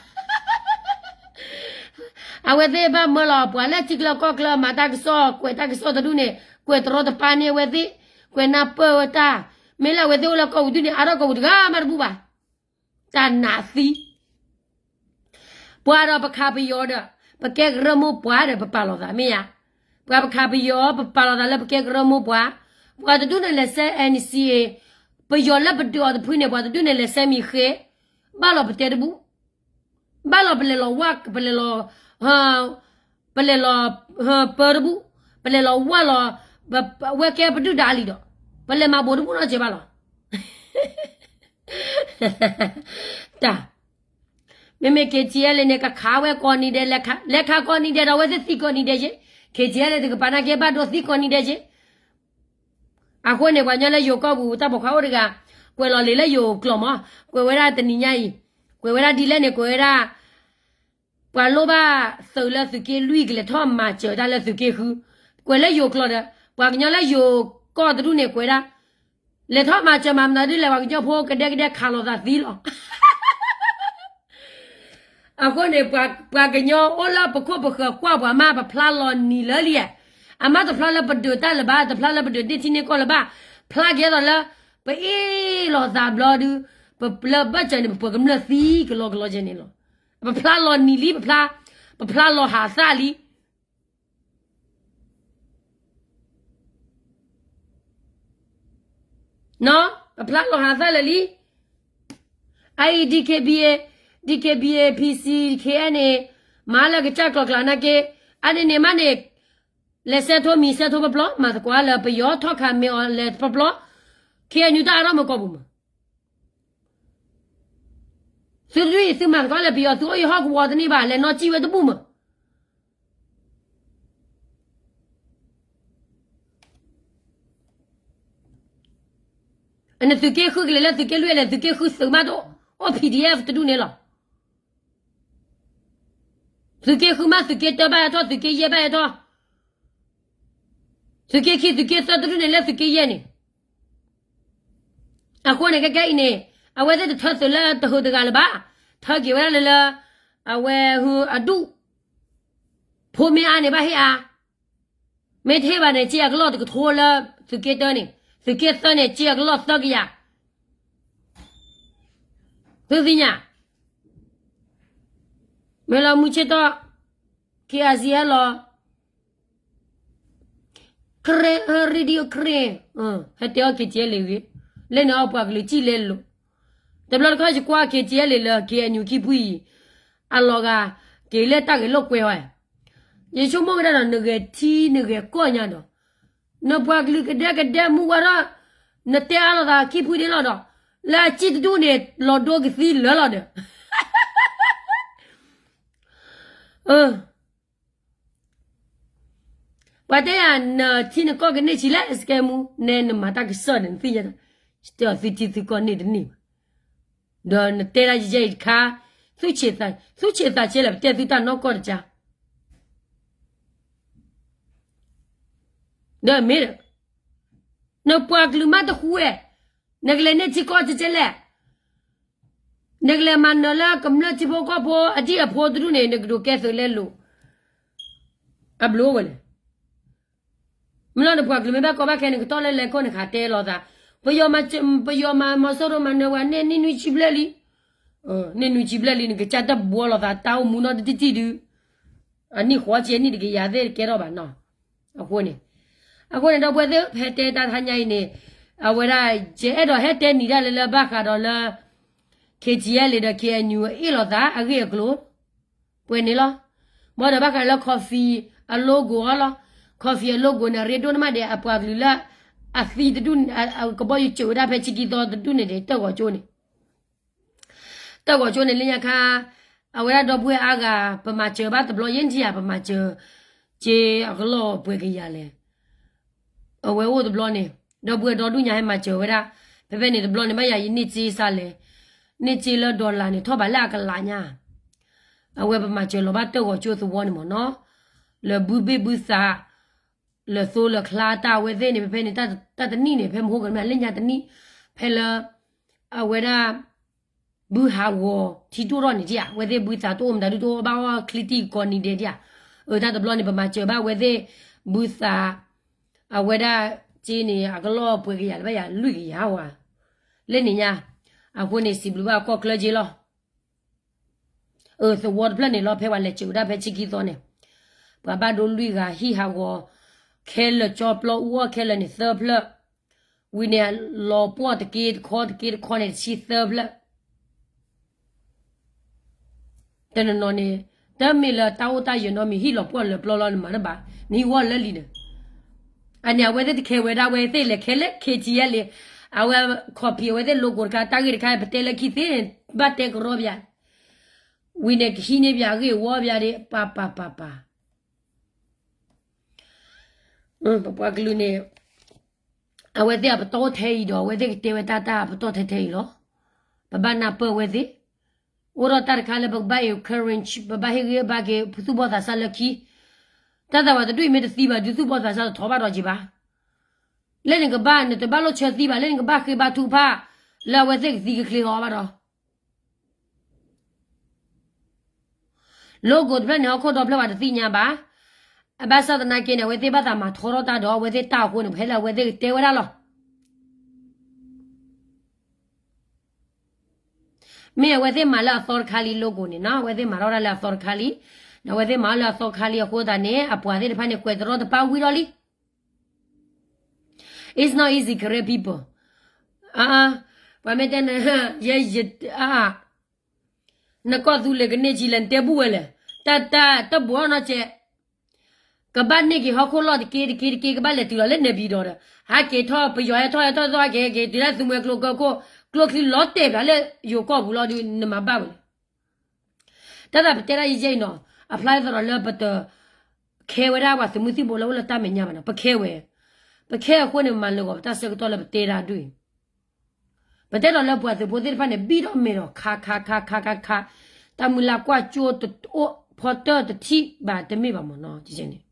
အဝဲသ့ၣ်ဘၣ်မၢလီၤပှၤလၢထံကျၢကီၢ်ကျၢ မၤတၢ်ကစီၣ် ကွဲးတၢ်ကစီၣ်တဒူၣ်န့ၣ် ကွဲးတရီတပါန့ၢ်အဝဲသ့ၣ်, ကွဲးနၢ်ပၢၢ်ဝဲတၢ်, မ့ၢ်လၢအဝဲသ့ၣ်အိၣ်လၢကီၢ်ပူၤဒူၣ်န့ၣ် အါထီၣ်ကီးပူၤတဂၤမးတဘူၣ်ဘၣ်, တၢ်နးသံ ပှၤဒီးပခးပယီၤဒီး ပကဲကရၢမိၢ်ပှၢ်ဒီး ပပာ်လီၤသး မ့ၢ်ဧါ, ပှၤပခးပယီၤ ပပာ်လီၤသးလၢပကဲကရၢမိၢ်ပှၢ်, ပှၤတဒူၣ်န့ၣ်လဲၤဆဲ NCA, ပယီၤလၢပဒုးအီၤတဖုန့ၣ် ပှၤတဒူၣ်န့ၣ်လဲၤဆဲမံၤဃ့, ဘၣ်လီၤပတဲတဘူၣ်, ဘၣ်လီၤပလဲၤလီၤဝၣ် ပလဲၤလီၤ ပလဲၤလီၤ ပၢတဘူၣ်, ပလဲၤလီၤဝၣ်လီၤ, ဝဲကဲပဒုၣ်ဒါလံဒီး ပလဲၤမၤဘိးတဘူၣ်နီတစဲးဘၣ်လီၤ. တၢ် မ့မ့ၢ် ခ့ၣ်ထံအဲလ် န့ၣ် ကခးဝဲကိးနံၤဒဲး, လဲၤခးကိးနံၤဒဲးဒီး အဝဲသ့ၣ်သံကိးနံၤဒဲးက့, ခ့ၣ်ထံအဲလ် တကပၤနာ်က့ ဘၣ်ဒိသံကိးနံၤဒဲးက့. အဃိန့ၣ် ပှၤကညီလၢယိၤကီၢ်ပူၤ တၢ်ပိာ်ခွါအိၣ်တဂၤ ကွဲးလီၤလံာ်လၢယိၤကျိာ်မး, ကွဲးဝဲဒၣ်တနံၤညါအံၤ, ကွဲးဝဲဒၣ်ဒ်လဲၣ်န့ၣ် ကွဲးဝဲဒၣ် ပှၤလိၣ်ဘၣ်သုးလၢသုးက့လွံၢ် ကလဲၤထီၣ်မၤစၢၤတၢ်လၢသုးက့ဃု, ကွဲးလၢယိၤကျိာ်ဒီး ပှၤကညီလၢယိၤကီၢ်တဒူၣ်န့ၣ် ကွဲးဒၣ် လဲၤထီၣ်မၤစၢၤမၤမနုၤဒ်လဲၣ် ပှၤကညီဖိကဒဲကဒဲခးလိာ်သးသံလီၤ. အဃိန့ၣ် ပှၤကညီအိၣ်လၢပခိၣ်ပဃၢၤကွၢ်ပှၤမး ပဖျါလီၤနံၤလၢလံဧါ, အမ့ၢ်တဖျါလၢပဒုးတၢ်လၢၤဘၣ်, တဖျါလၢပဒုးန့ၢ်ထံန့ၢ်ကီၢ်လၢၤဘၣ်, ဖျါကဲသိးလၢ ပအ့ၣ်လိာ်သးဘျီဒုး, ပလၢဘၢၣ်စၢၤန့ၣ် ပပှၤကမျၢၢ်သံကလီကလီကဲန့ၣ်လီၤ. ပဖျါလီၤနံၤလံ ပဖျါ, ပဖျါလီၤဟးသၣ်လံ နီၤ, ပဖျါလီၤဟးသၣ်လၢာ်လံ. အအံၤ DKBA, DKBA, PC, KNA န့ၣ် မၤလၢကစၢ်ကျိၤကျါနာ်က့, အန့ၣ်န့ၣ်မးန့ၣ်, လဲၤဆဲးထိမံၤဆဲးထိပျီပျီ မၤသကိးလၢပယီၤထီၣ်ခးမ့ၢ်အီၤလဲၤပျီပျီ, KNU တၢ်အါထီၣ်မ့ၢ်ကီၢ်ပူၤမး သုတဒူၣ်အံၤ သုမၤသကိးလၢပယီၤ သုအိၣ်ယဟီၣ်ကဝီၤတန့ၢ်ဘၣ် လဲၤနီၢ်စံၣ်ဝဲတဘူၣ်မး. နသုးက့ဃုကလဲၤလၢသုးက့လွံၢ်လဲၣ် သုးက့ဃုသုးမးတအိၣ် အိၣ် PDF တဒူၣ်န့ၣ်လီၤ. သုးက့ဃုမး သုးက့တၢဘၣ်ဟဲထီၣ် သုးက့ယဲၢ်ဘၣ်ဟဲထီၣ် သုးက့ခံ သုးက့သၢတဒူၣ်န့ၣ်လၢသုးက့ယဲၢ်န့ၣ်. အဃိန့ၣ် ခဲကဲအံၤန့ၣ် အဝဲသ့ၣ်တထၢသုးလၢတဟူးတဂၤလၢၤဘၣ်. ထၢက့ၤဝဲဒၣ်လၢလၢ အဝဲဟုအဒူၣ် ဖိမ့ၢ်အါန့ၣ်ဘၣ်ဟ့ၣ်အါ, မ့ၢ်တဟ့ၣ်ဘၣ်န့ၣ် စ့အကလီၢ်တကထိလၢသုးက့တၢန့ၣ်, သုးက့သၢန့ၣ် စ့အကလီၢ်သၢကယၤ. သုသ့ၣ်ညါ မ့ၢ်လီၤမုၢ်ဆ့ၣ်ထီၣ် KIC ဟဲလီၤ ခရ့ radio ခရ့ ဟဲတဲအီၤ KTLA ဂ့ၤ, လဲၣ်န့ၣ်အီၤပှၤကလုာ်စံၣ်လဲလိာ်. တဘျီတခီၣ်ယကွၢ် KTLA လၢ KNU ခံဖုအံၤ အလီၤဂာ် က့ၤလၢတၢ်ဂဲၤလိာ်ကွဲဝဲ, ယဆိကမိၣ်ကဒါဒီး နဂဲၤထံနဂဲၤကီၢ်ညါဒီး နပှၤကလုာ်ကဒဲကဒဲမူဝဲထီၣ်, နတဲအါလိာ်သးခံဖုဒ့လီၤဒီး လၢအစံၣ်တဒူၣ်န့ၣ် လီၤဒိကသံလၢာ်လီၤဒီး ပှၤတဲယၤ နထံနကီၢ်ကန့ၢ်ဆံးလဲၣ် စကဲမူ, နဲနမၤတၢ်ကစီၣ်န့ၣ် နသ့ၣ်ညါ, တဲအီၤသုထံသုကီၢ်န့ၢ်တန့ၢ်ဘၣ်, ဒီးနတဲဒၣ်ယဲယဲအံၤတခါ, သူၣ်ဆံးသးဆဲးလဲၣ် ပတဲသုတၢ်နီၢ်ကီၢ်တကါ ဒီးမ့ၢ်ဒီး နပှၤကလုာ်မးတဃူဝဲ, နကလဲၤန့ၢ်ထံကီၢ်ကဲကဲလဲၣ်, နကလဲၤမၤနၢၤလၢကမျၢၢ်ထံဖိကီၢ်ဖိအဒံၣ်အဖိတဒူၣ်န့ၣ် နကဒိးကဲသုးလဲလိာ်, အဘျုးဝဲလဲၣ်. မ့ၢ်လီၤနပှၤကလုာ်မ့ၢ်ဘၣ်ကီဘၣ်ခဲန့ၣ် ကတီၢ်လၢလဲၤခိၣ်န့ၣ် ခးတဲလိာ်သး, ပယီၤမၤစၢၤ ပယီၤမၤမီၤစိရိၤမၤနၢၤဝဲန့ၣ် နံၣ်နွံဆံဘျဲၣ်လံ, နံၣ်နွံဆံဘျဲၣ်လံ နကစၢ်တဘှီလိာ်သး တၢ်အိၣ်မူနီတထံၣ်ဒုး, အနံၣ်ဃိးဆံအနံၣ်တကယၤသ့ၣ်တကဲထီၣ်ဘၣ်နီၤ, အဃိန့ၣ်, အဃိန့ၣ် ဒီပုၢ်ဝဲၢ်သ့ၣ် ဖဲတဲတၢ်တဟါညါအံၤန့ၣ်, အဝဲဒၣ် ယအဲၣ်ဒိးဟဲတဲနံၤဒၣ်လဲာ်လၢဘၣ်ဃးဒီးလၢ K T L ဒီး K N U အ့ၣ်လိာ်သးအဂ့ၢ်အကျိၤ ပှဲၤန့ၣ်လီၤ. ဘၣ်ဒီးဘၣ်ဃးလၢ coffee အ logo အီၤလီၤ. Coffee အ logo န့ၣ် ရ့ဒိၣ်န့ၢ်မးဒီး အပှၤကလုာ်လၢ အသံတဒူၣ် ကဘီယူၤစၢၤဝဲဒၣ်ဖဲဆံခံသီတဒူၣ်န့ၣ်ဒီး တၢ်ဂီၤကၠိန့ၣ်, တၢ်ဂီၤကၠိန့ၣ် လၢညါခါ အဝဲဒၣ်ဒီပုၢ်ဝဲၢ်အါဂၤ ပမၤစၢၤဘၣ်တဘျီ ယဲၢ်ထံၣ်ဧါ ပမၤစၢၤ က့အကလီၢ်ပှဲၤကယၤလဲၣ် အဝဲအိၣ်တဘျီန့ၣ် ဒီပုၢ်ဝဲၢ်ဒီဒူၣ်ညါဟဲမၤစၢၤဝဲဒၣ်, ဖဲဖဲန့ၣ်တဘျီန့ၣ် ဘၣ်ယၤယန့ၢ်စ့စးလဲၣ်, န့ၢ်စ့လၢ dollar န့ၣ် ထီၣ်ဘးလၢအကလးညါ, အဝဲပမၤစၢၤလီၤဘၣ်တၢ်ဂီၤကၠိသဝီန့ၣ်မ့ၢ်နီၤ, လၢဘုဘ့ၣ်ဘုသး, လၢသိလၢချါတၢ်အဝဲသ့ၣ်န့ၣ် ဖဲဖဲန့ၣ် တၢ်တနံၣ်န့ၣ် ဖဲမဟိကနၣ်လၢညါတနံၣ်, ဖဲလၢ အဝဲဒၣ် ဘုဟးဂီၤထံတိၢ်ထီၣ်န့ၣ်ဧါ, အဝဲသ့ၣ်ဘုသးတအိၣ်မတၤဒု တအိၣ်ဘၣ်အီၣ်ချံတံၢ်ကိးနံၤဒဲးဧါ, အတၢ်တဘျီန့ၣ် ပမၤစၢၤဘၣ်အဝဲသ့ၣ် ဘုသး, အဝဲဒၣ်က့န့ၣ် အကလီၢ်ပှဲၤကယၤလၢဘၣ်ယၤလွံၢ်ကယၤဝဲ, လၢန့ၣ်ညါ, အဃိန့ၣ် စံးဘျုးဘၣ်ကီၢ်ချၢက့လီၤ အသဝီတဖျၢၣ်န့ၣ်လီၤ ဖဲပှၤလဲၤစၢၤဝဲဒၣ်ဖဲဆံခံသီန့ၣ်, ပှၤဘၣ်ဒိလွံၢ်ဂၤဟံၣ်ဟးဂီၤ, ခဲလၢာ်ကၠီပျီအူအီၣ်ခဲလၢာ်န့ၣ်သၢဖျၢၣ်, ဝံၤန့ၣ် လီၤပှီၢ်တက့တခီတက့တခီန့ၣ်တဆံသၢဖျၢၣ်, တနီၤနီၤန့ၣ်, တမ့ၢ်လၢတၢ်အိၣ်တၢ်ယၢၤနီတမံၤ ဟံၣ်လီၤပှီၢ်လၢာ်ပျီလီၤနမၤတဘၣ်, နဟံၣ်ဝီလၢလံဒီး အန့ၣ် အဝဲသ့ၣ်တခဲဝဲဒၣ် အဝဲသ့ၣ်လဲၤခဲလၢ K T L လံ, အဝဲ copy အဝဲသ့ၣ် logo တခါ တၢ်ဂ့ၢ်တခါ ပတဲလၢခံသ့န့ၣ် ဘၣ်တဲကရီပယၤ, ဝံၤန့ၣ်ကဟံးန့ၢ်ပယၤအဂ့ၢ်အဝီပယၤဒ် ပၢ်ပၢ်ပၢ်ပၢ်, ပပှၤကလုာ်န့ၣ် အဝဲသ့ၣ်အပတီၢ်ထဲအံၤဒီး အဝဲသ့ၣ်ကတဲဝဲတၢ်တၢ်အပတီၢ်ထဲထဲအံၤလီၤ. ပဘၣ်နၢ်ပၢၢ်အဝဲသ့ၣ်, အိၣ်ဒီးတၢ်တခါလၢပကဘၣ် encourage ပဘၣ်ဟ့ၣ်ဂံၢ်ဟ့ၣ်ဘါက့ၤ သူၣ်ဘီၣ်သးစၢ်လၢခံ, တၢ်သးဝးတဒူၣ်အံၤမ့ၢ်တသံဘၣ် ဒုးသူၣ်ဘီၣ်သးစၢ်တထီဘၣ်ဒီးက့ၤဘၣ်, လၢန့ၣ်ကဘၣ် နတဘၣ်လိၣ်ဆၢသံဘၣ် လၢန့ၣ်ကဘၣ်ဃ့ဘါထုကဖၣ် လၢအဝဲသ့ၣ်ကသံကချ့အီၤဘၣ်ဒီး logo တဖျၢၣ်န့ၣ် ဟီၣ်ခိၣ်ဒီဖျၢၣ်ပှၤတသ့ၣ်ညါဘၣ်. အဘၣ်ဆၣ်သနာ်က့န့ၣ် အဝဲသ့ၣ်ဘၣ်သးမၤထီထီၣ်တၢ်ဒီး အဝဲသ့ၣ်တၢ်အဃိန့ၣ် ပဟဲလၢအဝဲသ့ၣ်ကတဲဝဲဒၣ်လီၤ. မ့ၢ်အဝဲသ့ၣ်မၤလၢအသီတခါလံ logo န့ၣ်နီၤ အဝဲသ့ၣ်မၤထီၣ်ဒၣ်လၢအသီတခါလံ, ဒီးအဝဲသ့ၣ်မၤထီၣ်လၢအသီတခါလံအဃိသတးန့ၣ် အပှၤသ့ၣ်တဖၣ်န့ၣ် ကွဲးတရီတပါဝံၤဒီးလံ It's not easy, Karen people. အါ, ပှၤမ့ၢ်တဲနၤ, ယဲယ, အါ, နကီၢ်သူလ့ၤကန့ၢ်ကံလဲၣ် နတဲဘူၣ်ဝဲလဲၣ်, တၢ်တၢ်တဘှီနီၢ်ကဲး, ကဘၣ်န့ၢ်က့ၤဟီၣ်ခိၣ်လီၢ်တက့တက့တက့ ကဘၣ်လဲၤတုၤလီၤလၢနဲပံၤဒီးဒီး, ဟးက့ၤထီၣ်ပယီၤဟဲထီၣ်ဟဲထီၣ်ဟဲက့ၤတုၤလၢသုးမွဲကျိကၢခိၣ်, ကျိချံလီၤတဲာ်ပျးလၢယိၤကီၢ်ပူၤလီၤဒုး နမၤဘၣ်ဝဲလဲၣ်. တၢ်သးပတဲဒၣ်ယဲအံၤနီၤ, အဖျါသဒီးလၢပတ ခဲဝဲဒၣ်ပှၤသုးမုၢ်သံၣ်ဘိလၢအိၣ်လၢတၢ်မဲာ်ညါဘၣ်နီၤ, ပခဲဝဲ, ပခဲအဃိန့ၣ် မၤလၢာ်ဂီၤပတၢ်ဆၢကတီၢ်လၢပတဲတၢ်ဒ်အံၤ, ပတဲဒီးလၢပှၤသုးဖိသ့ၣ်တဖၣ်န့ၣ် ဘံၣ်ထီၣ်မဲာ်ဒီး ခါခါခါခါခါခါ, တၢ်မုၢ်လၢ်ကွၢ်ကၠိအိၣ်ဖီတၢၢ်တထံၣ်ဘၣ်တမ့ၢ်ဘၣ်မ့ၢ်နီၤ, န့ၣ်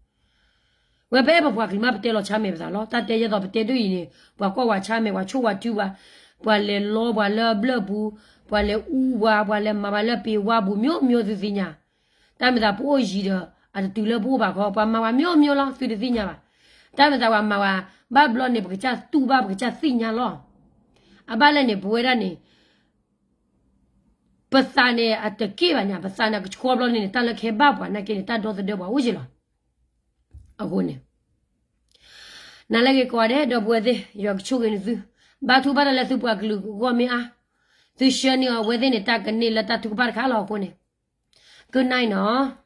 ဝဲပအဲၣ်ပပှၤကလုာ်မး ပတဲလီၤဆါမဲာ်ပသးလီၤ. တၢ်တဲယဲသိးပတဲဒ်အံၤန့ၣ် ပှၤကွၢ်ဝဲဆါမဲာ် ပှၤဆိၣ်ဝဲတုၤဝဲ, ပှၤလဲၤလီပှၤလၢအဘျၢၣ်ပူၤ, ပှၤလဲၤအူဝဲ, ပှၤလဲၤမၤဝဲလၢပ့ၤဝါပူၤ မျိုးမျိုးသုသ့ၣ်ညါ, တၢ်မ့ၢ်သးပအိၣ်ယံၤဒီး အတတုၤလၢပအိၣ်ဘၣ်ခီ ပှၤမၤဝဲ မျိုးမျိုး လီၤ သုတသ့ၣ်ညါဘၣ်. တၢ်မ့ၢ်သးပှၤမၤဝဲ ဘၣ်ဘျီန့ၣ် ပကစၢ်တူၢ်ဘၣ် ပကစၢ်သ့ၣ်ညါလီၤ. အဘၣ်လဲၣ်န့ၣ် ပဝဲဒၣ်န့ၣ် ပသးန့ၣ် အတက့ၢ်ဘၣ်န့ၣ် ပသးန့ၣ် အကဆှီဘျီန့ၣ် တၢ်လၢခဲဘၣ်ပှၤနာ်က့န့ၣ် တၢ်ဒီသဒၢပှၤအိၣ်ယံၤလီၤ. အဃိန့ၣ် နၤလၢဂ့ၤကိးဂၤဒဲး ဒီပုၢ်ဝဲၢ်သ့ၣ် ယွၤကဆိၣ်ဂ့ၤနသု, ဘါထုကဖၣ်တၢ်လၢသုပှၤကလုာ်ဂီၢ်မ့ၢ်အါ, သုဆှၢန့ၢ်အီၤ အဝဲသ့ၣ်န့ၣ် တၢ်ကန့ၢ်လၢတၢ်ထုကဖၣ်တခါလီၤ. အဃိန့ၣ် good night နီၤ.